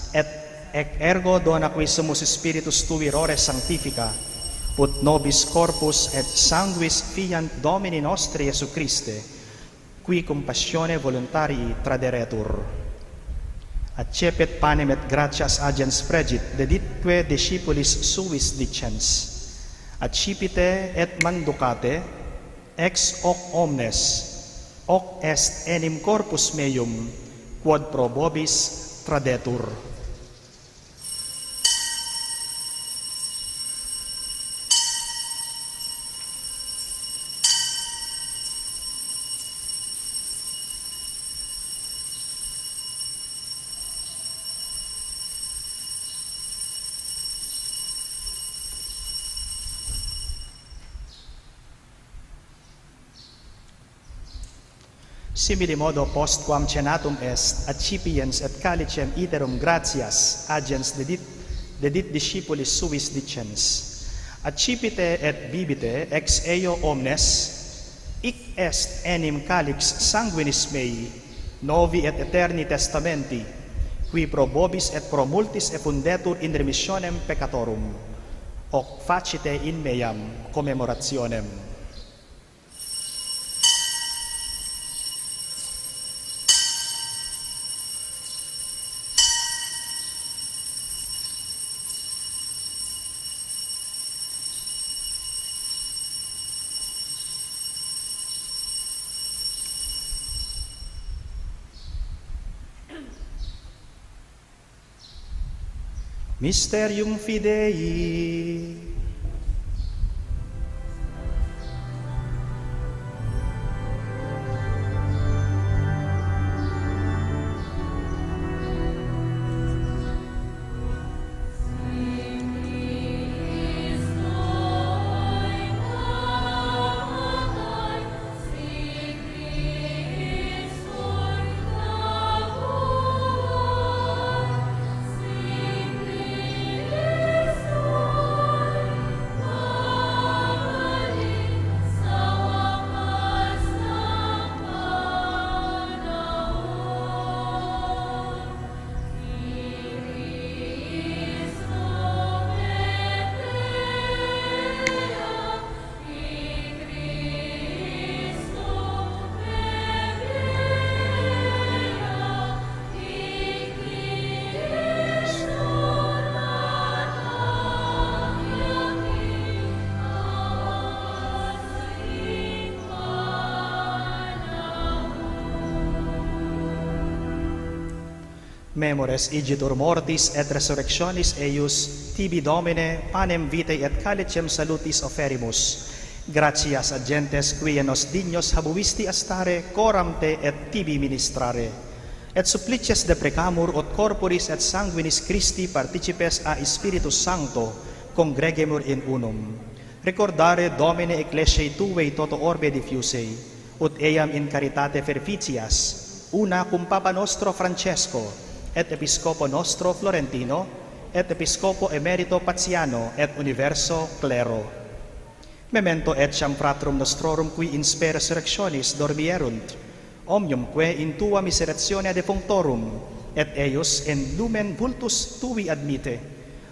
et ec ergo dona qui sumus Spiritus tui rore sanctifica, ut nobis corpus et sanguis fiant Domini nostri Iesu Christe, qui cum passione voluntarii traderetur. Accepit panem et gratias agens fregit, deditque discipulis suis dicens: Accipite et manducate, ex hoc omnes, hoc est enim corpus meum, quod pro vobis tradetur. Simili modo, postquam cenatum est, accipiens et calicem iterum gratias agens dedit, dedit discipulis suis dicens: Accipite et bibite ex eo omnes, hic est enim calix sanguinis mei, novi et aeterni testamenti, qui pro vobis et pro multis effundetur in remissionem peccatorum. Hoc facite in meam commemorationem. Mysterium Fidei. Memores igitur mortis et resurrectionis eius, tibi, Domine, panem vitae et calicem salutis oferimus. Gratias ad gentes quia nos dignos habuisti astare, coram te et tibi ministrare. Et supplices deprecamur, ut corporis et sanguinis Christi, participes a Spiritu Sancto, congregemur in unum. Recordare, Domine, ecclesiae tuae toto orbe diffusae, ut eam in caritate perficias, una cum Papa nostro Francesco, et Episcopo nostro Florentino, et Episcopo emerito Paciano, et universo clero. Memento etiam fratrum nostrorum, qui in spe resurrectionis dormierunt, omniumque in tua miseratione defunctorum, et eius in lumen vultus tui admitte,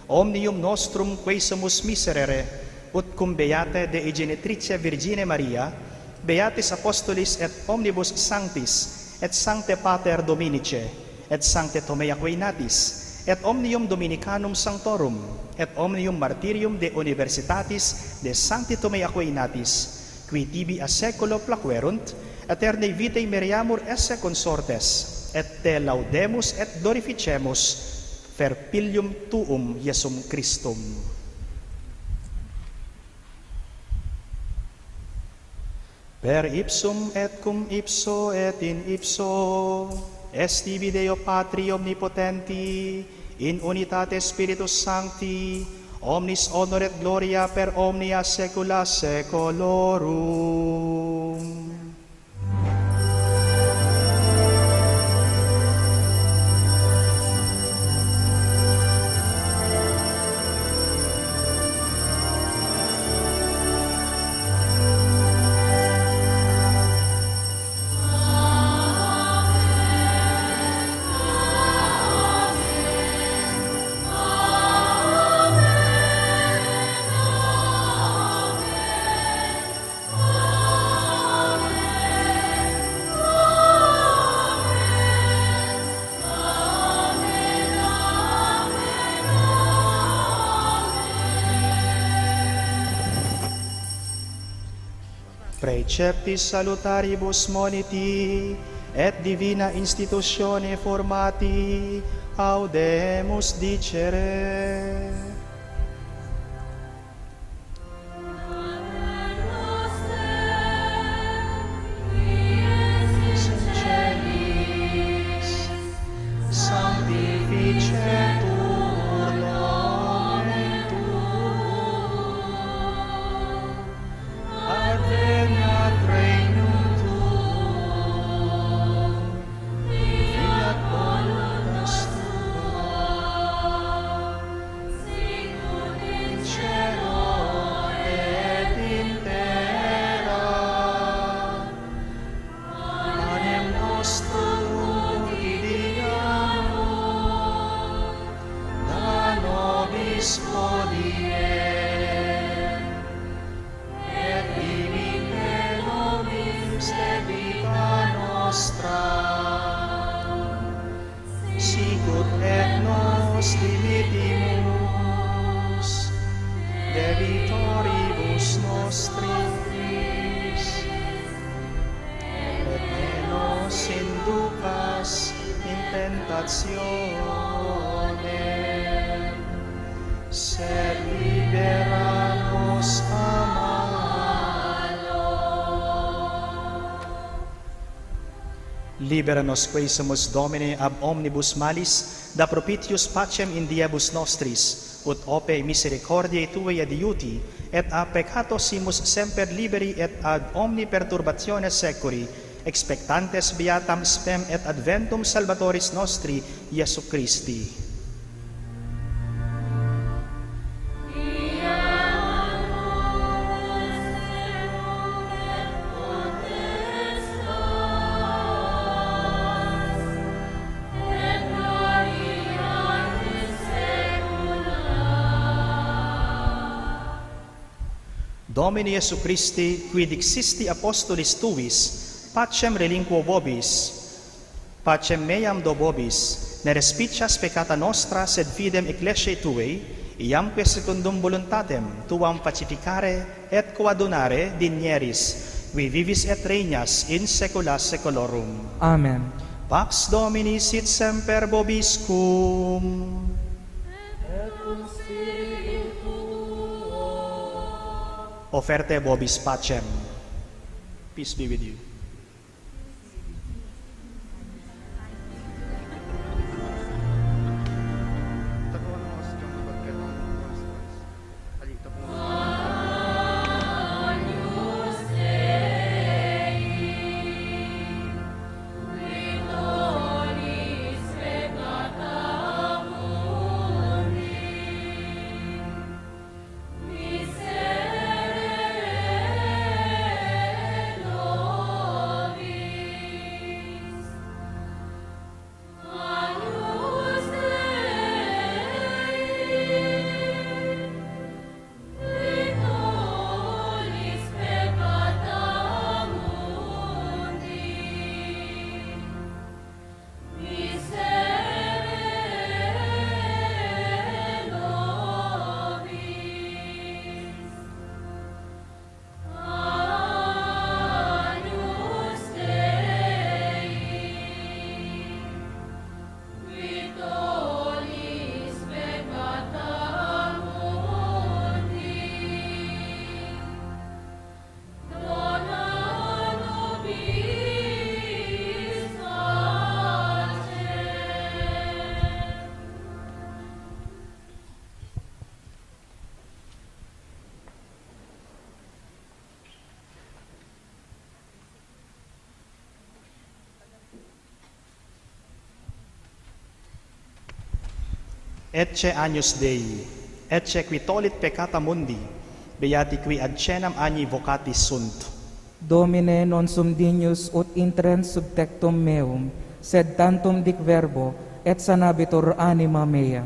omnium nostrum quae sumus miserere, ut cum beata dei genitrice Virgine Maria, beatis apostolis et omnibus sanctis, et sancte pater Dominice, et sancte Tomei Aquinatis, et omnium Dominicanum sanctorum, et omnium martyrium de universitatis de sancti Tomei Aquinatis, qui tibi a saecula placuerunt, aeternae vitae meriamur esse consortes, et te laudemus et glorificemus per filium tuum Iesum Christum. Per ipsum et cum ipso et in ipso, est tibi, Deo Patri omnipotenti, in unitate Spiritus Sancti, omnis honor et gloria per omnia saecula saeculorum. Praeceptis salutaribus moniti et divina institutione formati audemus dicere. Sanctificetur nomen tuum, adveniat regnum tuum, fiat voluntas tua, sicut in caelo et in terra. Panem nostrum quotidianum da nobis hodie, et dimitte nobis debita nostra, sicut et nos dimittimus debitoribus nostris, et ne nos inducas in tentationem, sed libera nos a malo. Libera nos, quesumus, Domine, ab omnibus malis, da propitius pacem in diebus nostris, ut ope misericordiae tuae adiuti, et a peccatosimus semper liberi et ad omni perturbationes seculi, expectantes beatam spem et adventum Salvatoris nostri, Iesu Christi. Domine Iesu Christi, qui dixisti apostolis tuis, pacem relinquo vobis, pacem meam do vobis, ne respicias peccata nostra sed fidem ecclesiae tuae, iamque secundum voluntatem tuam pacificare et coadunare digneris, qui vivis et regnas in saecula saeculorum. Amen. Pax Domini sit semper vobiscum. Oferte vobis pacem. Peace be with you. Ecce Agnus Dei, ecce qui tollit peccata mundi, beati qui ad caenam agni vocatis sunt. Domine, non sum dignus ut intrans sub tectum meum, sed tantum dic verbo, et sanabitur anima mea.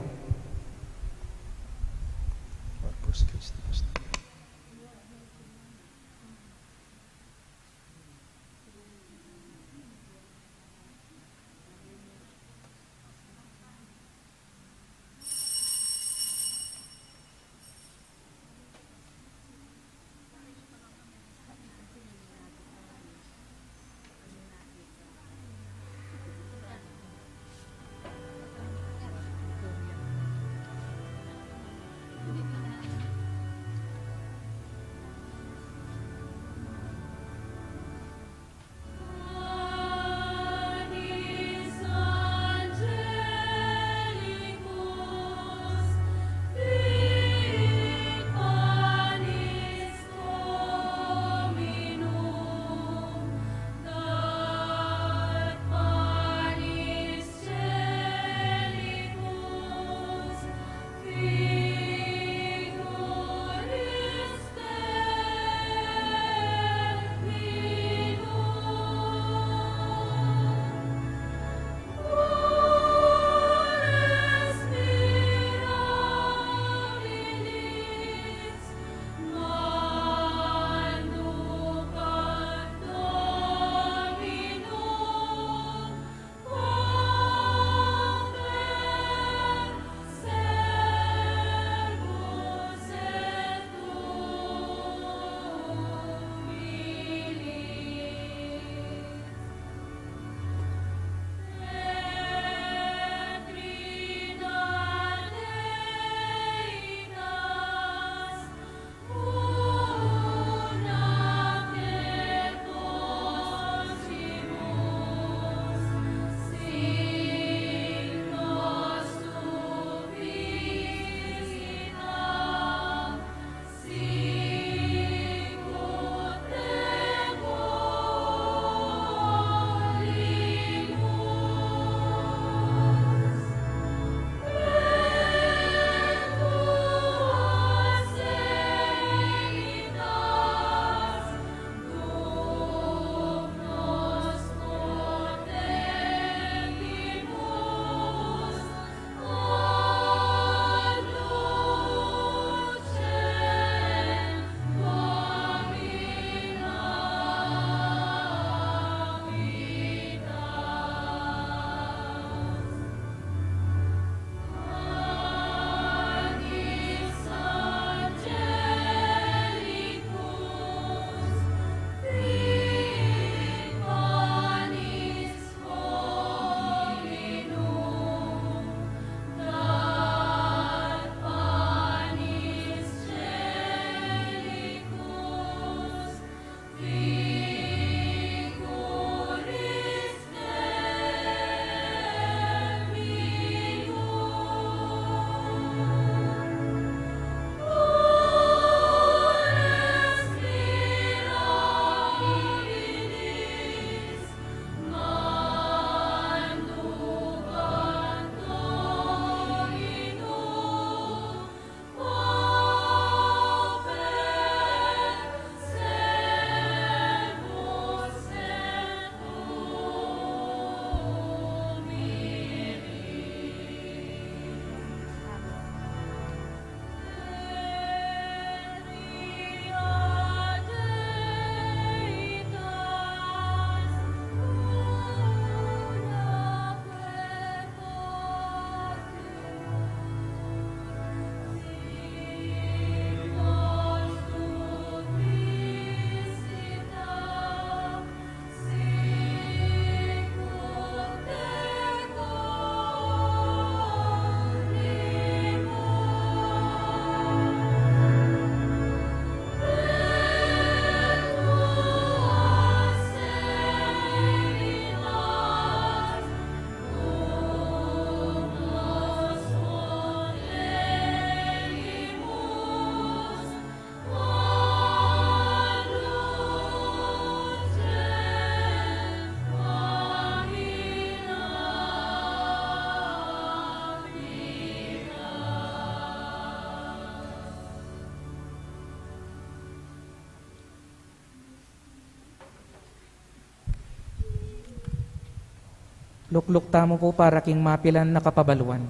Lukluk tamu pu para king mapilan a kapabaluan.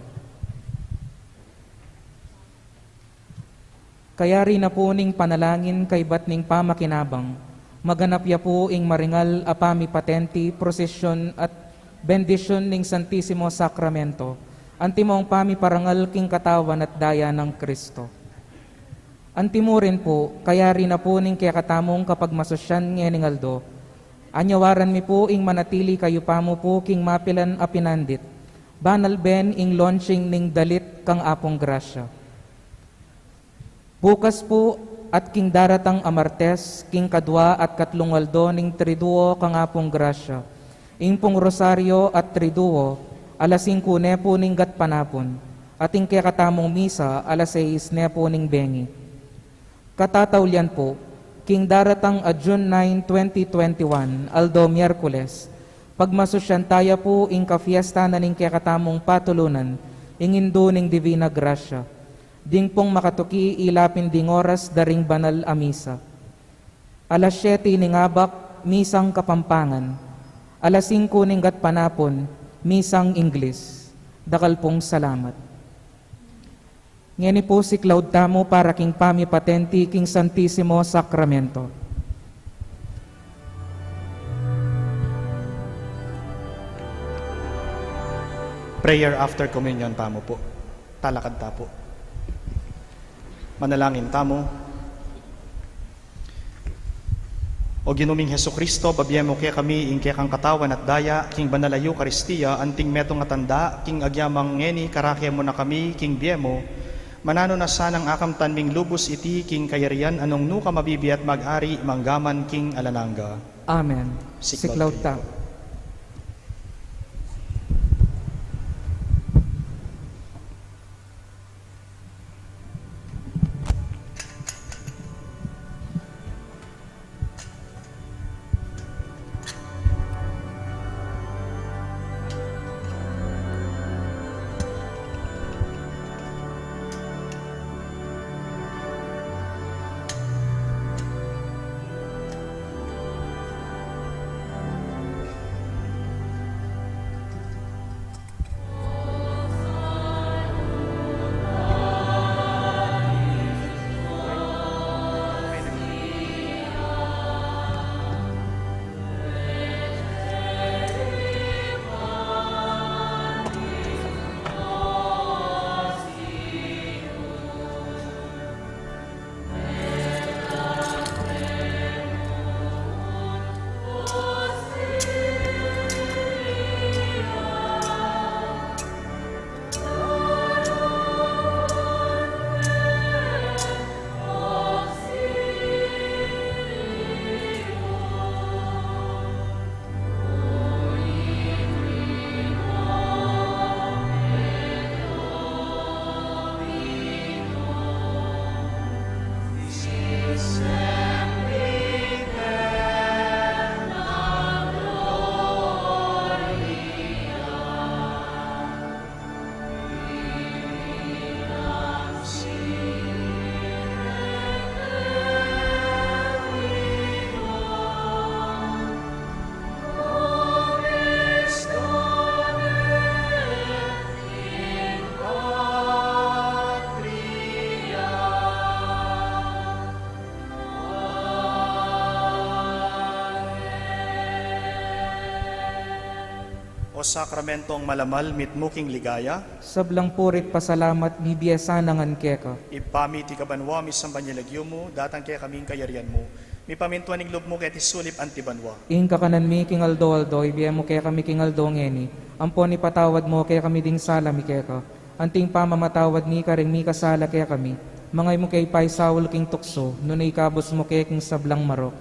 Kayari na pu ning panalangin kaybat ning pamakinabang, maganap ya pu ing maringal a pamipatenti, prosesyon at bendisyun ning Santisimo Sakramento, antimong pamiparangal king katawan at daya nang Kristo. Antimurin pu, kayari na pu ning kekatamung kapagmasusyan ngening aldo, anyawaran mi pu ing manatili kayupamu pu king mapilan a pinandit, banal ben ing launching ning dalit kang Apung Grasya. Bukas pu at king daratang a Martes, king kadwa at katlung aldo ning Triduo kang Apung Grasya, ing pung Rosario at Triduo, alas singku ne pu ning gatpanapun, at ing kekatamung misa, alas sais ne pu ning bengi. Katataulian pu, king daratang a June nine, twenty twenty-one, aldo Miyerkules, pagmasusyan taya pu ing kafiesta na ning kekatamung patulunan, ing Indu ning Divina Grasya. Ding pung makatuki ila pin ding oras da ring banal a misa. Alas siyete ning abak, misang Kapampangan. Alas singku ning gatpanapun, misang Ingles. Dakal pung salamat. Ngeni pu siklaud tamu para king pamipatenti king Santisimo Sakramento. Prayer after communion tamu pu. Talakad ta pu. Manalangin tamu. O Ginu ming Jesucristo, babie mu kekami ing kekang katawan at daya king banal a Eukaristia, anting metung a tanda king agyamang ngeni karake mu na kami king bie mu, mananu na sanang akamtan ming lubus iti king kayarian a nung nuka mabibie at mag-ari manggaman king alang angga. Amen. Siklaud tamu. O sakramentong malamal, mitmu king ligaya. Sablang puri't pasalamat, mibie sana ngan keka. Ibpa mi, iti ka banua, misamban ya ing lagyu mu, datang kekami ing kayarian mu. Mipamintuan ing lub mu keti sulip anti banua. Ing kakanan mi king aldo-aldo, ibie mu kekami king aldo ngeni. Ampon ipatawad mu kekami ding sala mi keka, anting pamamatawad mi karing mikasala kekami. Manga e mu ke paisaul king tuksu, nune ikabus mu ke king sablang marok.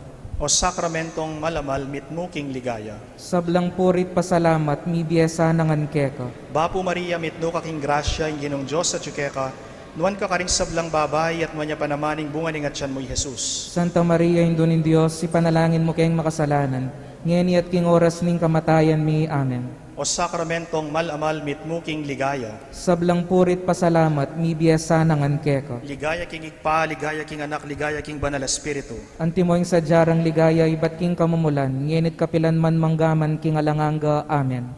O sakramentong malamal, mitmu king ligaya. Sablang puri't pasalamat, mibie sana ngan keka. Bapu Maria, mitmu ka king grasya, ing Ginung Dios atyu keka, nuan ka karing sablang babai, at nuan ya pa naman ing bunga ning atyan mu, i Jesus. Santa Maria, Indu ning Dios, ipanalangin mu keng makasalanan, ngeni at king oras ning kamatayan mi. Amen. O sakramentong malamal, mitmu king ligaya. Sablang puri't pasalamat, mibie sana ngan keka. Ligaya king Ibpa, ligaya king Anak, ligaya king Banal a Espiritu. Antimo ing sadya rang ligaya ibat king kamumulan, ngeni't kapilan man, manggaman king alang angga. Amen.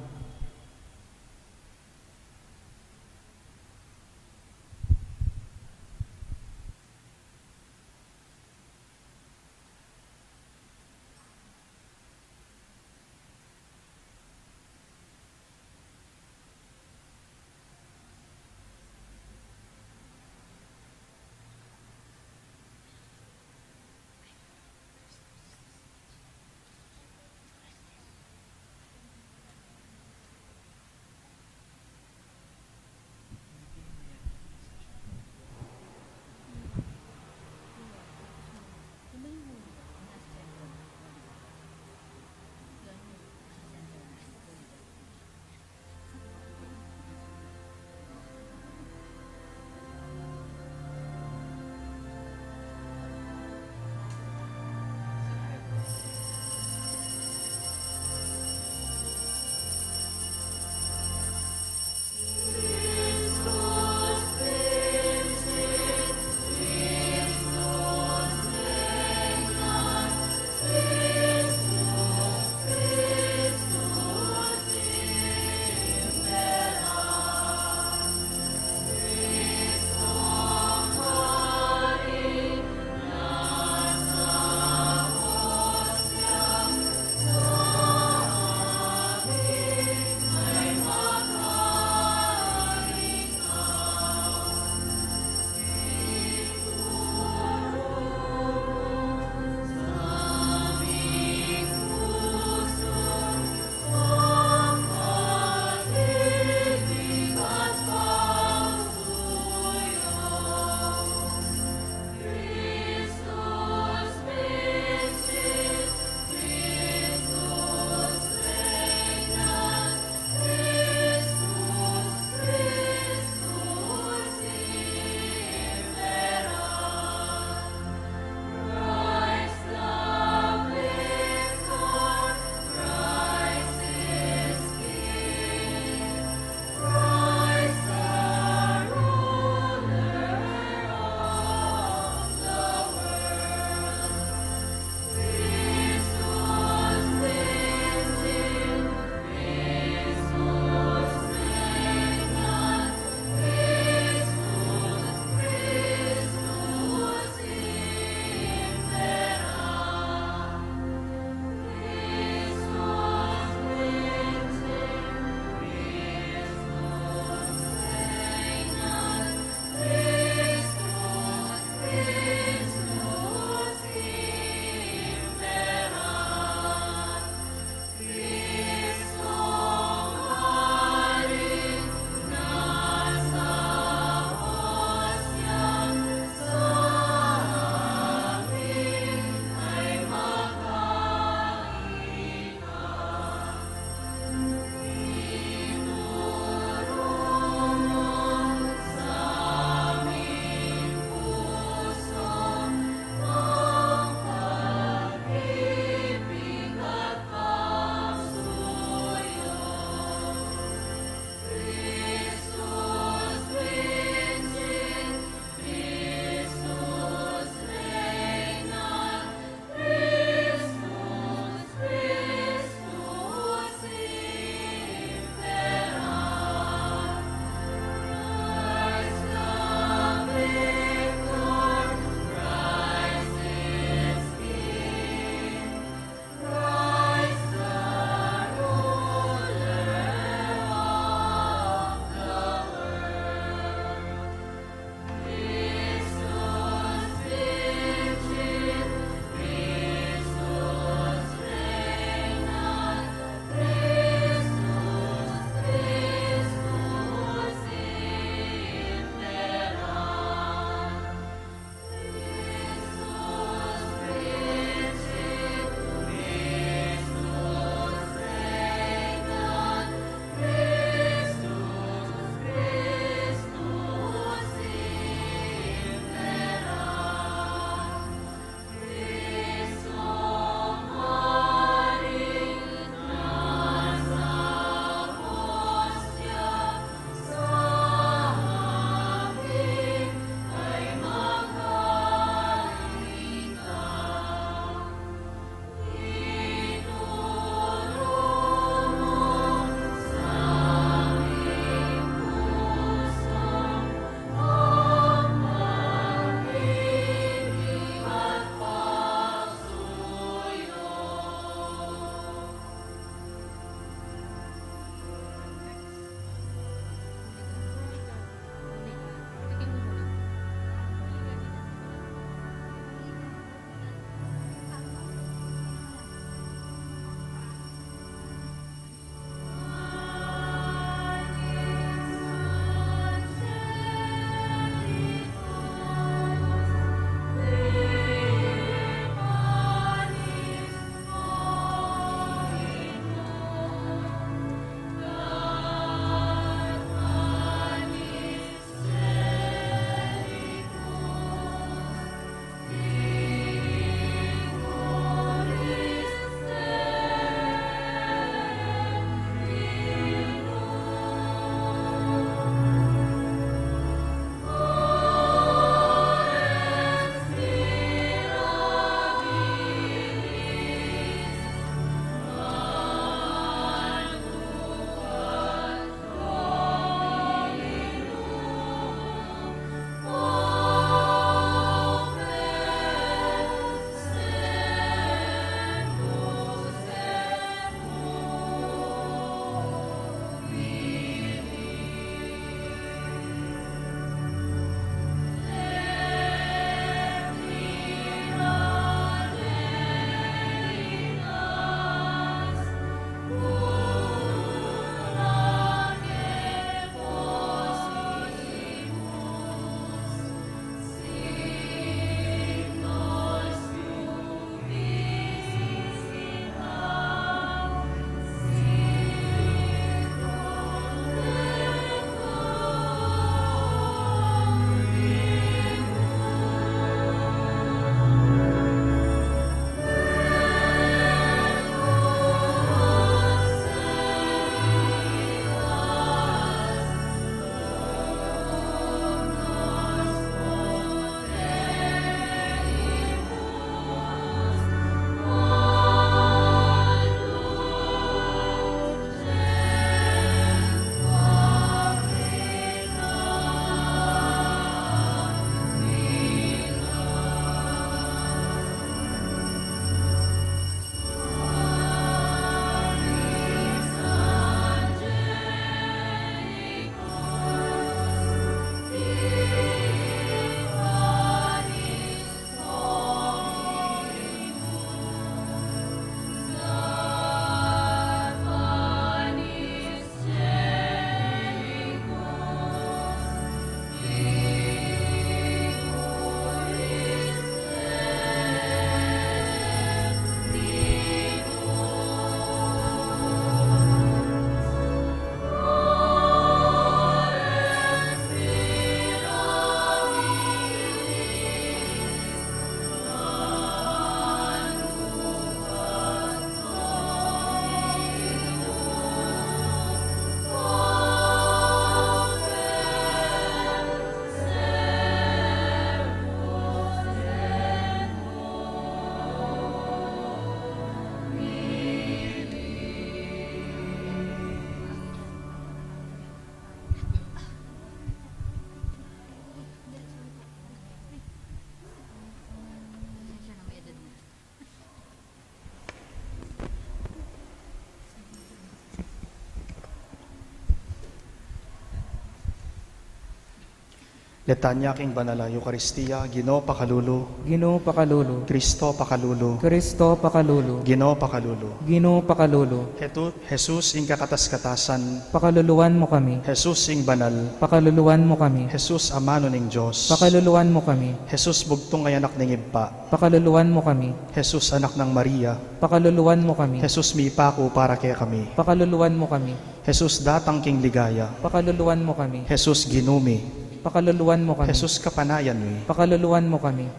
Litanya king Banal a Eukaristia. Ginu, pakalulu. Ginu, pakalulu. Kristo, pakalulu. Kristo, pakalulu. Ginu, pakalulu. Ginu, pakalulu. Hetu-, Jesus ing kakatas-katasan. Pakaluluan mu kami. Jesus ing banal. Pakaluluan mu kami. Jesus amanu ning Dios. Pakaluluan mu kami. Jesus bugtung a anak ning Ibpa. Pakaluluan mu kami. Jesus anak nang Maria. Pakaluluan mu kami. Jesus mipaku para kekami. Pakaluluan mu kami. Jesus datang king ligaya. Pakaluluan mu kami. Jesus Ginu mi. Pakaluluan mu kami. Jesus kapanayan mi. Pakaluluan mu kami.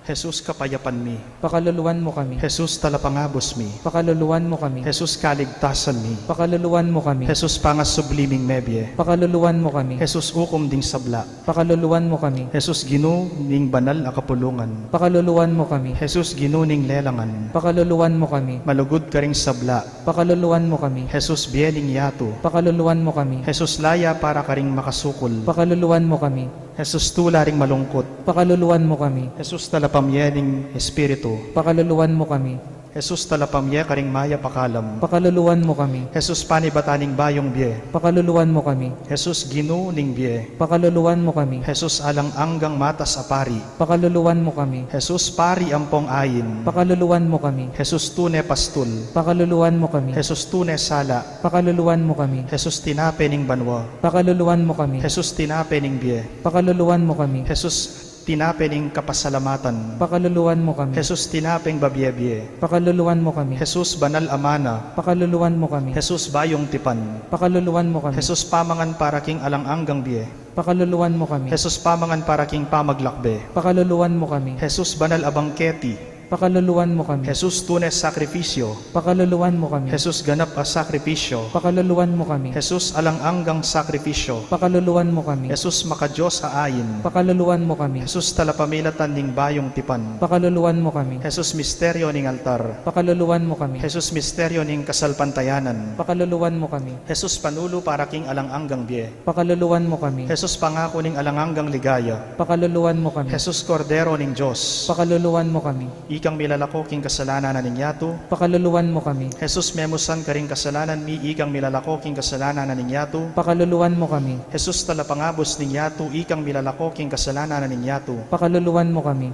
Jesus kapayapan mi. Pakaluluan mu kami. Jesus talapangabus mi. Pakaluluan mu kami. Jesus kaligtasan mi. Pakaluluan mu kami. Jesus pangasubli ming mebie. Pakaluluan mu kami. Jesus ukum ding sabla. Pakaluluan mu kami. Jesus Ginu ning banal a kapulungan. Pakaluluan mu kami. Jesus Ginu ning lelangan. Pakaluluan mu kami. Malugud karing sabla. Pakaluluan mu kami. Jesus bie ning yatu. Pakaluluan mu kami. Jesus laya para karing makasukul. Pakaluluan mu kami. Jesus tula ring malungkut. Pakaluluan mu kami. Jesus talapamie ning espiritu. Pakaluluan mu kami. Jesus talapamie karing mayap a kalam. Pakaluluan mu kami. Jesus panibatan ning bayung bie. Pakaluluan mu kami. Jesus Ginu ning bie. Pakaluluan mu kami. Jesus alang anggang matas a pari. Pakaluluan mu kami. Jesus pari ampong ain. Pakaluluan mu kami. Jesus tune pastul. Pakaluluan mu kami. Jesus tune sala. Pakaluluan mu kami. Jesus tinape ning banua. Pakaluluan mu kami. Jesus tinape ning bie. Pakaluluan mu kami. Jesus tinape ning kapasalamatan. Pakaluluan mu kami. Jesus tinapeng babie-bie. Pakaluluan mu kami. Jesus banal a mana. Pakaluluan mu kami. Jesus bayung tipan. Pakaluluan mu kami. Jesus pamangan para king alang anggang bie. Pakaluluan mu kami. Jesus pamangan para king pamaglakbe. Pakaluluan mu kami. Jesus banal a bangketi. Pakaluluan mu kami. Jesus tune sakrifisyo. Pakaluluan mu kami. Jesus ganap a sakrifisyo. Pakaluluan mu kami. Jesus alang anggang sakrifisyo. Pakaluluan mu kami. Jesus makadios a ain. Pakaluluan mu kami. Jesus talapamilatan ning bayung tipan. Pakaluluan mu kami. Jesus misteryo ning altar. Pakaluluan mu kami. Jesus misteryo ning kasalpantayanan. Pakaluluan mu kami. Jesus panulu para king alang anggang bie. Pakaluluan mu kami. Jesus pangaku ning alang anggang ligaya. Pakaluluan mu kami. Jesus Kordero ning Dios. Pakaluluan mu kami. Ikang milalako king kasalanan na ning yatu. Pakaluluan mu kami. Jesus memusan karing kasalanan mi, ikang milalako king kasalanan na ning yatu. Pakaluluan mu kami. Jesus talapangabus ning yatu, ikang milalako king kasalanan na ning yatu. Pakaluluan mu kami.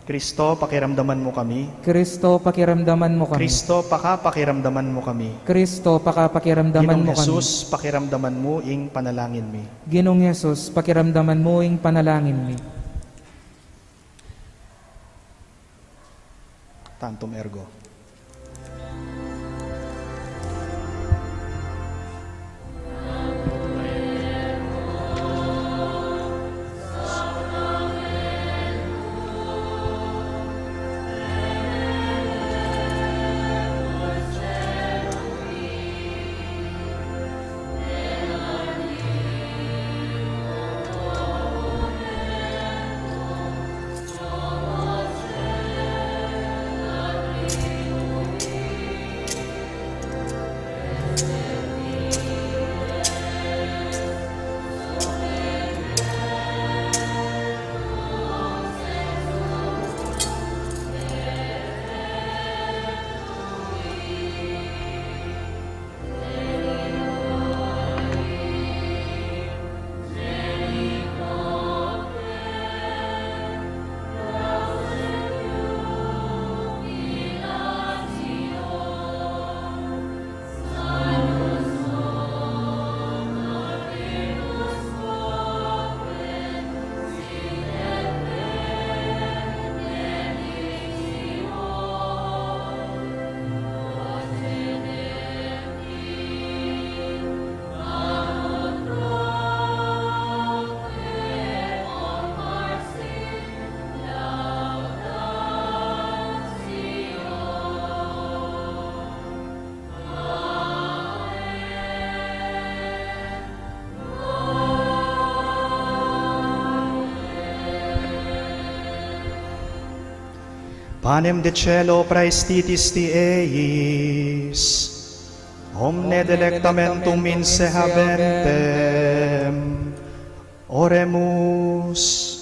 Kristo, pakiramdaman mu kami. Kristo, pakiramdaman mu kami. Kristo, pakapakiramdaman mu kami. Kristo, pakapakiramdaman mu kami. Ginung Jesus, pakiramdaman mu ing panalangin mi. Ginung Jesus, pakiramdaman mu ing panalangin mi. Tantum ergo. Panem de celo praestitis ti eis, omne delectamentum inse habentem. Oremus.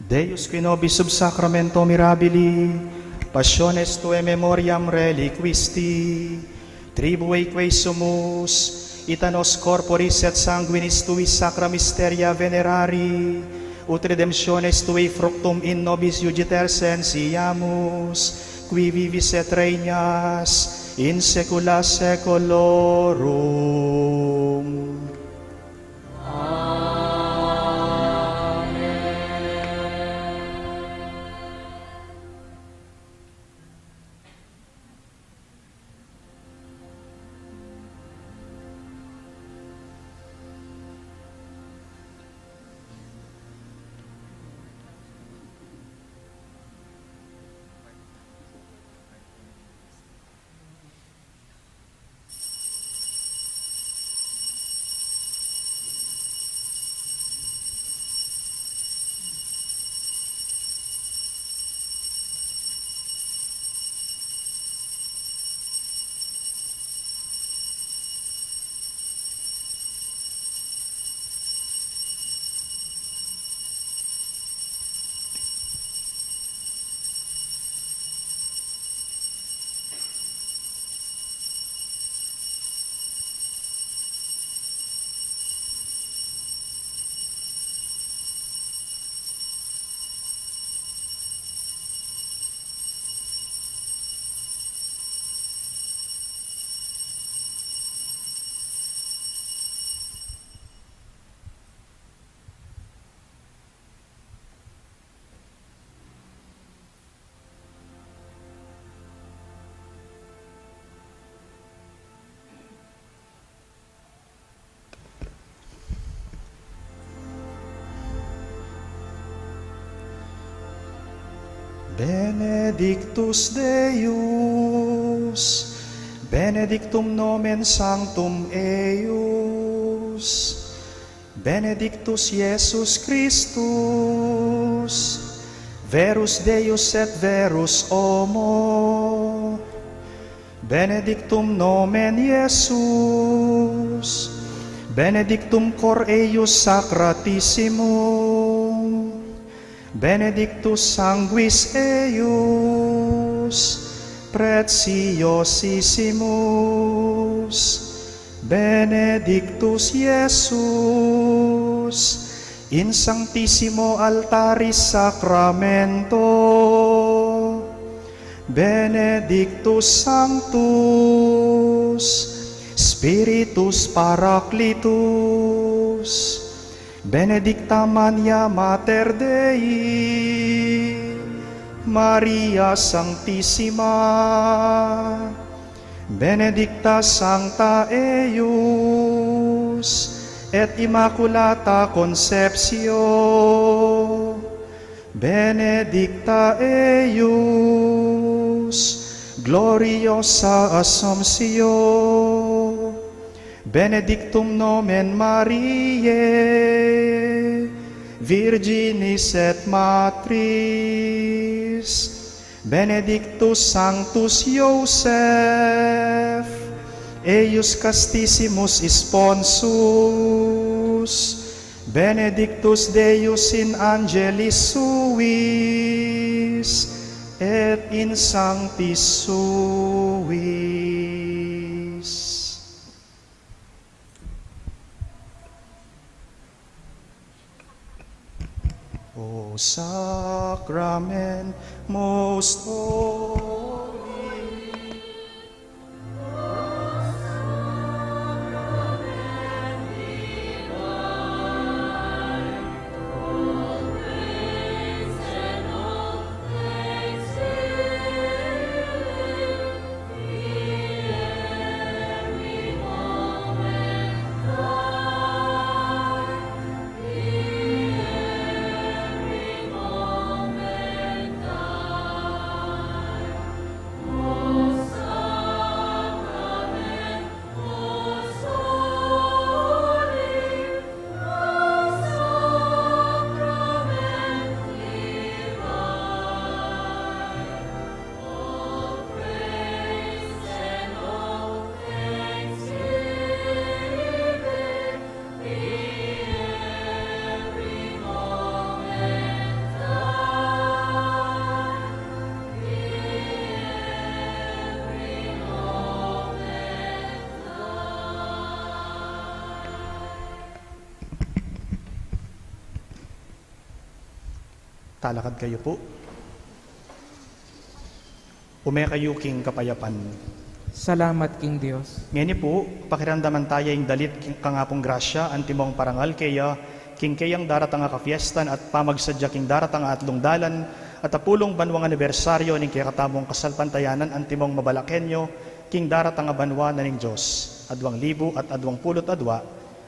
Deus qui nobis sub sacramento mirabili Passiones tuae memoriam reliquisti, tribueque sumus, ita nos corporis et sanguinis tuis sacra mysteria venerari, ut redemptionis tuae fructum in nobis iugiter sentiamus, qui vivis et regnas in saecula saeculorum. Benedictus Deus, benedictum nomen sanctum eius, benedictus Iesus Christus, verus Deus et verus homo, benedictum nomen Iesus, benedictum cor eius sacratissimum, benedictus sanguis eius preciosissimus, benedictus Iesus in sanctissimo altaris sacramento, benedictus sanctus Spiritus Paraclitus, benedicta mannia Mater Dei, Maria Sanctissima, benedicta sancta eius et Immaculata Conceptio, benedicta eius gloriosa Assumptio, benedictum nomen Mariae Virginis et Matriae, benedictus sanctus Ioseph eius castissimus sponsus, benedictus Deus in angelis suis et in sanctis suis. O sacrament most holy. Talakad kayu pu. Ume kayu king kapayapan. Salamat king Dios. Ngeni pu, pakiramdaman taya ing dalit king kang Apung Grasya, antimong parangal keya, king keyang daratang a kafiestan at pamagsadya king daratang a atlung dalan at apulung banwang anibersaryo ning kekatamung kasalpantayanan, antimong mabalaken yu king daratang a banwa na ning Dios, adwang libu at adwang pulu't adwa.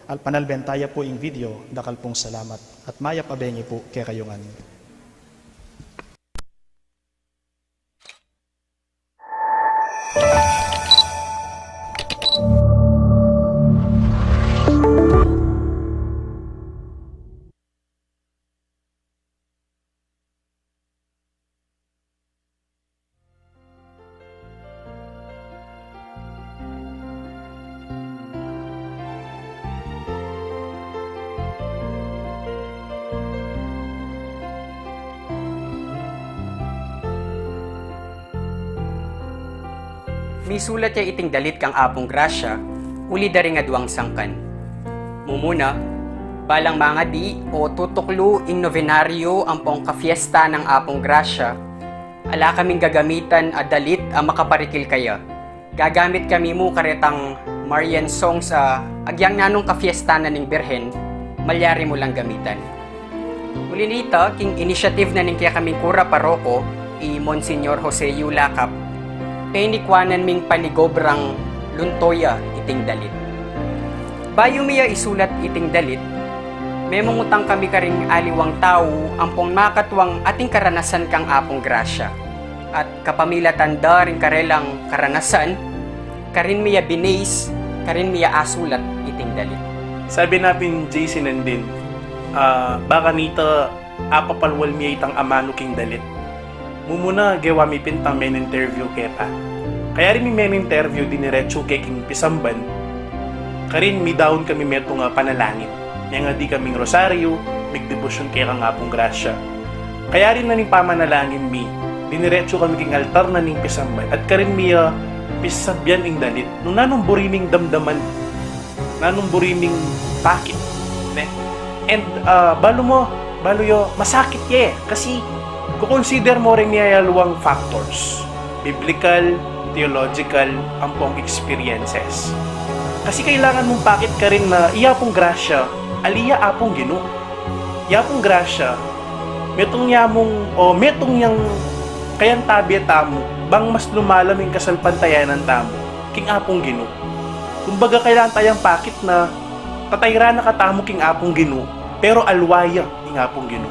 At panalben taya pu ing video, dakal pung salamat at mayap a bengi pu kekayu ngan. Misulat ya iting dalit kang Apung Grasya, uli da ring adwang sangkan. Mumuna, balang mangadi o tutuklu ing nobenaryo ampong kafiesta nang Apung Grasya, ala kaming gagamitan a dalit a makaparikil kaya. Gagamit kami mu karetang Marian songs a agyang nanung kafiesta na ning Birhen, malyari mu lang gamitan. Uli nita, king initiative na ning kekaming kura paroko, i Monsignor Jose Yu Lakap, penikwanan ming panigobrang lunto ya iting dalit. Bayu mi ya isulat iting dalit, memungutang kami karing aliwang tau ampong makatwang ating karanasan kang Apung Grasya. At kapamilatan da ring karelang karanasan, karin mi ya binase, karin mi ya asulat iting dalit. Sabi na pin J C Nandin, ah, baka nita apapalwal mi ya itang amanu king dalit. Mumuna, gewa mi pin itang men-interview keta. Kaya rin mi men-interview, diniretsu ke king pisamban. Karin, midaun kami metung a panalangin. Mengadi kaming rosaryo, migdebosyon kekang Apung Grasya. Kaya rin na ning pamanalangin mi, diniretsu kami king altar na ning pisamban. At karin mi, ah, pisasabyan ing dalit. Nung nanung buri ming damdaman, nanung buri ming pakit, ne? And, ah, balu mu, balu yu, masakit ye. Kasi, kukonsider mu ring miyayaluang factors. Biblical, theological, ampong experiences. Kasi kailangan mung pakit karin na i Apung Grasya, ali ya Apung Ginu. I Apung Grasya, metung ya mung, o metung yang kayantabe tamu, bang mas lumalam ing kasalpantayanan tamu king Apung Ginu. Kumbaga, kailangan tayang pakit na tatayran na katamu king Apung Ginu, pero alwa ya ing Apung Ginu.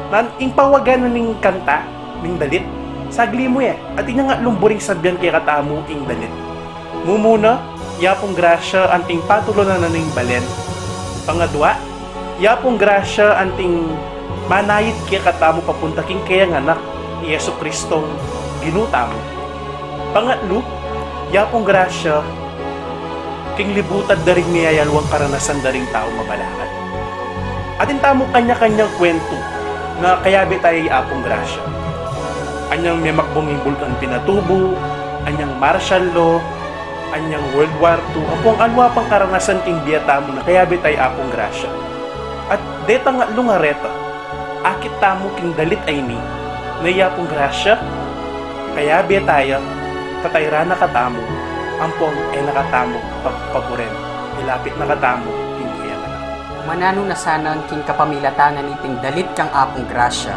Nan, ing pawagan na ning kanta, ning dalit, sagli mu e, at inya nga lumburing sabyan kekatamu ing dalit. Mumuna, i Apung Grasya anting patulunan na ning balen. Pangadwa, i Apung Grasya anting manayit kekatamu papunta king keyang Anak, i Jesucristong Ginu tamu. Pangatlu, i Apung Grasya king libutan da ring miyayaluang karanasan da ring tau mabalakad. Atin tamung kanya-kanyang kwentu na kayabe taya i Apung Grasya. Anyang memakbung ing bulkan Pinatubo, anyang martial law, anyang World War two, ampong alwa pang karanasan king bie tamu na kayabe taya i Apung Grasya. At detang atlung areta, akit tamu king dalit a ini, na i Apung Grasya, kayabe taya, tatayran na katamu, ampong e na katamu pagpaburen, ilapit na katamu king keyang Anak. Mananu na sana king kapamilatan na niting dalit kang Apung Grasya,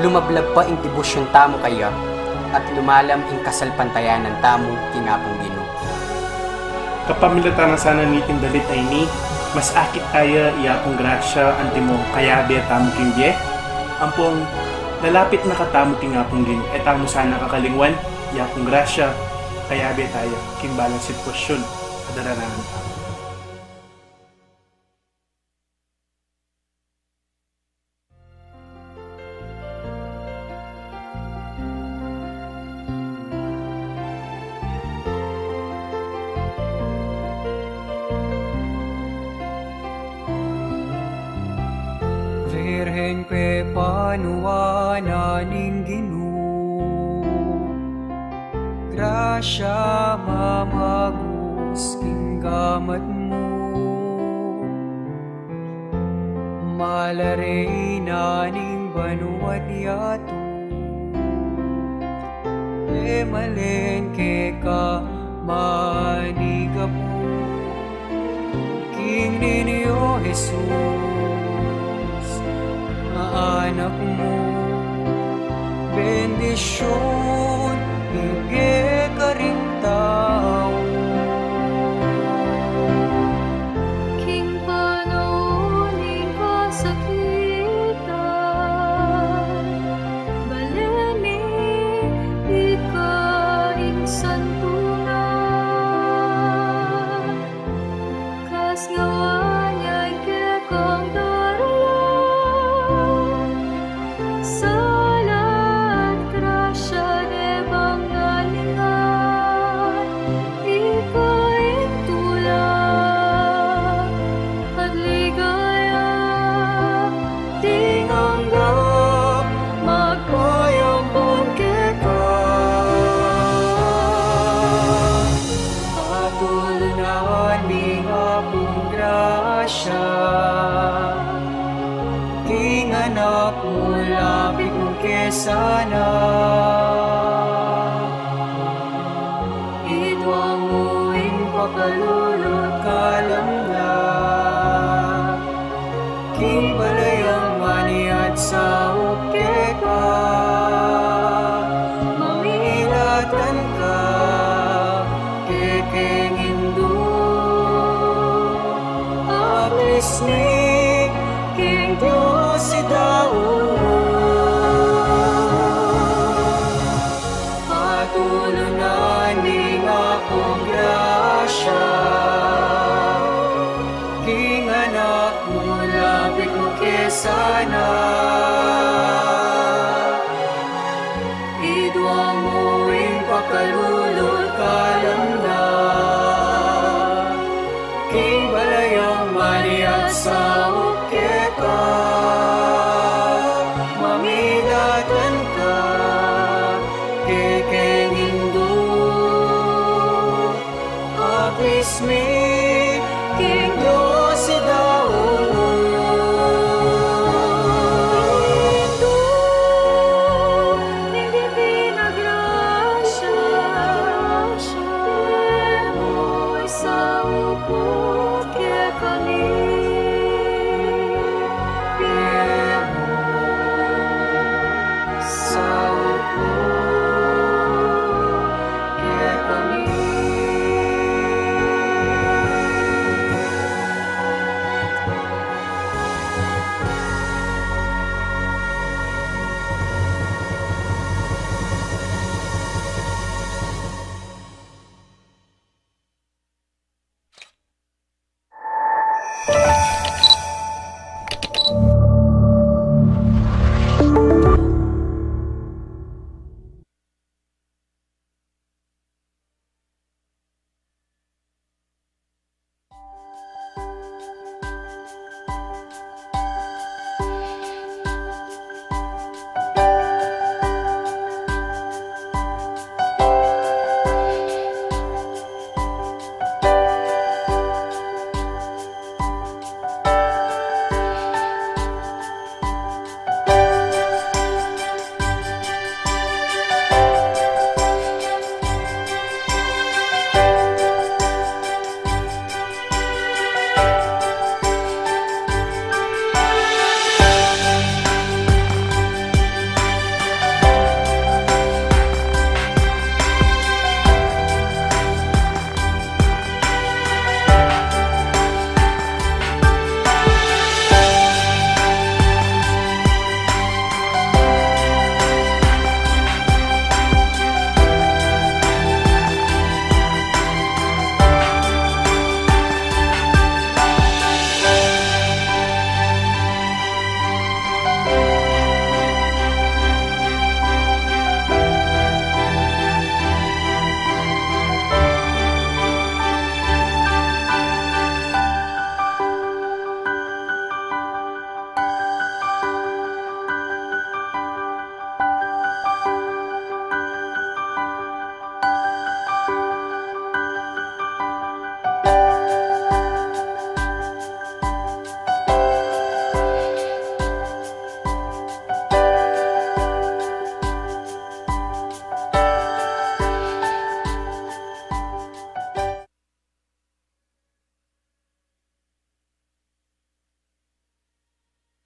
lumablab pa ing debosyon tamu kaya, at lumalam ing kasalpantayanan tamu king Apung Ginu. Kapamilatan na sana niting dalit a ini, mas akit taya i Apung Grasya antimong kayabe tamu king bie, ampong lalapit na katamu king Apung Ginu. E tamu sana kakalingwan, i Apung Grasya, kayabe taya king balang sitwasyun a darananan tamu. Virgen, kepanuan na ning Ginu, grasya mamagus king gamat mu. Mala Reyna ning Banua't yatu, e malen keka manigapu. King Niño Jesus, a anak mu, bendisyun ibie karing tau. King panaun ning kasakitan, balen mi ika ing santunan. Kasngawaan yang kekang daralan, sala at grasya de bang alingan, ika ing tula at ligaya, ding angga magpayampun keka. Patulunan ning Apung grasya, king anak mu, lapit mu ke sana. Idwang mu ing pakalulu at kalamnan, king balayang maniat saup keka, mamilatan ka kekeng Indu. Aklis mi king Dios i daun. Patulunan ning Apung grasya, king anak mu, lapit mu ke sana. Idwang mu ing pakalulu at kalamnan, king balayang maniat saup keka, mamilatan ka kekeng Indu. Aklis mi king Dios i daun. Indu ning Divina Grasya, e mu isaup pu